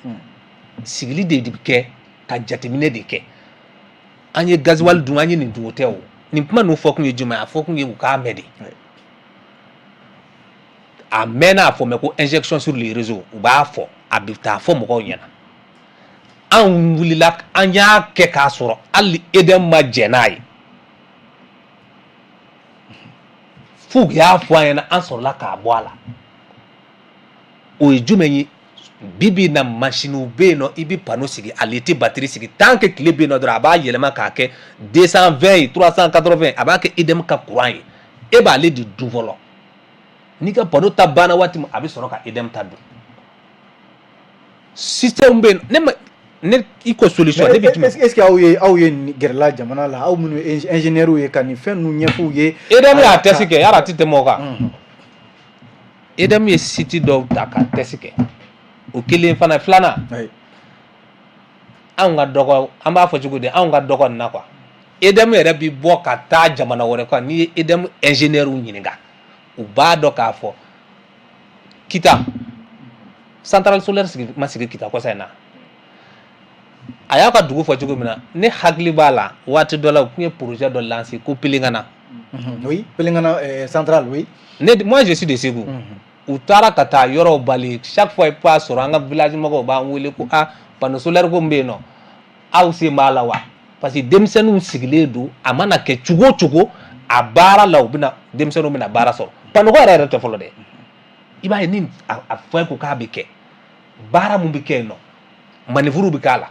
sigili de bɛ kɛ ka jateminɛ de kɛ. An ye gasoil dun, an ye nin dun, o tɛ o. Nin kuma ninnu fɔ kun ye jumɛn ye? A fɔ kun ye u k'a mɛn de. A mɛnna a fɔ mɛ ko injection sur les réseaux, u b'a fɔ, a bɛ taa fɔ mɔgɔw ɲɛna. Anw wulila, an y'a kɛ k'a sɔrɔ hali EDM ma jɛn n'a ye. F'u y'a fɔ an ɲɛna, an sɔrɔla k'a bɔ a la. O ye jumɛn ye? Bi bi in na, masiniw bɛ yen nɔ, i bɛ panneau sigi, ale tɛ batterie sigi, tant que tile bɛ yen nɔ dɔrɔn, a b'a yɛlɛma k'a kɛ 220 ye, 380, a b'a kɛ EDM ka courant ye. E b'ale de dun fɔlɔ. N'i ka panneau ta banna waati min, a bɛ sɔrɔ ka EDM ta dun. Système bɛ yen. Ne ma ne i ko solution ne bɛ jumɛn? Est ce que aw ye gɛrɛla jamana la, aw minnu ye ingénieurs ye, ka nin fɛn ninnu ɲɛf'u ye? EDM y'a test kɛ, yarɔ a tɛ tɛmɛ o kan. EDM ye site dɔw ta ka test kɛ. O kelen fana, filanan, anw ka dɔgɔ, an b'a fɔ cogo di, anw ka dɔgɔ nin na quoi. EDM yɛrɛ bi bɔ ka taa jamana wɛrɛ kan. N'i ye EDM ingénieur ɲininka, u b'a dɔn k'a fɔ Kita centrale solaire sigi ma sigi Kita kɔsa in na. A y'a ka dugu fɔ cogo min na, ne hakili b'a la, waati dɔ la, u tun ye projet dɔ lancer ko Pelengana. Oui, Pelengana centrale, oui. Ne, moi je suis de Ségou. U taara ka taa yɔrɔw bali. Chaque fois i b'a sɔrɔ an ka village mɔgɔw b'an wele ko a panneau solaire ko min bɛ yen nɔ, aw sen b'a la wa? Parce que denmisɛnninw sigilen don, a mana kɛ cogo o cogo a baara la, u bɛna, denmisɛnninw bɛna baara sɔrɔ. Panneau ko yɛrɛ tɛ fɔlɔ dɛ. I b'a ye ni a fɔ ko k'a bɛ kɛ, baara mun bɛ kɛ yen nɔ, manœuvre bɛ k'a la.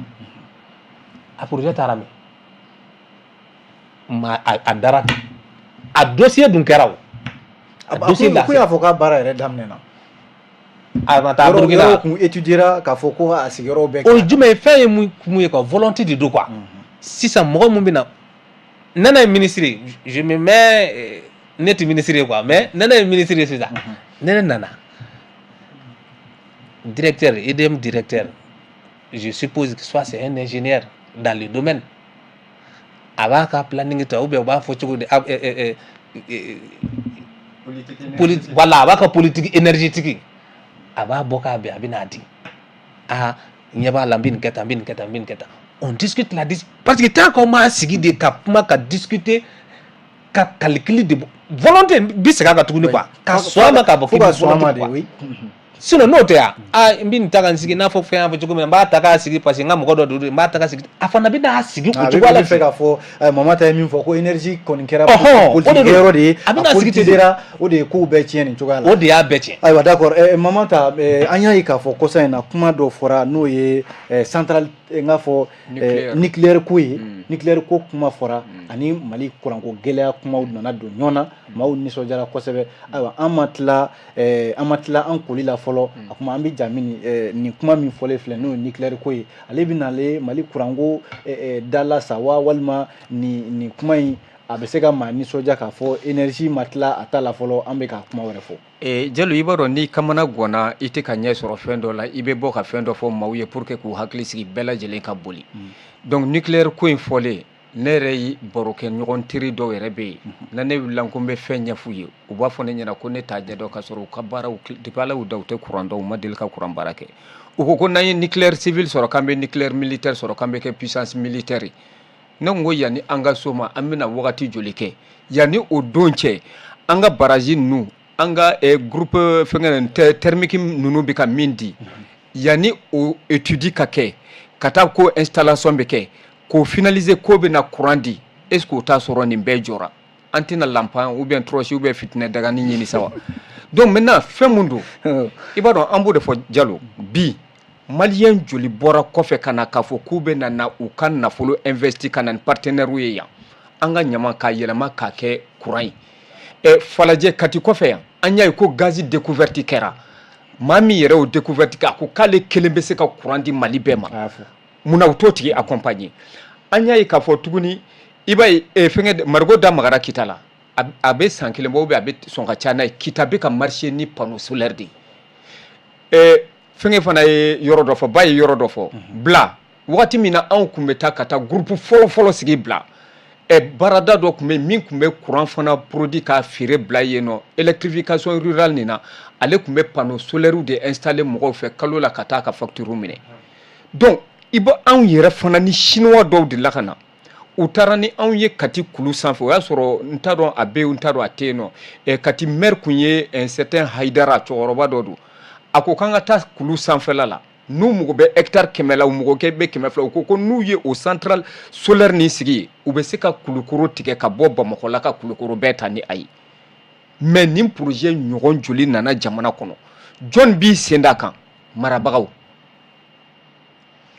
A projet taara min ma, a dara ten, a dossier dun kɛra o. A dossier la, ko y'a fɔ k'a baara yɛrɛ daminɛna. A ma taa Burukina. Yɔrɔ kun étudiera k'a fɔ ko a sigiyɔrɔ bɛɛ. O ye jumɛn ye? Fɛn ye mun ye quoi? Volonté de don quoi. Sisan mɔgɔ mun bɛ na, Nɛnɛ ye ministre ye, je me mets, ne tɛ ministre ye quoi, mais Nɛnɛ ye ministre ye sisan. Nɛnɛ nana directeur, EDM directeur, je suppose que soit c'est un ingénieur dans le domaine, a b'a ka planning ta, ou bien u b'a fɔ cogo di, voilà, a b'a ka politique énergétique, a b'a bɔ k'a bɛn, a bɛ n'a di. Aa, ɲɛ b'a la, n bɛ nin kɛ tan, n bɛ nin kɛ tan, n bɛ nin kɛ tan. On discute là, parce que tant qu'on m'a sigi de ka kuma, ka discuter, ka calcul de volonté bi segin a kan tuguni quoi, ka sɔn a ma k'a fɔ k'i bɛ volonté quoi. Sinon n'o tɛ yan, aa, n bɛ nin ta ka n sigi, n'a fɔ fɛn y'a fɔ cogo min na, n b'a ta k'a sigi parce que n ka mɔgɔ dɔ don, n b'a ta k'a sigi, a fana bɛ n'a sigi o cogoya la. A bɛ fɛ k'a fɔ mama ta ye min fɔ ko énergie kɔni kɛra politique yɔrɔ de ye, a bɛna sigi ten, o de ye kow bɛɛ tiɲɛ nin cogoya la. O de y'a bɛɛ tiɲɛ. Ayiwa, d'accord, mama ta, an y'a ye k'a fɔ kɔsa in na, kuma dɔ fɔra, n'o ye centrale, n k'a fɔ nucléaire ko ye. Nucléaire ko kuma fɔra ani Mali kuranko gɛlɛya kumaw nana don ɲɔgɔn na, maaw nisɔndiyara kosɛbɛ. Ayiwa, an ma tila an koli la fɔlɔ. A kuma an bɛ ja min, nin kuma min fɔlen filɛ, n'o ye nucléaire ko ye, ale bɛ nale Mali kuranko dala sa wa, walima nin kuma in a bɛ se ka maa nisɔndiya k'a fɔ énergie ma tila a ta la fɔlɔ, an bɛ ka kuma wɛrɛ fɔ? Jalo, i b'a dɔn, n'i kamana ganna, i tɛ ka ɲɛ sɔrɔ fɛn dɔ la, i bɛ bɔ ka fɛn dɔ fɔ maaw ye pour que k'u hakili sigi, bɛɛ lajɛlen ka boli. Donc nucléaire ko in fɔlen, ne yɛrɛ ye barokɛ ɲɔgɔn teri dɔw yɛrɛ bɛ yen na, ne wulila ko n bɛ fɛn ɲɛf'u ye, u b'a fɔ ne ɲɛna ko ne t'a ɲɛdɔn, ka sɔrɔ u ka baaraw depuis Ala y'u da, u tɛ courant dɔn, u ma deli ka courant baara kɛ. U ko ko n'an ye nucléaire civil sɔrɔ, k'an bɛ nucléaire militaire sɔrɔ, k'an bɛ kɛ puissance militaire ye. Ne ko yanni an ka so ma, an bɛna wagati joli kɛ yanni o don cɛ? An ka barrage ninnu, an ka groupe fɛngɛ thermique ninnu bɛ ka min di, yanni o étude ka kɛ, ka taa ko installation bɛ kɛ, k'o finaliser, ko bɛna courant di, est ce que o t'a sɔrɔ nin bɛɛ jɔra? An tɛna lanpan ou bien torche ou bien fitinɛ dagani ɲini sa wa? Donc maintenant, fɛn mun don, i b'a dɔn, an b'o de fɔ Jalo, bi Malien joli bɔra kɔfɛ ka na k'a fɔ k'u bɛ na u ka nafolo investi ka na ni partenaires ye yan, an ka ɲama k'a yɛlɛma k'a kɛ courant ye? Ɛ, Falajɛ, Kati kɔfɛ yan, an y'a ye ko gaz découverte kɛra. Maa min yɛrɛ y'o découverte kɛ, a ko k'ale kelen bɛ se ka courant di Mali bɛɛ ma. Munna u t'o tigi accompagner? An y'a ye k'a fɔ tuguni, i b'a ye, fɛnkɛ, Marigot da magara Kita la, a bɛ san 1 bɔ ou bien a bɛ sɔn ka ca n'a ye, Kita bɛ ka marcher ni panneau solaire de ye. Fɛnkɛ fana ye yɔrɔ dɔ fɔ, ba ye yɔrɔ dɔ fɔ bila. Wagati min na anw tun bɛ taa ka taa groupe fɔlɔ fɔlɔ sigi bila, baarada dɔ tun bɛ min tun bɛ courant fana produit k'a feere bila yen nɔ, électrification rurale nin na, ale tun bɛ panneau solaire de installer mɔgɔw fɛ kalo la ka taa ka facture minɛ. Donc i bɛ anw yɛrɛ fana ni Chinois dɔw de la ka na, u taara ni anw ye Kati kulu sanfɛ. O y'a sɔrɔ n t'a dɔn a bɛ yen, n t'a dɔn a tɛ yen nɔ. Kati maire tun ye un certain Hayidara, cɛkɔrɔba dɔ don. A ko k'an ka taa kulu sanfɛla la, n'u mago bɛ hectare 100 la, u mago bɛ 200. U ko ko n'u ye o centrale solaire nin sigi, u bɛ se ka Kulukoro tigɛ ka bɔ Bamakɔ la, ka Kulukoro bɛɛ ta ni a ye. Mais nin projet ɲɔgɔn joli nana jamana kɔnɔ? Jɔn b'i sen da kan? Marabagaw.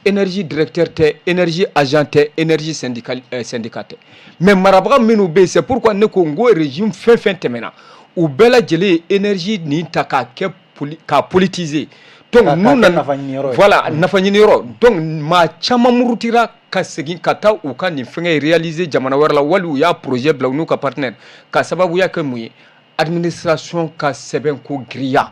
Énergie directeur tɛ, énergie agent tɛ, énergie syndical, syndicat tɛ, mais marabaga minnu bɛ yen. C'est pourquoi ne ko n ko régime fɛn fɛn tɛmɛna, u bɛɛ lajɛlen ye énergie nin ta k'a kɛ k'a politiser. Donc n'u nana, voilà, nafa ɲini yɔrɔ. Donc maa caman murutira ka segin ka taa u ka nin fɛngɛ réaliser jamana wɛrɛ la, wali u y'a projet bila u n'u ka partenaire, ka sababuya kɛ mun ye? Administration ka sɛbɛn ko giriya,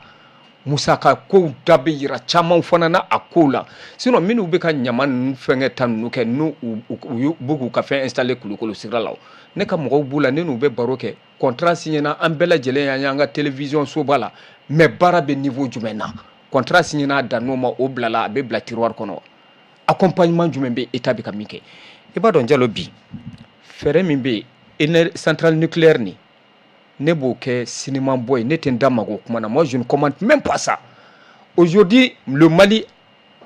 musaka kow da bɛ yira caman fana na a kow la. Sinon minnu bɛ ka ɲama ninnu fɛngɛ ta ninnu kɛ, n'u u b'u k'u ka fɛn installer Kulukolo sira la, ne ka mɔgɔw b'u la, ne n'u bɛ baro kɛ. Contrat signé na, an bɛɛ lajɛlen y'an y'an ka télévision soba la, mais baara bɛ niveau jumɛn na? Contrat signé na, dan n'o ma, o bilala, a bɛ bila tiroir kɔnɔ. Accompagnement jumɛn bɛ État bɛ ka min kɛ? I b'a dɔn Jalo, bi fɛɛrɛ min bɛ yen, centrale nucléaire nin, ne b'o kɛ cinéma bɔ ye, ne tɛ n da mago kuma na. Moi, je ne commente même pas ça. Aujourd'hui, le Mali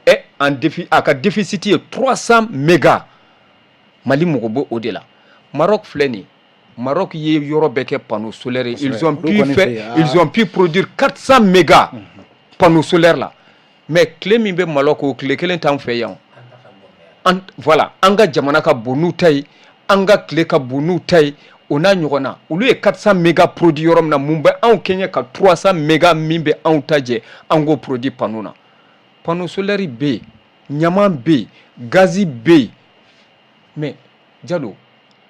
est en défi, a ka déficit ye 300 mégas. Mali mago b'o o de la. Maroc filɛ nin ye, Maroc ye yɔrɔ bɛɛ kɛ panneau solaire ye. Ils ont pu produire 400 mégas panneau solaire la. Mais tile min bɛ Maroc, o tile kelen t'an fɛ yan. An, voilà, an ka jamana ka bon n'u ta ye, an ka tile ka bon n'u ta ye, o n'a ɲɔgɔn na. Olu ye 400 mégas produit yɔrɔ min na, mun bɛ anw kɛɲɛ ka 300 mégas min bɛ anw ta jɛ, an k'o produit panneau na? Panneau solaire bɛ yen, ɲaman bɛ yen, gazi bɛ yen. Mais Jalo,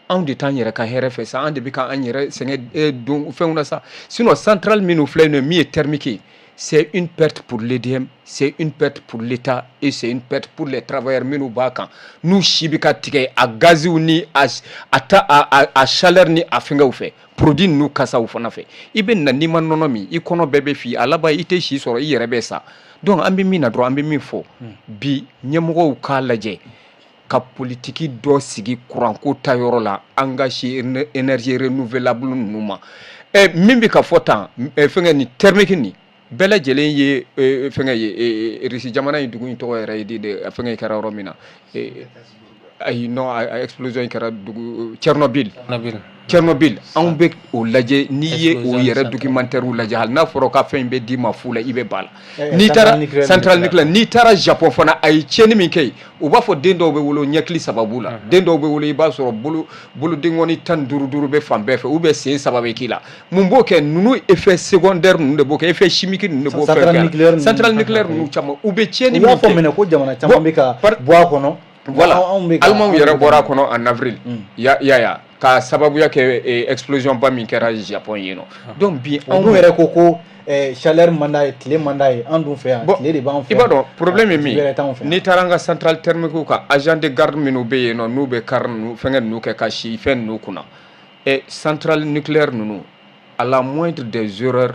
anw de t'an yɛrɛ ka hɛrɛ fɛ sa, an de bɛ k'an yɛrɛ sɛgɛn don fɛnw na sa. Sinon centrale minnu filɛ yen nɔ, min ye thermique ye, c'est une perte pour l'EDM, c'est une perte pour l'État et c'est une perte pour les travailleurs minnu b'a kan, n'u si bɛ ka tigɛ a gaziw ni a ta a chaleur ni a fɛngɛw fɛ, produit ninnu kasaw fana fɛ. I bɛ na, n'i ma nɔnɔ min, i kɔnɔ bɛɛ bɛ fi, a laban i tɛ si sɔrɔ, i yɛrɛ bɛ sa. Donc an bɛ min na dɔrɔn, an bɛ min fɔ bi, ɲɛmɔgɔw k'a lajɛ ka politiki dɔ sigi kuranko ta yɔrɔ la, an ka si énergie renouvelable ninnu ma. Ɛ, min bɛ ka fɔ tan, fɛngɛ nin, thermique nin, bɛɛ lajɛlen ye fɛngɛ ye. Russie jamana in, dugu in tɔgɔ yɛrɛ ye di de? Fɛngɛ kɛra yɔrɔ min na, ayi, non, a explosion in kɛra dugu Tchernobyl. Tchernobyl, anw bɛ o lajɛ. N'i ye o yɛrɛ documentaire lajɛ, hali n'a fɔra ka fɛn in bɛ d'i ma fu la, i bɛ ba la. N'i taara centrale nucléaire, n'i taara Japon fana, a ye tiɲɛni min kɛ yen, u b'a fɔ den dɔw bɛ wolo, ɲɛkili saba b'u la, den dɔw bɛ wolo, i b'a sɔrɔ bolo bolodenkɔni 15 duuru bɛ fan bɛɛ fɛ, ou bien sen saba bɛ k'i la. Mun b'o kɛ? Ninnu effet secondaire ninnu de b'o kɛ, effet chimique ninnu de b'o fɛn kɛ. Centrale nucléaire ninnu caman, u bɛ tiɲɛni min kɛ, u y'a fɔ minɛ ko jamana caman bɛ ka bɔ a kɔnɔ. Voilà, Allemand yɛrɛ bɔra a kɔnɔ en avril, ya ya, ka sababuya kɛ explosion ba min kɛra Japon yen nɔ. Donc bi anw yɛrɛ ko chaleur man d'a ye, tile man d'a ye. An dun fɛ yan, tile de b'an fɛ. I b'a dɔn problème ye min ye, n'i taara an ka centrale thermique ka agent de garde minnu bɛ yen nɔ, n'u bɛ car ninnu, fɛngɛ ninnu kɛ ka si fɛn ninnu kunna, centrale nucléaire ninnu, à la moindre des erreurs,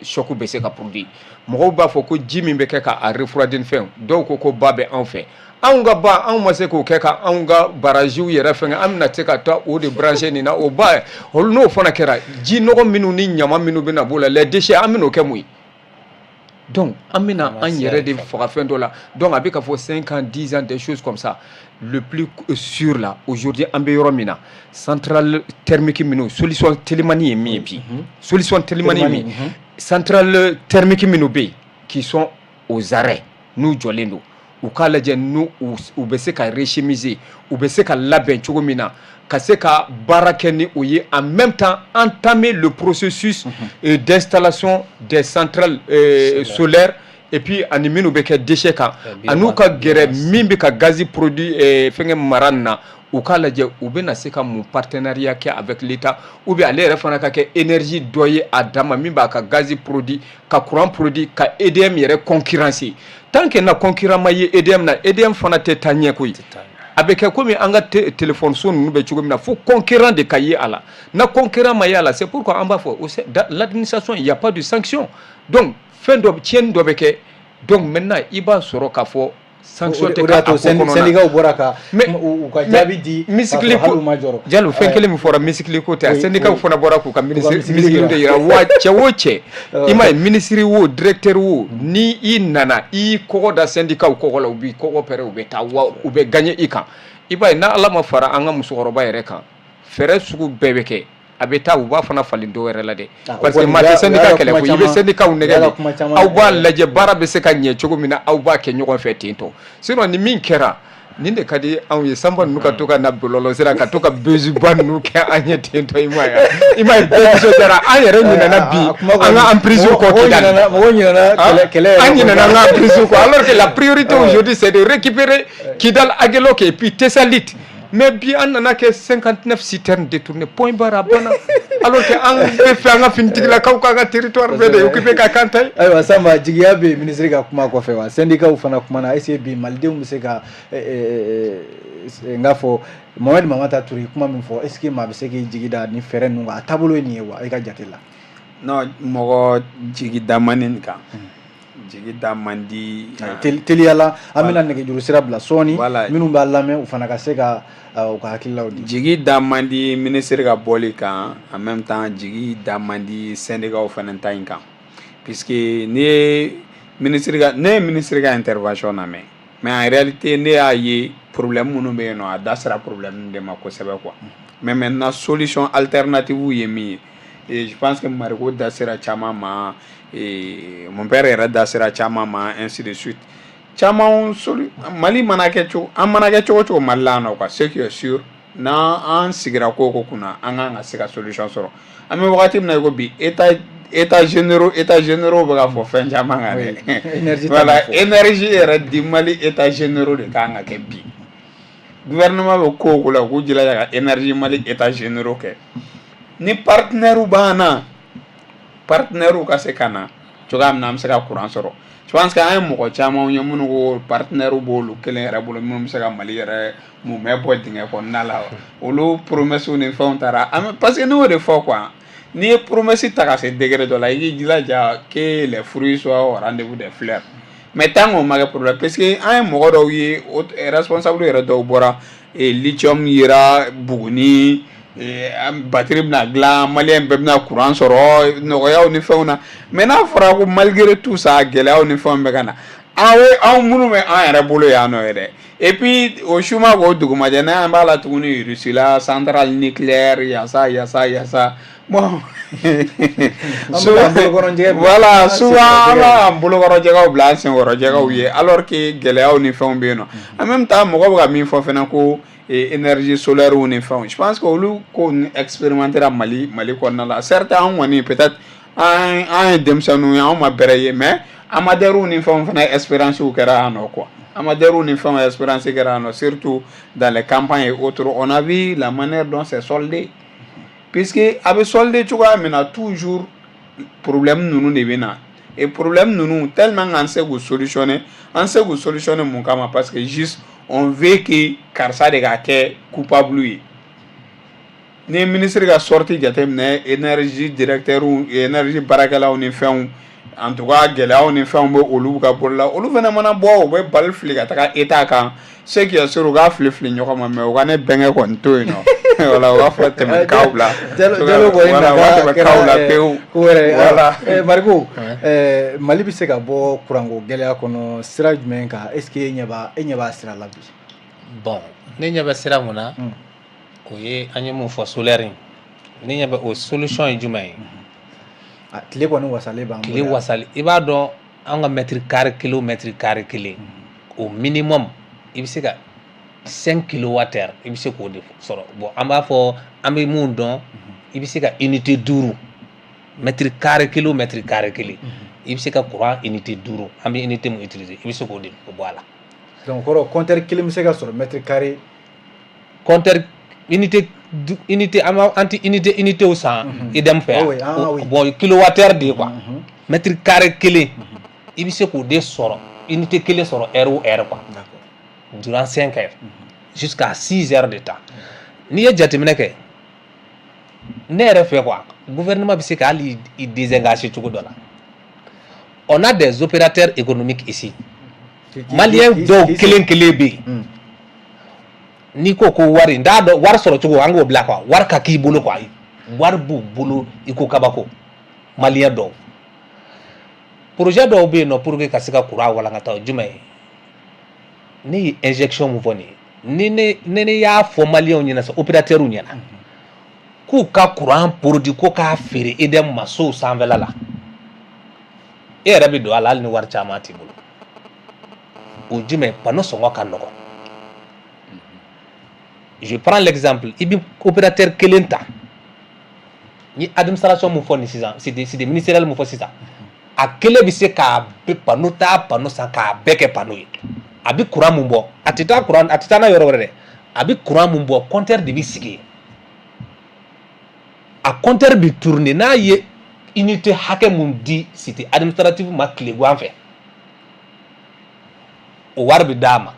choc bɛ se ka produire. Mɔgɔw b'a fɔ ko ji min bɛ kɛ k'a refroidir fɛn, dɔw ko ba bɛ anw fɛ. Anw ka ba, anw ma se k'o kɛ ka anw ka barrages yɛrɛ fɛngɛ, an bɛna se ka taa o de brancher nin na? O ba olu, n'o fana kɛra, ji nɔgɔ minnu ni ɲama minnu bɛna b'o la, les déchets, an bɛn'o kɛ mun ye? Donc an bɛna an yɛrɛ de faga fɛn dɔ la. Donc a bɛ ka fɔ 5 ans, 10 ans, des choses comme ça. Le plus sûr là aujourd'hui, an bɛ yɔrɔ min na, centrale thermique minnu, solution telimani ye min ye bi, solution telimani ye min, centrale thermique minnu bɛ yen qui sont aux arrêts. N'u jɔlen don, u k'a lajɛ n'u u bɛ se ka réchemiser, u bɛ se ka labɛn cogo min na ka se ka baara kɛ ni o ye, en même temps entamer le processus d'installation des centrales solaires et puis ani minnu bɛ kɛ déchet kan, an'u ka gɛrɛ min bɛ ka gazi produit fɛngɛ mara nin na, u k'a lajɛ u bɛna se ka mun partenariat kɛ avec l'État, ou bien ale yɛrɛ fana ka kɛ énergie dɔ ye a dan ma, min b'a ka gazi produit, ka courant produit, ka EDM yɛrɛ concurrencer. Tant que na concurrent ma ye EDM na, EDM fana tɛ taa ɲɛ koyi. A bɛ kɛ komi an ka téléphone so ninnu bɛ cogo min na, fo concurrent de ka ye a la. Na concurrent ma ye a la, c'est pourquoi an b'a fɔ l'administration, il y a pas de sanction. Donc fɛn dɔ, tiɲɛni dɔ bɛ kɛ, donc maintenant i b'a sɔrɔ k'a fɔ sanction tɛ k'a ko kɔnɔ. Syndicat bɔra ka u ka jaabi di. Muscle ko ma jɔrɔ. Jalo, fɛn kelen min fɔra, muscle ko tɛ, syndicat fana bɔra k'u ka muscle de yira wa. Cɛ o cɛ, i m'a ye, ministre wo, directeur wo, ni i nana i y'i kɔgɔ da syndicat kɔgɔ la, u b'i kɔgɔ pɛrɛn, u bɛ taa wa u bɛ gagner i kan. I b'a ye, n'Ala ma fara an ka musokɔrɔba yɛrɛ kan, fɛɛrɛ sugu bɛɛ bɛ kɛ, a bɛ taa u b'a fana falen dɔw yɛrɛ la dɛ, parce que maa tɛ syndicat kɛlɛ koyi. I bɛ syndicat nɛgɛ de, aw b'a lajɛ baara bɛ se ka ɲɛ cogo min na, aw b'a kɛ ɲɔgɔn fɛ ten tɔ. Sinon ni min kɛra nin de ka di anw ye, Sanba ninnu ka to ka na bɔlɔlɔ sira ka to ka buzz ba ninnu kɛ an ye ten tɔ. I m'a ye, bɛɛ nisɔndiyara, an yɛrɛ ɲinɛna bi an ka emprise kɔ Kidali. Mɔgɔw ɲinɛna kɛlɛ. An ɲinɛna an ka emprise kɔ, alors que la priorité aujourd'hui, c'est de récupérer Kidal, Aguelhok et puis Tessalit. Mais bi an nana kɛ 59 citernes détournées, point barre, a banna, alors que an bɛ fɛ an ka finitigilakaw k'an ka territoire bɛɛ de occuper ka k'an ta ye. Ayiwa Sanba, jigiya bɛ ministre ka kuma kɔfɛ wa? Syndicat fana kumana. Est ce que bi malidenw bɛ se ka n k'a fɔ Mohamed Mamata Touré kuma min fɔ, est ce que maa bɛ se k'i jigi da ni fɛɛrɛ ninnu kan? A taabolo ye nin ye wa, e ka jate la? Non, mɔgɔ jigi da man di nin kan, jigi da man di. Teliyala, an bɛna nɛgɛjuru sira bila sɔɔni, minnu b'a lamɛn, u fana ka se ka u ka hakililaw di. Jigi da man di ministre ka bɔli kan, en même temps jigi da man di syndicat fana ta in kan, puisque n'i ye ministre ka, ne ye ministre ka intervention lamɛn, mais en réalité ne y'a ye problème minnu bɛ yen nɔ, a da sera problème de ma kosɛbɛ quoi. Mais maintenant, solution alternative ye min ye, et je pense que Mariko da sera caman ma, et mon père yɛrɛ da sera caman ma, ainsi de suite, caman solu. Mali mana kɛ cogo, an mana kɛ cogo o cogo Mali la yan nɔ quoi, ce qui est sûr, n'an an sigira ko o ko kunna, an kan ka se ka solution sɔrɔ. An bɛ wagati min na i ko bi, état généraux bɛ ka fɔ fɛn caman kan dɛ. Voilà, énergie yɛrɛ di Mali, état généraux de kan ka kɛ bi. Gouvernement bɛ ko o ko la, u k'u jilaja ka énergie Mali état généraux kɛ ni partenaire b'an na, partenaire ka se ka na cogoya min na an bɛ se ka courant sɔrɔ. Je pense que an ye mɔgɔ caman ye minnu ko partenaire b'olu kelen yɛrɛ bolo, minnu bɛ se ka Mali yɛrɛ mumɛ bɔ dingɛ kɔnɔna la. Olu promesse ni fɛnw taara an, parce que ne y'o de fɔ quoi, n'i ye promesse ta ka se degré dɔ la, i k'i jilaja que les fruits soient au rendez-vous des fleurs. Mais tant qu'on ma kɛ problème, parce que an ye mɔgɔ dɔw ye, responsable yɛrɛ dɔw bɔra, lithium yera Buguni, batterie bɛna dilan, malien bɛɛ bɛna courant sɔrɔ nɔgɔyaw ni fɛnw na. Mais n'a fɔra ko malgré tout ça, gɛlɛyaw ni fɛnw bɛ ka na, an anw minnu bɛ an yɛrɛ bolo yan nɔ yɛrɛ, et puis o su ma k'o dugumajɛ, n'an b'a la tuguni, Russie la centrale nucléaire, yasa yasa yasa. Bon, voilà, souvent an b'an bolokɔrɔ jɛgɛw bila an senkɔrɔ jɛgɛw ye, alors que gɛlɛyaw ni fɛnw bɛ yen nɔ. En même temps, mɔgɔ bɛ ka min fɔ fɛnɛ ko énergie solaire ni fɛnw, je pense que olu ko expérimentera Mali kɔnɔna la. Certes, an kɔni peut-être an ye denmisɛnninw ye, anw ma bɛrɛ ye, mais amadeurs ni fɛnw fana expérience kɛra yan nɔ quoi. Amadeurs ni fɛnw expérience kɛra yan nɔ, surtout dans les campagnes et autres, on a vu la manière dont c'est soldé, puisque a bɛ soldé cogoya min na, toujours problème ninnu de bɛ na. Et problème ninnu, tellement qu'an se k'u solutionner, an se k'u solutionner mun kama? Parce que juste on veut que karisa de ka kɛ coupable ye. Ni ye ministre ka sortie jateminɛ, énergie directeur, énergie baarakɛlaw ni fɛnw, en tout cas gɛlɛyaw ni fɛnw bɛ olu ka bolo la, olu fana mana bɔ, u bɛ bali fili ka taga état kan. Ce qui est sûr, u k'a fili fili ɲɔgɔn ma, mais u ka ne bɛnkɛ kɔni to yen nɔ. Voilà, u b'a fɔ tɛmɛ kaw bila. Jalo kɔni. Voilà, u b'a tɛmɛ kaw la pewu. Ko wɛrɛ. Voilà. Mariko, Mali bɛ se ka bɔ kuranko gɛlɛya kɔnɔ sira jumɛn kan? Est ce que e ɲɛ b'a sira la bi? Bon, ne ɲɛ bɛ sira mun na, o ye an ye mun fɔ, solaire in, ne ɲɛ bɛ o solution ye jumɛn ye? Tile kɔni wasalen b'an bolo. Tile wasali, i b'a dɔn. An ka mètre carré kelen o mètre carré kelen, au minimum i bɛ se ka 5 kilowatt heure, i bɛ se k'o de sɔrɔ. Bon, an b'a fɔ, an bɛ mun dɔn, i bɛ se ka unité 5, mètre carré kelen o mètre carré kelen, i bɛ se ka courant unité 5, an bɛ unité mun utiliser, i bɛ se k'o de bɔ a la. Donc kɔrɔ, compteur kelen bɛ se ka sɔrɔ mètre carré? Compteur unité, unité, an b'a, an tɛ unité san EDM fɛ yan. Bon, kilowatt heure de ye quoi. Mètre carré kelen, i bɛ se k'o de sɔrɔ, unité kelen sɔrɔ heure o heure quoi, durant 5 heures jusqu'à 6 heures de temps. N'i ye jateminɛ kɛ, ne yɛrɛ fɛ quoi, gouvernement bɛ se ka hali i désengager cogo dɔ la. On a des opérateurs économiques ici, malien dɔw kelen kelen bɛ yen. N'i ko ko wari, n t'a dɔn wari sɔrɔ cogo, an k'o bila quoi, wari ka k'i bolo quoi, wari b'u bolo i ko kabako. Malien dɔw, projet dɔw bɛ yen nɔ pour que ka se ka courant walankata. O jumɛn ye? Ne ye injection mun fɔ nin ye, ni ne ne ne y'a fɔ maliyɛnw ɲɛna sisan, opérateurs ɲɛna, k'u ka courant produit ko k'a feere EDM ma sow sanfɛla la, e yɛrɛ bɛ don a la hali ni wari caman t'i bolo. O jumɛn? Panneau sɔngɔ ka nɔgɔn. Je prends l'exemple, i bɛ opérateur kelen ta, n ye administration mun fɔ nin sisan, cité ministériel mun fɔ sisan, a kelen bɛ se k'a bɛɛ panneau ta, panneau san k'a bɛɛ kɛ panneau ye. A bɛ courant mun bɔ, a tɛ taa courant, a tɛ taa n'a yɔrɔ wɛrɛ dɛ. A bɛ courant mun bɔ, compteur de bɛ sigi yen, a compteur bɛ tourner. N'a ye unité hakɛ mun di cité administrative ma tilegan fɛ, o wari bɛ d'a ma.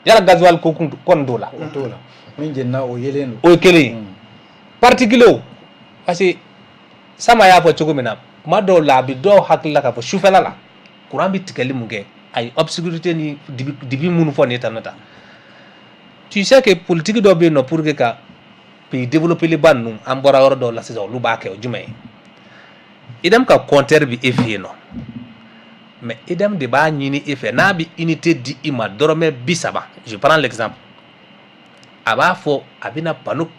Yala gasoil ko kun kɔni t'o la? O t'o la. Min jenina, o yelen don. O ye kelen ye. Particulier, parce que Sama y'a fɔ cogo min na, kuma dɔw la a bɛ dɔw hakili la k'a fɔ sufɛla la courant bɛ tigɛli mun kɛ, a ye obscurité ni dibi dibi minnu fɔ nin ye tan tan. Tu sais que politique dɔ bɛ yen nɔ pour que ka pays développé ba ninnu, an bɔra yɔrɔ dɔw la sisan, olu b'a kɛ. O jumɛn ye? EDM ka compteur bɛ e fɛ yen nɔ, mais EDM de b'a ɲini e fɛ, n'a bɛ unité di i ma dɔrɔmɛ 30, je prends l'exemple, a b'a fɔ a bɛna panneau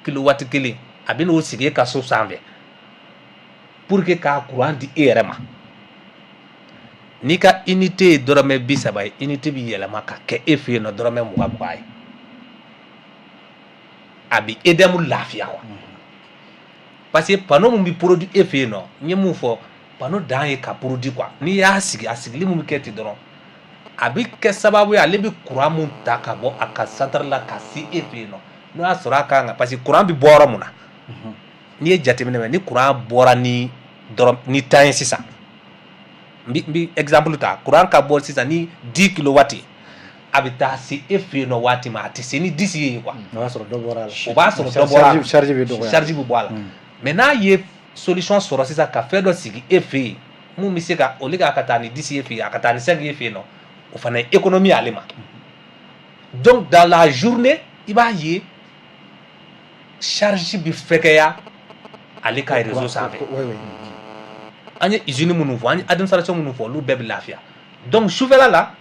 kilowatt kelen, a bɛna o sigi e ka so sanfɛ pour que k'a courant di e yɛrɛ ma. N'i ka unité ye dɔrɔmɛ 30 ye, unité bɛ yɛlɛma ka kɛ e fɛ yen nɔ dɔrɔmɛ 20 20 ye. A bɛ EDM lafiya quoi, parce que panneau mun bɛ produit e fɛ yen nɔ, n ye mun fɔ, panneau dan ye ka produit quoi. N'i y'a sigi, a sigili mun bɛ kɛ ten dɔrɔn, a bɛ kɛ sababu ye, ale bɛ courant mun ta ka bɔ a ka centrale la ka se e fɛ yen nɔ, n'o y'a sɔrɔ a kan ka, parce que courant bɛ bɔ yɔrɔ mun na, n'i ye jateminɛ kɛ, ni courant bɔra ni dɔrɔn ni tan ye sisan, n bɛ exemple ta, courant ka bɔ sisan ni 10 kilowatt, a bɛ taa se e fɛ yen nɔ waati min, a tɛ se ni 10 ye quoi. O b'a sɔrɔ dɔ bɔra a la. O b'a sɔrɔ dɔ bɔra a la. Charge bɛ dɔgɔya. Charge bɛ bɔ a la. Mais n'a ye solution sɔrɔ sisan ka fɛn dɔ sigi e fɛ yen mun bɛ se ka au lieu ka taa ni 10 ye fɛ yen, a ka taa ni 5 ye fɛ yen nɔ, o fana ye économie ale ma. Donc dans la journée, i b'a ye charge bɛ fɛgɛya ale ka réseau sanfɛ. An ye usine minnu fɔ, an ye administration minnu fɔ, olu bɛɛ bɛ lafiya. Donc sufɛla la,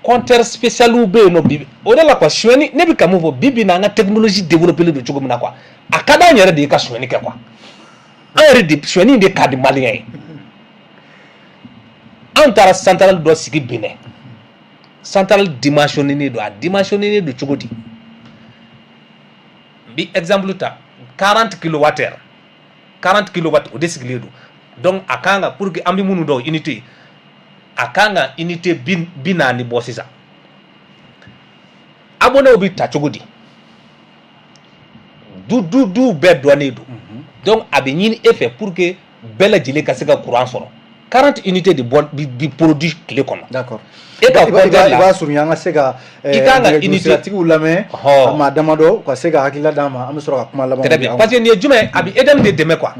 compteur spécial bɛ yen nɔ bi. O de la quoi, sonyɛni, ne bɛ ka mun fɔ, bi bi in na, an ka technologie développé don cogo min na quoi, a ka d'an yɛrɛ de ye ka sonyɛni kɛ quoi. An yɛrɛ de, sonyɛni de ka di malien ye. An taara centrale dɔ sigi Benin, centrale dimensionné don. A dimensionné don cogo di? N bi exemple ta, 40 kilowatt heure, 40 kilowatt, o de sigilen don. Donc a kan ka, pour que an bɛ minnu dɔn unité, a kan ka unité 40 bɔ sisan. Abonnéw bɛ ta cogo di? Du du du bɛɛ dɔnnen don. Donc a bɛ ɲini e fɛ pour que bɛɛ lajɛlen ka se ka courant sɔrɔ, 40 unités de bɔ bi produit tile kɔnɔ. E ka compteur la, i b'a surunya, an ka se ka i kan ka unité nɛgɛjurusiratigiw lamɛn, a maa damadɔ ka se ka hakilila d'an ma, an bɛ sɔrɔ ka kuma laban. Très bien, parce que nin ye jumɛn ye? A bɛ EDM de dɛmɛ quoi.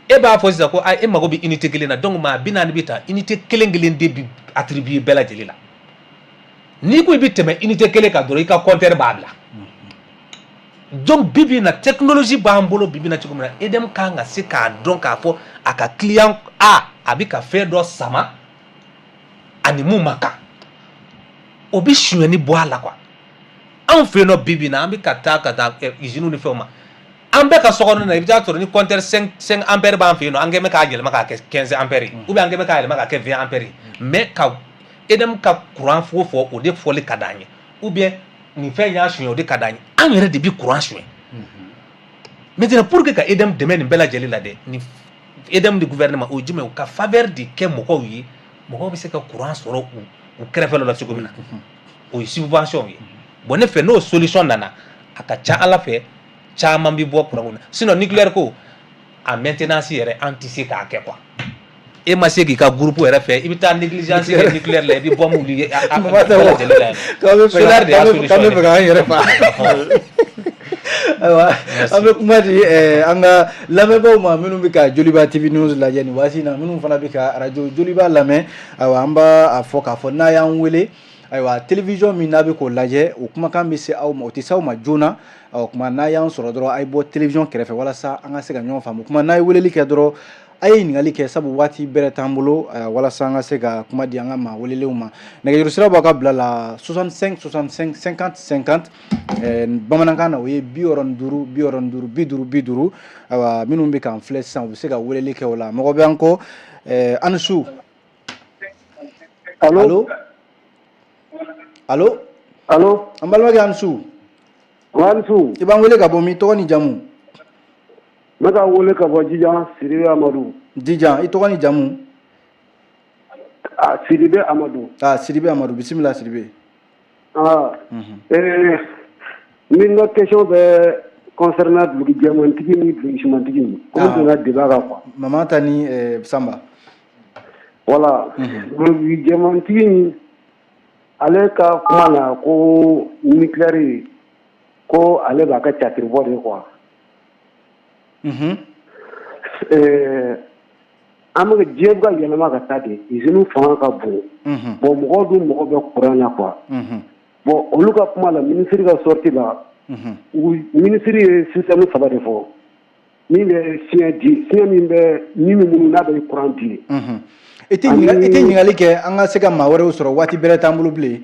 E b'a fɔ sisan ko e mago bɛ unité kelen na, donc maa 40 bɛ ta, unité kelen kelen de bɛ attribuer bɛɛ lajɛlen la. N'i ko i bɛ tɛmɛ unité kelen kan dɔrɔn, i ka compteur b'a bila. Donc bi bi in na, technologie b'an bolo bi bi in na cogo min na, EDM kan ka se k'a dɔn k'a fɔ a ka client A, a bɛ ka fɛn dɔ sama ani mun ma kan, o bɛ sonyɛni bɔ a la quoi. Anw fɛ yen nɔ bi bi in na, an bɛ ka taa usines ni fɛnw ma. An bɛɛ ka sokɔnɔ na, i bɛ taa sɔrɔ ni compteur 5 ampères b'an fɛ yen nɔ, an kɛn bɛ k'a yɛlɛma k'a kɛ 15 ampères ye, ou bien an kɛn bɛ k'a yɛlɛma k'a kɛ 20 ampères ye. Mais ka EDM ka courant fo fɔ, o de fɔli ka d'an ye, ou bien nin fɛn y'a suɲɛ, o de ka d'an ye. An yɛrɛ de bɛ courant suɲɛ. Maintenant, pour que ka EDM dɛmɛ nin bɛɛ lajɛlen la dɛ, ni EDM ni gouvernement, o ye jumɛn ye? U ka faveur de kɛ mɔgɔw ye, mɔgɔw bɛ se ka courant sɔrɔ u kɛrɛfɛ la cogo min na, o ye subvention ye. Bon, ne fɛ, n'o solution nana, a ka ca Ala fɛ, caman bɛ bɔ courant ko na. Sinon nucléaire ko, a maintenance yɛrɛ, an tɛ se k'a kɛ quoi. E ma se k'i ka groupe yɛrɛ fɛ, i bɛ taa négligence kɛ nucléaire la, i bɛ bombe wuli a bɛɛ lajɛlen la yan. Solaire de y'a solution. K'an bɛ fɛ k'an yɛrɛ fa. Ayiwa, an bɛ kuma di an ka lamɛnbaaw ma minnu bɛ ka Joliba TV News lajɛ nin waati in na, minnu fana bɛ ka radio Joliba lamɛn. Ayiwa, an b'a fɔ k'a fɔ n'a y'an wele, ayiwa, télévision min n'a bɛ k'o lajɛ, o kumakan bɛ se aw ma, o tɛ se aw ma joona. Ɔ kuma n'a y'an sɔrɔ dɔrɔn, a ye bɔ télévision kɛrɛfɛ walasa an ka se ka ɲɔgɔn faamu. Kuma n'a ye weleli kɛ dɔrɔn, a ye ɲininkali kɛ, sabu waati bɛrɛ t'an bolo, walasa an ka se ka kuma di an ka maa welelenw ma. Nɛgɛjuru sira b'aw ka bila la: 65 65 50 50. Bamanankan na, o ye 65 65 50 50. Ayiwa, minnu bɛ k'an filɛ sisan, u bɛ se ka weleli kɛ o la. Mɔgɔ bɛ an kɔ. A ni su. Allo, allo. Allo. An balimakɛ, a ni su. Wa ni su. I b'an wele ka bɔ min? Tɔgɔ ni jamu? N bɛ ka wele ka bɔ Jijan, Sidibe Amadu. Jijan, i tɔgɔ ni jamu? Ah, Sidibe Amadu. Ah, Sidibe Amadu, bisimila Sidibe. Ah, n ka question bɛ concernant duloki jɛmantigi ni duloki simantigi. Komi donna débat kan quoi. Mama ta ni Samba. Voilà. Duloki jɛmantigi in, ale ka kuma na ko nucléaire ko ale b'a ka théâtre bɔ de quoi. An bɛ diɲɛ bɛ ka yɛlɛma ka taa de, usine fanga ka bon. Bon, mɔgɔw dun mago bɛ courant na quoi. Bon, olu ka kuma la, ministre ka sortie la, u ministre ye système saba de fɔ min bɛ fiɲɛ di, fiɲɛ min bɛ min bɛ minnu n'a bɛ courant di. I tɛ ɲininkali kɛ, an ka se ka maa wɛrɛw sɔrɔ, waati bɛrɛ t'an bolo bilen.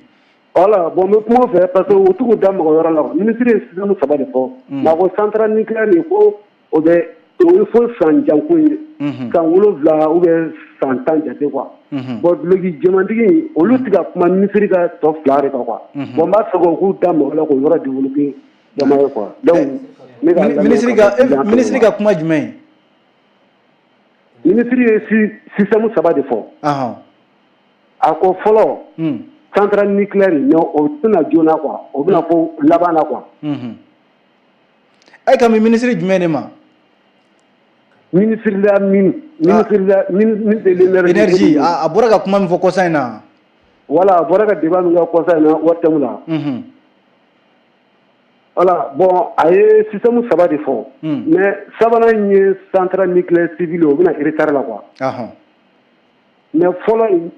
Voilà, bon, n bɛ kuma fɛ parce que u t'u da mɔgɔ wɛrɛ la. Ministre ye système saba de fɔ. Mais a ko centrale nucléaire nin, ko o bɛ o ye fo san janko ye, san 7 ou bien san 10 jate quoi. Bon, duloki jɛmantigi, olu tɛ ka kuma ministre ka tɔ fila de kan quoi. Bon, n b'a fɛ k'u da mɔgɔ la k'o yɔrɔ développer jama ye quoi. Donc ne ka Ministre ka kuma jumɛn ye? Ministre ye système saba de fɔ. A ko fɔlɔ, centrale nucléaire, mais o tɛna joona quoi, o bɛna fɔ laban na quoi. E ka mi ministre jumɛn de ma? Ministre de la mine, ministre de la ministre de l'énergie. Énergie, a bɔra ka kuma min fɔ kɔsa in na. Voilà, a bɔra ka débat min kɛ kɔsa in na ORTM la. Voilà, bon, a ye système saba de fɔ. Mais sabanan in ye centrale nucléaire civile, o bɛna retard la quoi. Mais fɔlɔ in,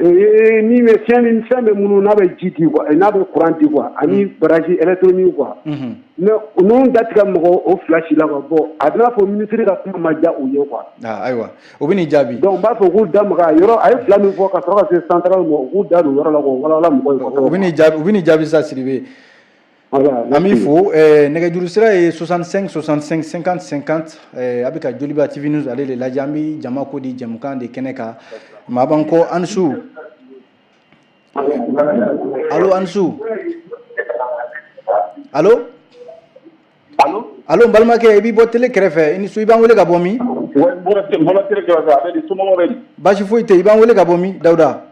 min bɛ fiɲɛ min, fɛn bɛ minnu n'a bɛ ji di quoi, n'a bɛ courant di quoi, ani barrage électronique quoi. Mais ninnu da tigɛ mɔgɔ o fila si la quoi. Bon, a bɛna fɔ ministre ka kuma ma diya u ye quoi. Ah, ayiwa, o bɛ n'i jaabi. Donc n b'a fɛ u k'u da maga yɔrɔ a ye fila min fɔ ka sɔrɔ ka se centrale ma, u k'u da don yɔrɔ la k'o walawala mɔgɔw ye kosɛbɛ. U bɛ n'i jaabi, u bɛ n'i jaabi sa, Sidibe. Voilà. An b'i fo. Nɛgɛjuru sira ye 65 65 50 50. A bɛ ka Joliba TV News ale de lajɛ. An bɛ jama ko di jɛmukan de kɛnɛ kan. Maa b'an kɔ. An su. Allo, an su. Allo. Allo, n balimakɛ, i b'i bɔ télé kɛrɛfɛ. I ni su, i b'an wele ka bɔ min? N bɔra télé kɛrɛfɛ. A bɛ di, somɔgɔw bɛ di? Baasi foyi tɛ. I b'an wele ka bɔ min, Dawuda?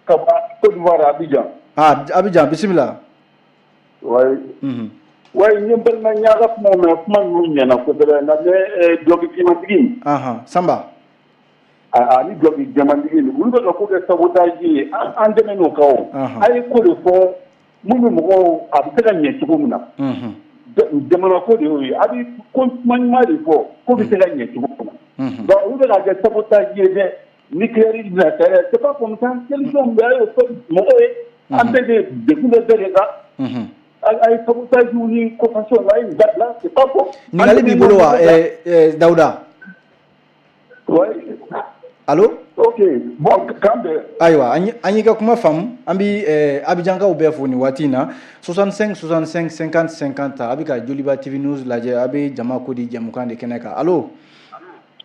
Ka bɔ Côte d'Ivoire, Abidjan. Ah, Abidjan, bisimila. Oui. Oui, n ye balima, n y'a ka kumaw mɛn, kuma ninnu ɲɛna kosɛbɛ, nka ne duloki finmantigi. Sanba. Ani duloki jɛmantigi, olu bɛ ka ko kɛ sabotage ye, an dɛmɛ n'o kan o. A ye ko de fɔ mun bɛ mɔgɔw, a bɛ se ka ɲɛ cogo min na. Jamana ko de y'o ye, a bɛ ko kuma ɲuman de fɔ ko bɛ se ka ɲɛ cogo min na. Donc olu bɛ ka kɛ sabotage ye dɛ, nucléaire bɛna kɛ, c'est pas comme ça, solution bɛ, a y'o fɔ mɔgɔw ye, an bɛɛ de degun bɛ bɛɛ de kan. A ye sabotage ni coopération, a ye nin dabila, c'est pas bon. Ɲininkali b'i bolo wa, Dawuda? Oui. Allo? Ok, bon, k'an bɛn. Ayiwa, an y'i ka kuma faamu. An bi Abidjankaw bɛɛ fo nin waati in na. 65 65 50 50, a bɛ ka Joliba TV News lajɛ, a bɛ jama ko di jɛmukan de kɛnɛ kan. Allo?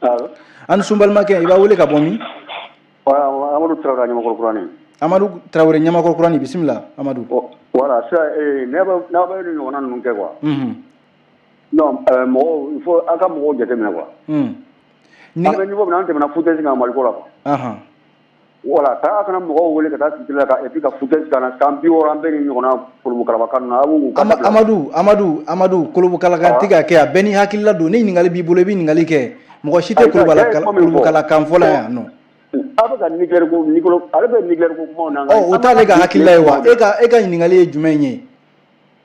Allo? An sun, balimakɛ, i b'a wele ka bɔ min? Amadu Tarawele, Ɲamakɔrɔ Kurani. Amadu Tarawele, Ɲamakɔrɔ Kurani, bisimila Amadu. Voilà, sisan n'aw bɛ nin ɲɔgɔnna ninnu kɛ quoi. Non, mɔgɔw, il faut aw ka mɔgɔw jateminɛ quoi. An bɛ niveau min na, an tɛmɛna foutaise kan Maliko la quoi. Voilà, taa kana mɔgɔw wele ka taa sigi la ka et puis ka foutaise ka na san 60, an bɛ nin ɲɔgɔnna kolobokalaba ninnu, a b'u Amadu, Amadu, Amadu, kolobokalakan tɛ ka kɛ. A bɛɛ ni hakilila don. Ni ɲininkali b'i bolo, i bɛ ɲininkali kɛ. Mɔgɔ si tɛ kolobokalakan fɔ la yan nɔ. A bɛ ka nucléaire ko, ale bɛ nucléaire ko kumaw na. Ɔ, o t'ale ka hakilila ye wa? E ka ɲininkali ye jumɛn ye?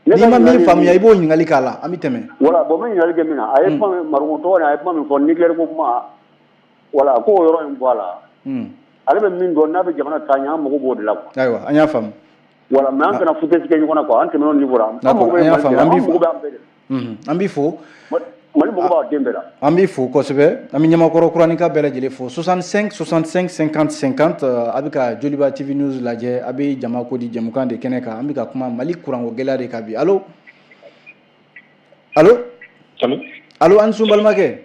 N'i ma min faamuya, i b'o ɲininkali k'a la, an bɛ tɛmɛ. Voilà, bon, n bɛ ɲininkali kɛ min na, a ye kuma min Marogo tɔgɔ nin, a ye kuma min fɔ nucléaire ko kuma, voilà, k'o yɔrɔ in bɔ a la. Ale bɛ min dɔn n'a bɛ jamana taa ɲɛ, an mago b'o de la quoi. Ayiwa, an y'a faamu. Voilà, mais an kana foutaise kɛ ɲɔgɔn na quoi, an tɛmɛna o niveau la. D'accord, an y'a faamu. An mago bɛ an bɛɛ de la. An b'i fo. Mali mago b'a den bɛɛ la. An b'i fo kosɛbɛ. An bɛ Ɲamakɔrɔ Kuranika bɛɛ lajɛlen fo. 65 65 50 50, a bɛ ka Joliba TV News lajɛ, a bɛ jama ko di jɛmukan de kɛnɛ kan. An bɛ ka kuma Mali kuranko gɛlɛya de kan bi. Allo, allo, allo, an sun, balimakɛ.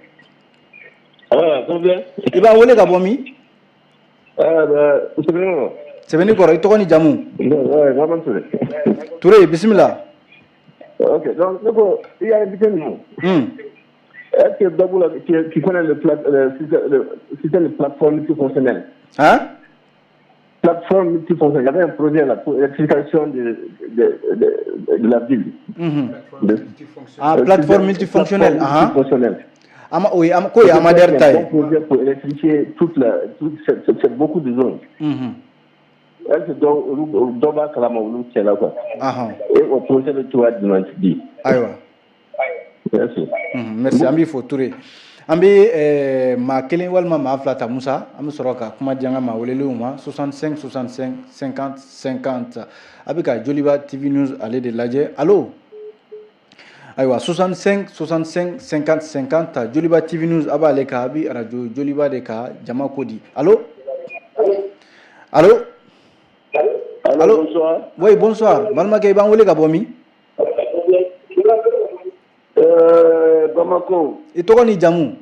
I b'a wele ka bɔ min? Sɛbɛnni kɔrɔ. I tɔgɔ ni jamu? Ture, bisimila. Ok, donc ne ko i y'a invité ninnu. Est-ce que dɔ b'u la qui connaît le système de plateforme multifonctionnelle? Hein? Plateforme multifonctionnelle. Il y avait un projet là pour l'électrification de la ville. Ah, plateforme multifonctionnelle. Plateforme multifonctionnelle. Ama, oui, ama, ko ye Amader ta ye. Un bon projet pour électrifier toute la, toute cette, cette, beaucoup de zones. Est-ce que dɔ olu dɔ b'a kalama olu cɛ la quoi? Et o projet bɛ cogoya jumɛn di? Ayiwa. Merci. Merci, an b'i fo Ture. An bɛ maa kelen walima maa fila ta, Musa, an bɛ sɔrɔ ka kuma di an ka maa welelenw ma. 65 65 50 50, a bɛ ka Joliba TV News ale de lajɛ. Allo? Ayiwa, 65 65 50 50, Joliba TV News a b'ale kan, a bɛ arajo Joliba de kan, jama ko di. Allo, allo, allo? Bonsoir. Oui, bonsoir, balimakɛ, i b'an wele ka bɔ min? Bamako. I tɔgɔ ni jamu?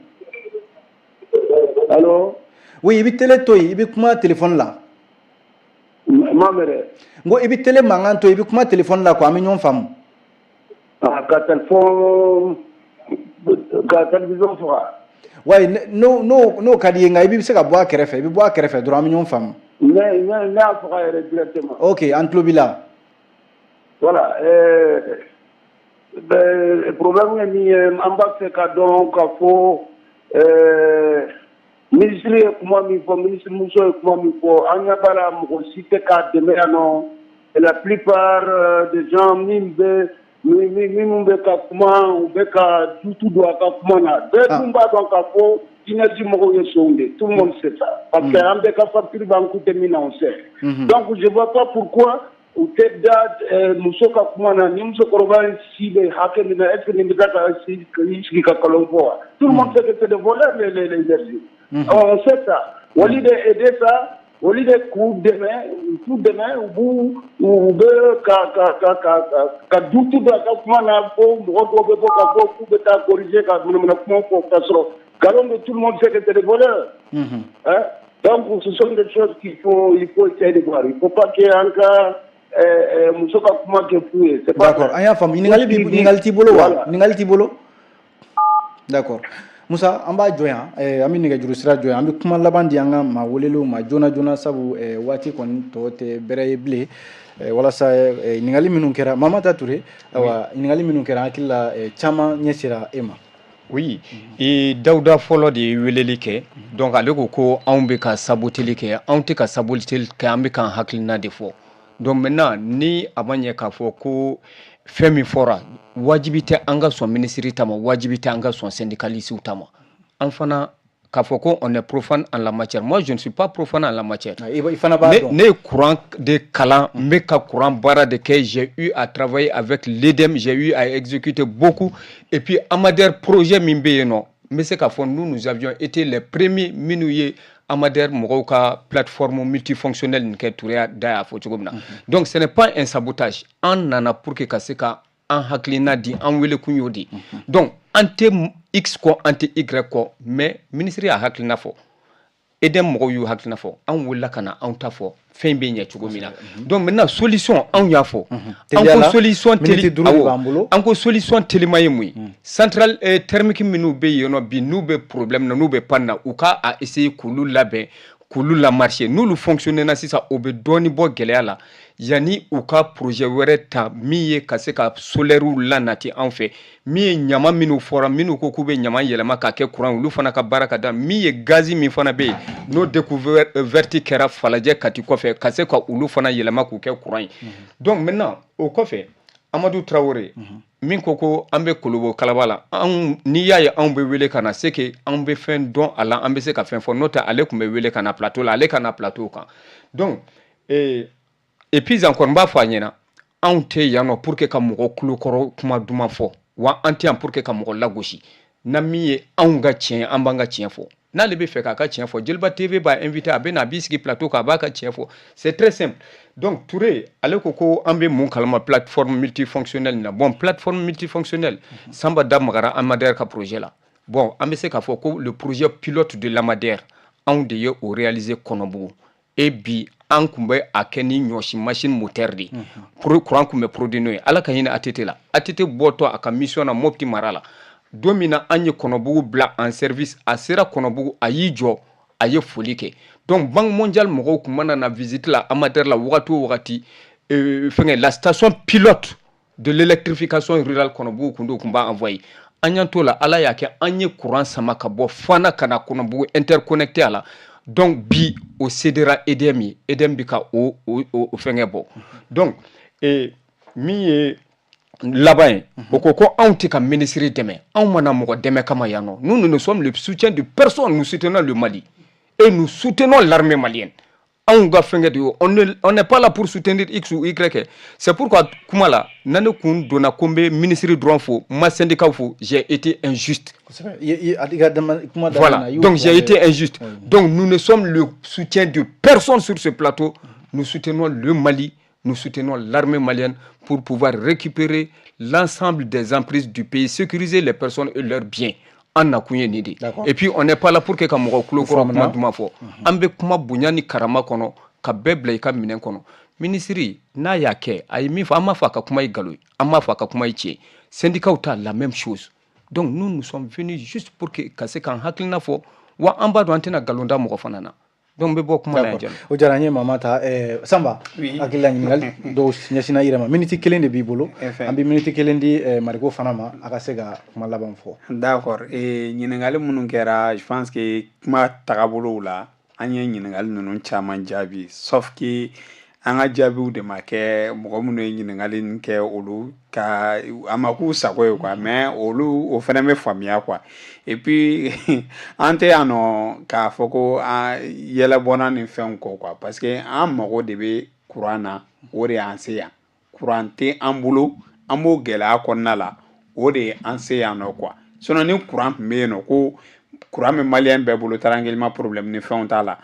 Allo? Oui, i bɛ télé to yen, i bɛ kuma téléphone la. N m'a mɛn dɛ. N ko i bɛ télé mankan to yen, i bɛ kuma téléphone la quoi, an bɛ ɲɔgɔn faamu. Ah, ka téléphone, ka télévision faga. Wayi, n'o ka di ye, nka i bɛ se ka bɔ a kɛrɛfɛ, i bɛ bɔ a kɛrɛfɛ dɔrɔn, an bɛ ɲɔgɔn faamu. Ne y'a faga yɛrɛ directement. Ok, an tulo b'i la. Voilà, ben, problème ye min ye, an b'a fɛ ka dɔn ka fɔ ministre ye kuma min fɔ, ministre muso ye kuma min fɔ, an ɲɛ b'a la, mɔgɔ si tɛ k'a dɛmɛ yan nɔ. Et la plupart des gens min bɛ minnu bɛ ka kuma, u bɛ ka dutu don a ka kuma na. Bɛɛ dun b'a dɔn k'a fɔ énergie mɔgɔw ye sonw de, tout le monde sait ça, parce que an bɛɛ ka facture b'an coûter min na, on sait. Donc je vois pas pourquoi u tɛ da muso ka kuma na. Ni musokɔrɔba in si bɛ hakɛ min na, est ce que nin bɛ taa ka i sigi ka nkalon fɔ wa? Tout le monde sait que c'est des voleurs, les énergies, on sait ça. Au lieu de aider ça, au lieu de k'u dɛmɛ, u t'u dɛmɛ, u b'u u bɛ ka dutu don a ka kuma na, fo mɔgɔ dɔw bɛ bɔ ka fɔ k'u bɛ taa corriger, ka manamana kuma fɔ k'a sɔrɔ nkalon don. Tout le monde sait que c'est des voleurs, hein. Donc ce sont des choses qu'il faut il faut essayer de voir. Il faut pas que an ka muso ka kuma kɛ fu ye, c'est pas. D'accord, an y'a faamu. Ɲininkali b'i, ɲininkali t'i bolo wa? Ɲininkali t'i bolo, d'accord. Musa, an b'a jɔ yan, an bɛ nɛgɛjuru sira jɔ yan, an bɛ kuma laban di an ka maa welelenw ma joona joona, sabu waati kɔni tɔ tɛ bɛrɛ ye bilen, walasa ɲininkali minnu kɛra, Mamata Ture, ayiwa, ɲininkali minnu kɛra, an hakili la caman ɲɛ sera e ma. Oui, i Dawuda fɔlɔ de ye weleli kɛ. Donc ale ko ko anw bɛ ka saboteli kɛ. Anw tɛ ka saboteli kɛ, an bɛ k'an hakilina de fɔ. Donc maintenant, ni a ma ɲɛ k'a fɔ ko fɛn min fɔra, wajibi tɛ an ka sɔn minisiri ta ma, wajibi tɛ an ka sɔn syndicaliste ta ma. An fana k'a fɔ ko on est profane en la matière, moi je ne suis pas profane en la matière. I fana b'a dɔn. Ne ye courant de kalan, n bɛ ka courant baara de kɛ. J'ai eu à travailler avec l'EDM, j'ai eu à exécuter beaucoup, et puis Amader projet min bɛ yen nɔ, n bɛ se k'a fɔ nous, nous avions été les premiers minnu ye. Amader mɔgɔw ka plateforme multifonctionnelle nin kɛ. Touré da y'a fɔ cogo min na, donc ce n'est pas un sabotage. An nana pour que ka se ka an hakilina di, an wele kun y'o de. Donc an tɛ x kɔ, an tɛ y kɔ, mais ministre y'a hakilina fɔ, EDM mɔgɔw y'u hakilina fɔ, an wulila ka na anw ta fɔ fɛn bɛ ɲɛ cogo min na. Donc maintenant, solution, anw y'a fɔ, an ko solution teli, awɔ, an ko solution telima ye mun ye? Centrale thermique minnu bɛ yen nɔ bi, n'u bɛ problème na, n'u bɛ panne na, u ka a essayer k'olu labɛn, k'olu la marcher. N'olu fonctionner na sisan, o bɛ dɔɔni bɔ gɛlɛya la, yanni u ka projet wɛrɛ ta min ye ka se ka solaires lanati an fɛ. Min ye ɲama minnu fɔra, minnu ko k'u bɛ ɲama yɛlɛma k'a kɛ courant, olu fana ka baara ka da. Min ye gaz min fana bɛ yen, n'o découverte kɛra Falajɛ, Kati kɔfɛ, ka se ka olu fana yɛlɛma k'u kɛ courant ye. Donc maintenant, o kɔfɛ, Amadu Tarawele min ko ko an bɛ kolobo kalaba la, anw n'i y'a ye anw bɛ wele ka na, c'est que anw bɛ fɛn dɔn a la, an bɛ se ka fɛn fɔ. N'o tɛ, ale tun bɛ wele ka na plateau la, ale ka na plateau kan. Donc et puis encore, n b'a fɔ a ɲɛna, anw tɛ yan nɔ pour que ka mɔgɔ tulokɔrɔ kuma duman fɔ wa, an tɛ yan pour que ka mɔgɔ lagosi. Na min ye anw ka tiɲɛ, an b'an ka tiɲɛ fɔ. N'ale bɛ fɛ k'a ka tiɲɛ fɔ, Joliba TV b'a invité, a bɛ na, a b'i sigi plateau kan, a b'a ka tiɲɛ fɔ. C'est très simple. Donc Touré, ale ko ko an bɛ mun kalama plateforme multifonctionnelle na? Bon, plateforme multifonctionnelle, Samba da magara Amader ka projet la. Bon, an bɛ se k'a fɔ ko le projet pilote de l'Amader, anw de ye o réaliser Kɔnɔbugu. Et bi, an tun bɛ a kɛ ni ɲɔsi machine moteur de ye, courant tun bɛ produit n'o ye. Ala ka hinɛ ATT la. ATT bɔtɔ a ka mission na Mopti mara la don min na, an ye Kɔnɔbugu bila en service. A sera Kɔnɔbugu, a y'i jɔ, a ye foli kɛ. Donc Banque mondiale mɔgɔw tun mana na visite la Amader la wagati o wagati, fɛngɛ, la station pilote de l'électrification rurale Kɔnɔbugu kun don, tun b'a envoyé. An y'an t'o la, Ala y'a kɛ, an ye courant sama ka bɔ Fana ka na Kɔnɔbugu interconnecté a la. Donc bi, o cédera EDM ye, EDM bɛ ka o fɛngɛ bɔ. Donc min ye laban ye, o ko ko anw tɛ ka ministre dɛmɛ. Anw mana mɔgɔ dɛmɛ kama yan nɔ. Nous, nous ne sommes le soutien de personne. Nous soutenons le Mali et nous soutenons l'armée malienne. Anw ka fɛnkɛ de ye, on n'est pas là pour soutenir X ou Y. C'est pourquoi kuma la na, ne kun donna ko n bɛ ministre dɔrɔn fo, n ma syndicat fo, j'ai été injuste. Voilà, donc j'ai été injuste. Donc nous ne sommes le soutien de personne sur ce plateau. Nous soutenons le Mali, nous soutenons l'armée malienne pour pouvoir récupérer l'ensemble des emprises du pays, sécuriser les personnes et leurs biens. An nakun ye nin de. Et puis on n'est pas là pour que ka mɔgɔ tulo kɔrɔ kuma duman fɔ. An bɛ kuma bonya ni karama kɔnɔ, ka bɛɛ bila i ka minɛn kɔnɔ. Minisiri n'a y'a kɛ, a ye min fɔ, an m'a fɔ a ka kuma ye nkalon ye, an m'a fɔ a ka kuma ye tiɲɛ. Syndicat ta, la même chose. Donc nous, nous sommes venus juste pour que ka se k'an hakilina fɔ wa. An b'a dɔn an tɛna nkalon da mɔgɔ fana na. Donc n bɛ bɔ kuma la yan. O diyara n ye. Mama ta Sanba, hakilila ɲininkali dɔw ɲɛsinna i yɛrɛ ma. Miniti kelen de b'i bolo, an bɛ miniti kelen di Mariko fana ma, a ka se ka kuma laban fɔ. D'accord, ɲininkali minnu kɛra, je pense que kuma tagabolow la, an ye ɲininkali ninnu caman jaabi, sauf que an ka jaabiw de ma kɛ mɔgɔ minnu ye ɲininkali nin kɛ, olu ka a ma k'u sago ye quoi. Mais olu o fana bɛ faamuya quoi. Et puis an tɛ yan nɔ k'a fɔ ko an yɛlɛ bɔnna ni fɛnw kɔ quoi, parce que an mago de bɛ courant na, o de y'an se yan. Courant tɛ an bolo, an b'o gɛlɛya kɔnɔna la, o de ye an se yan nɔ quoi. Sinon ni courant tun bɛ yen nɔ, ko courant bɛ malien bɛɛ bolo tranquillement, problème ni fɛnw t'a la,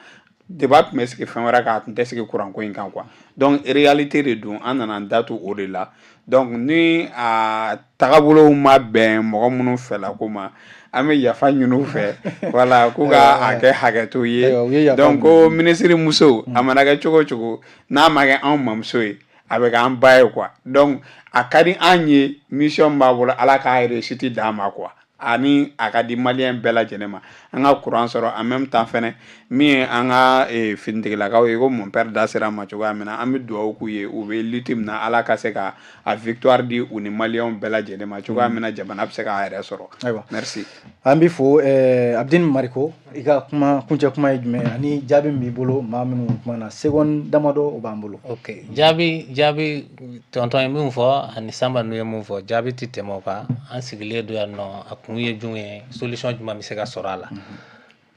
débat tun bɛ sigi fɛn wɛrɛ kan, a tun tɛ sigi courant ko in kan quoi. Donc réalité de don, an nana an da to o de la. Donc ni a tagabolow ma bɛn mɔgɔ minnu fɛla ko ma, an bɛ yafa ɲini u fɛ, voilà, k'u ka a kɛ hakɛto ye. Donc ko minisiri muso, a mana kɛ cogo o cogo, n'a ma kɛ anw mamuso ye, a bɛ k'an ba ye quoi. Donc a ka di an ye, mission b'a bolo, Ala k'a réussite d'an ma quoi, ani a ka di malien bɛɛ lajɛlen ma, an ka courant sɔrɔ. En même temps fɛnɛ, min ye an ka finitigilakaw ye, ko mon père da sera a ma cogoya min na, an bɛ dugawu k'u ye, u bɛ lutte min na, Ala ka se ka a victoire di u ni malienw bɛɛ lajɛlen ma cogoya min na, jamana bɛ se k'a yɛrɛ sɔrɔ. Ayiwa. Merci. An bɛ fo. Abdini Mariko, i ka kuma kuncɛ kuma ye jumɛn ani jaabi min b'i bolo maa minnu kuma na? Seconde damadɔ o b'an bolo. Ok, jaabi, tonton ye min fɔ ani Sanba n'u ye mun fɔ, jaabi tɛ tɛmɛ o kan. An sigilen don yan nɔ, a kun ye jumɛn ye? Solution jumɛn bɛ se ka sɔrɔ a la?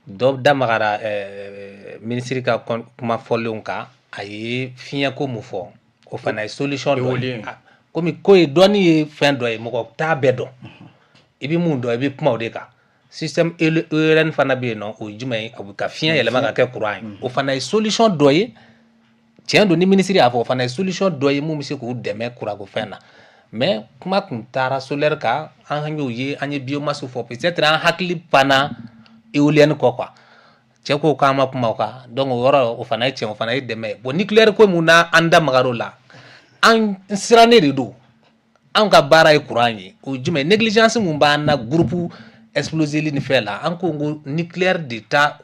Dɔ da magara minisiri ka kuma fɔlenw kan. A ye fiɲɛko mun fɔ, o fana ye solution dɔ ye. Komi ko ye dɔnni ye fɛn dɔ ye, mɔgɔ t'a bɛɛ dɔn. I bɛ mun dɔn, i bɛ kuma o de kan. Système éolienne fana bɛ yen nɔ, o ye jumɛn ye? A bɛ ka fiɲɛ yɛlɛma ka kɛ courant ye. O fana ye solution dɔ ye. Tiɲɛ don, ni minisiri y'a fɔ, o fana ye solution dɔ ye mun bɛ se k'u dɛmɛ courant ko fɛn na. Mais kuma kun taara solaire kan, an y'o ye, an ye biomasse fɔ, peut-être an hakili panna éolienne kɔ quoi. Cɛ ko k'an ma kuma o kan, donc o yɔrɔ, o fana ye tiɲɛ, o fana ye dɛmɛ ye. Bon, nucléaire ko mun na, an da magar'o la, an sirannen de don. Anw ka baara ye courant ye. O ye jumɛn? Négligence mun b'an na groupe exploseli ni fɛn la, an ko nucléaire de ta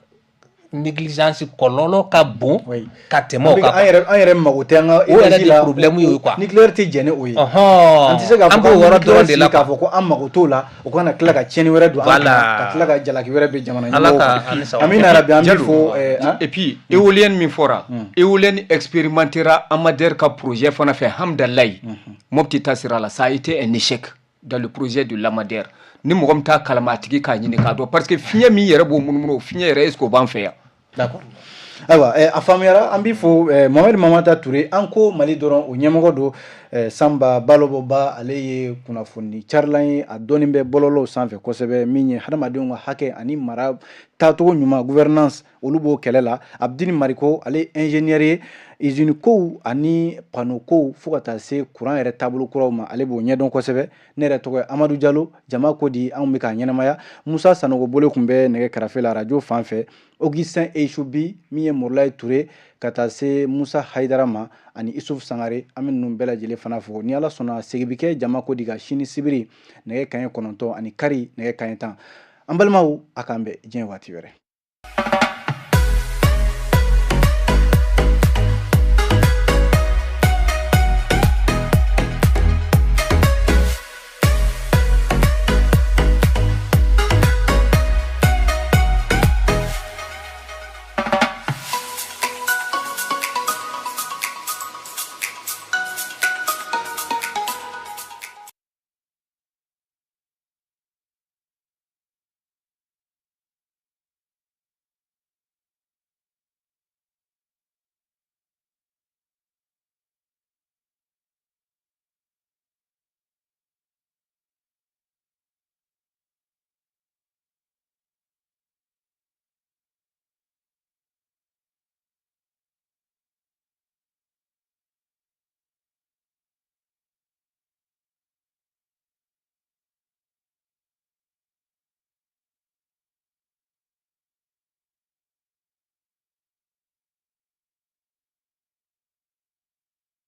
négligence kɔlɔlɔ ka bon ka tɛmɛ o kan. An yɛrɛ mago tɛ an ka O yɛrɛ de problème ye quoi. Nucléaire tɛ jɛn ni o ye. An tɛ se k'a fɔ An b'o yɔrɔ dɔrɔn de la k'a fɔ ko an mago t'o la, o kana tila ka tiɲɛni wɛrɛ don an ka tila ka jalaki wɛrɛ bɛ jamana Ala ka ɲɛmɔgɔw kan. Amina yarabi, an bɛ fo. Et puis éolienne min fɔra, éolienne expérimentera Amader ka projet fana fɛ Hamdallaye, Mopti ta sira la, ça a été un échec dans le projet de l'Amader. Ni mɔgɔ min t'a kalama, a tigi k'a ɲini k'a dɔn, parce que fiɲɛ min yɛrɛ b'o munumunu, o fiɲɛ yɛrɛ, est ce que o b'an fɛ yan? D'accord, ayiwa, a faamuyara. An b'i fo, Mohamed Mamata Ture. An ko Mali dɔrɔn, o ɲɛmɔgɔ don. Sanba Balɔbɔba, ale ye kunnafoni carilan ye, a dɔnni bɛ bɔlɔlɔw sanfɛ kosɛbɛ, min ye hadamadenw ka hakɛ ani mara taacogo ɲuman, gouvernance, olu b'o kɛlɛ la. Abdini Mariko, ale ye ingénieur ye, usine kow ani panneau kow, fo ka taa se courant yɛrɛ taabolo kuraw ma, ale b'o ɲɛdɔn kosɛbɛ. Ne yɛrɛ tɔgɔ ye Amadu Jalo. Jama ko di, anw bɛ k'a ɲɛnamaya. Musa Sanogo bolo tun bɛ nɛgɛ karafe la radio fan fɛ, Augustin Eyisubi, min ye Morulayi Ture, ka taa se Musa Hayidara ma ani Isuf Sangare, an bɛ ninnu bɛɛ lajɛlen fana fo. Ni Ala sɔnna, segin bɛ kɛ Jama ko di ka sini sibiri nɛgɛ kanɲɛ 9 ani kari nɛgɛ kanɲɛ 10. An balimaw, a k'an bɛn diɲɛ waati wɛrɛ.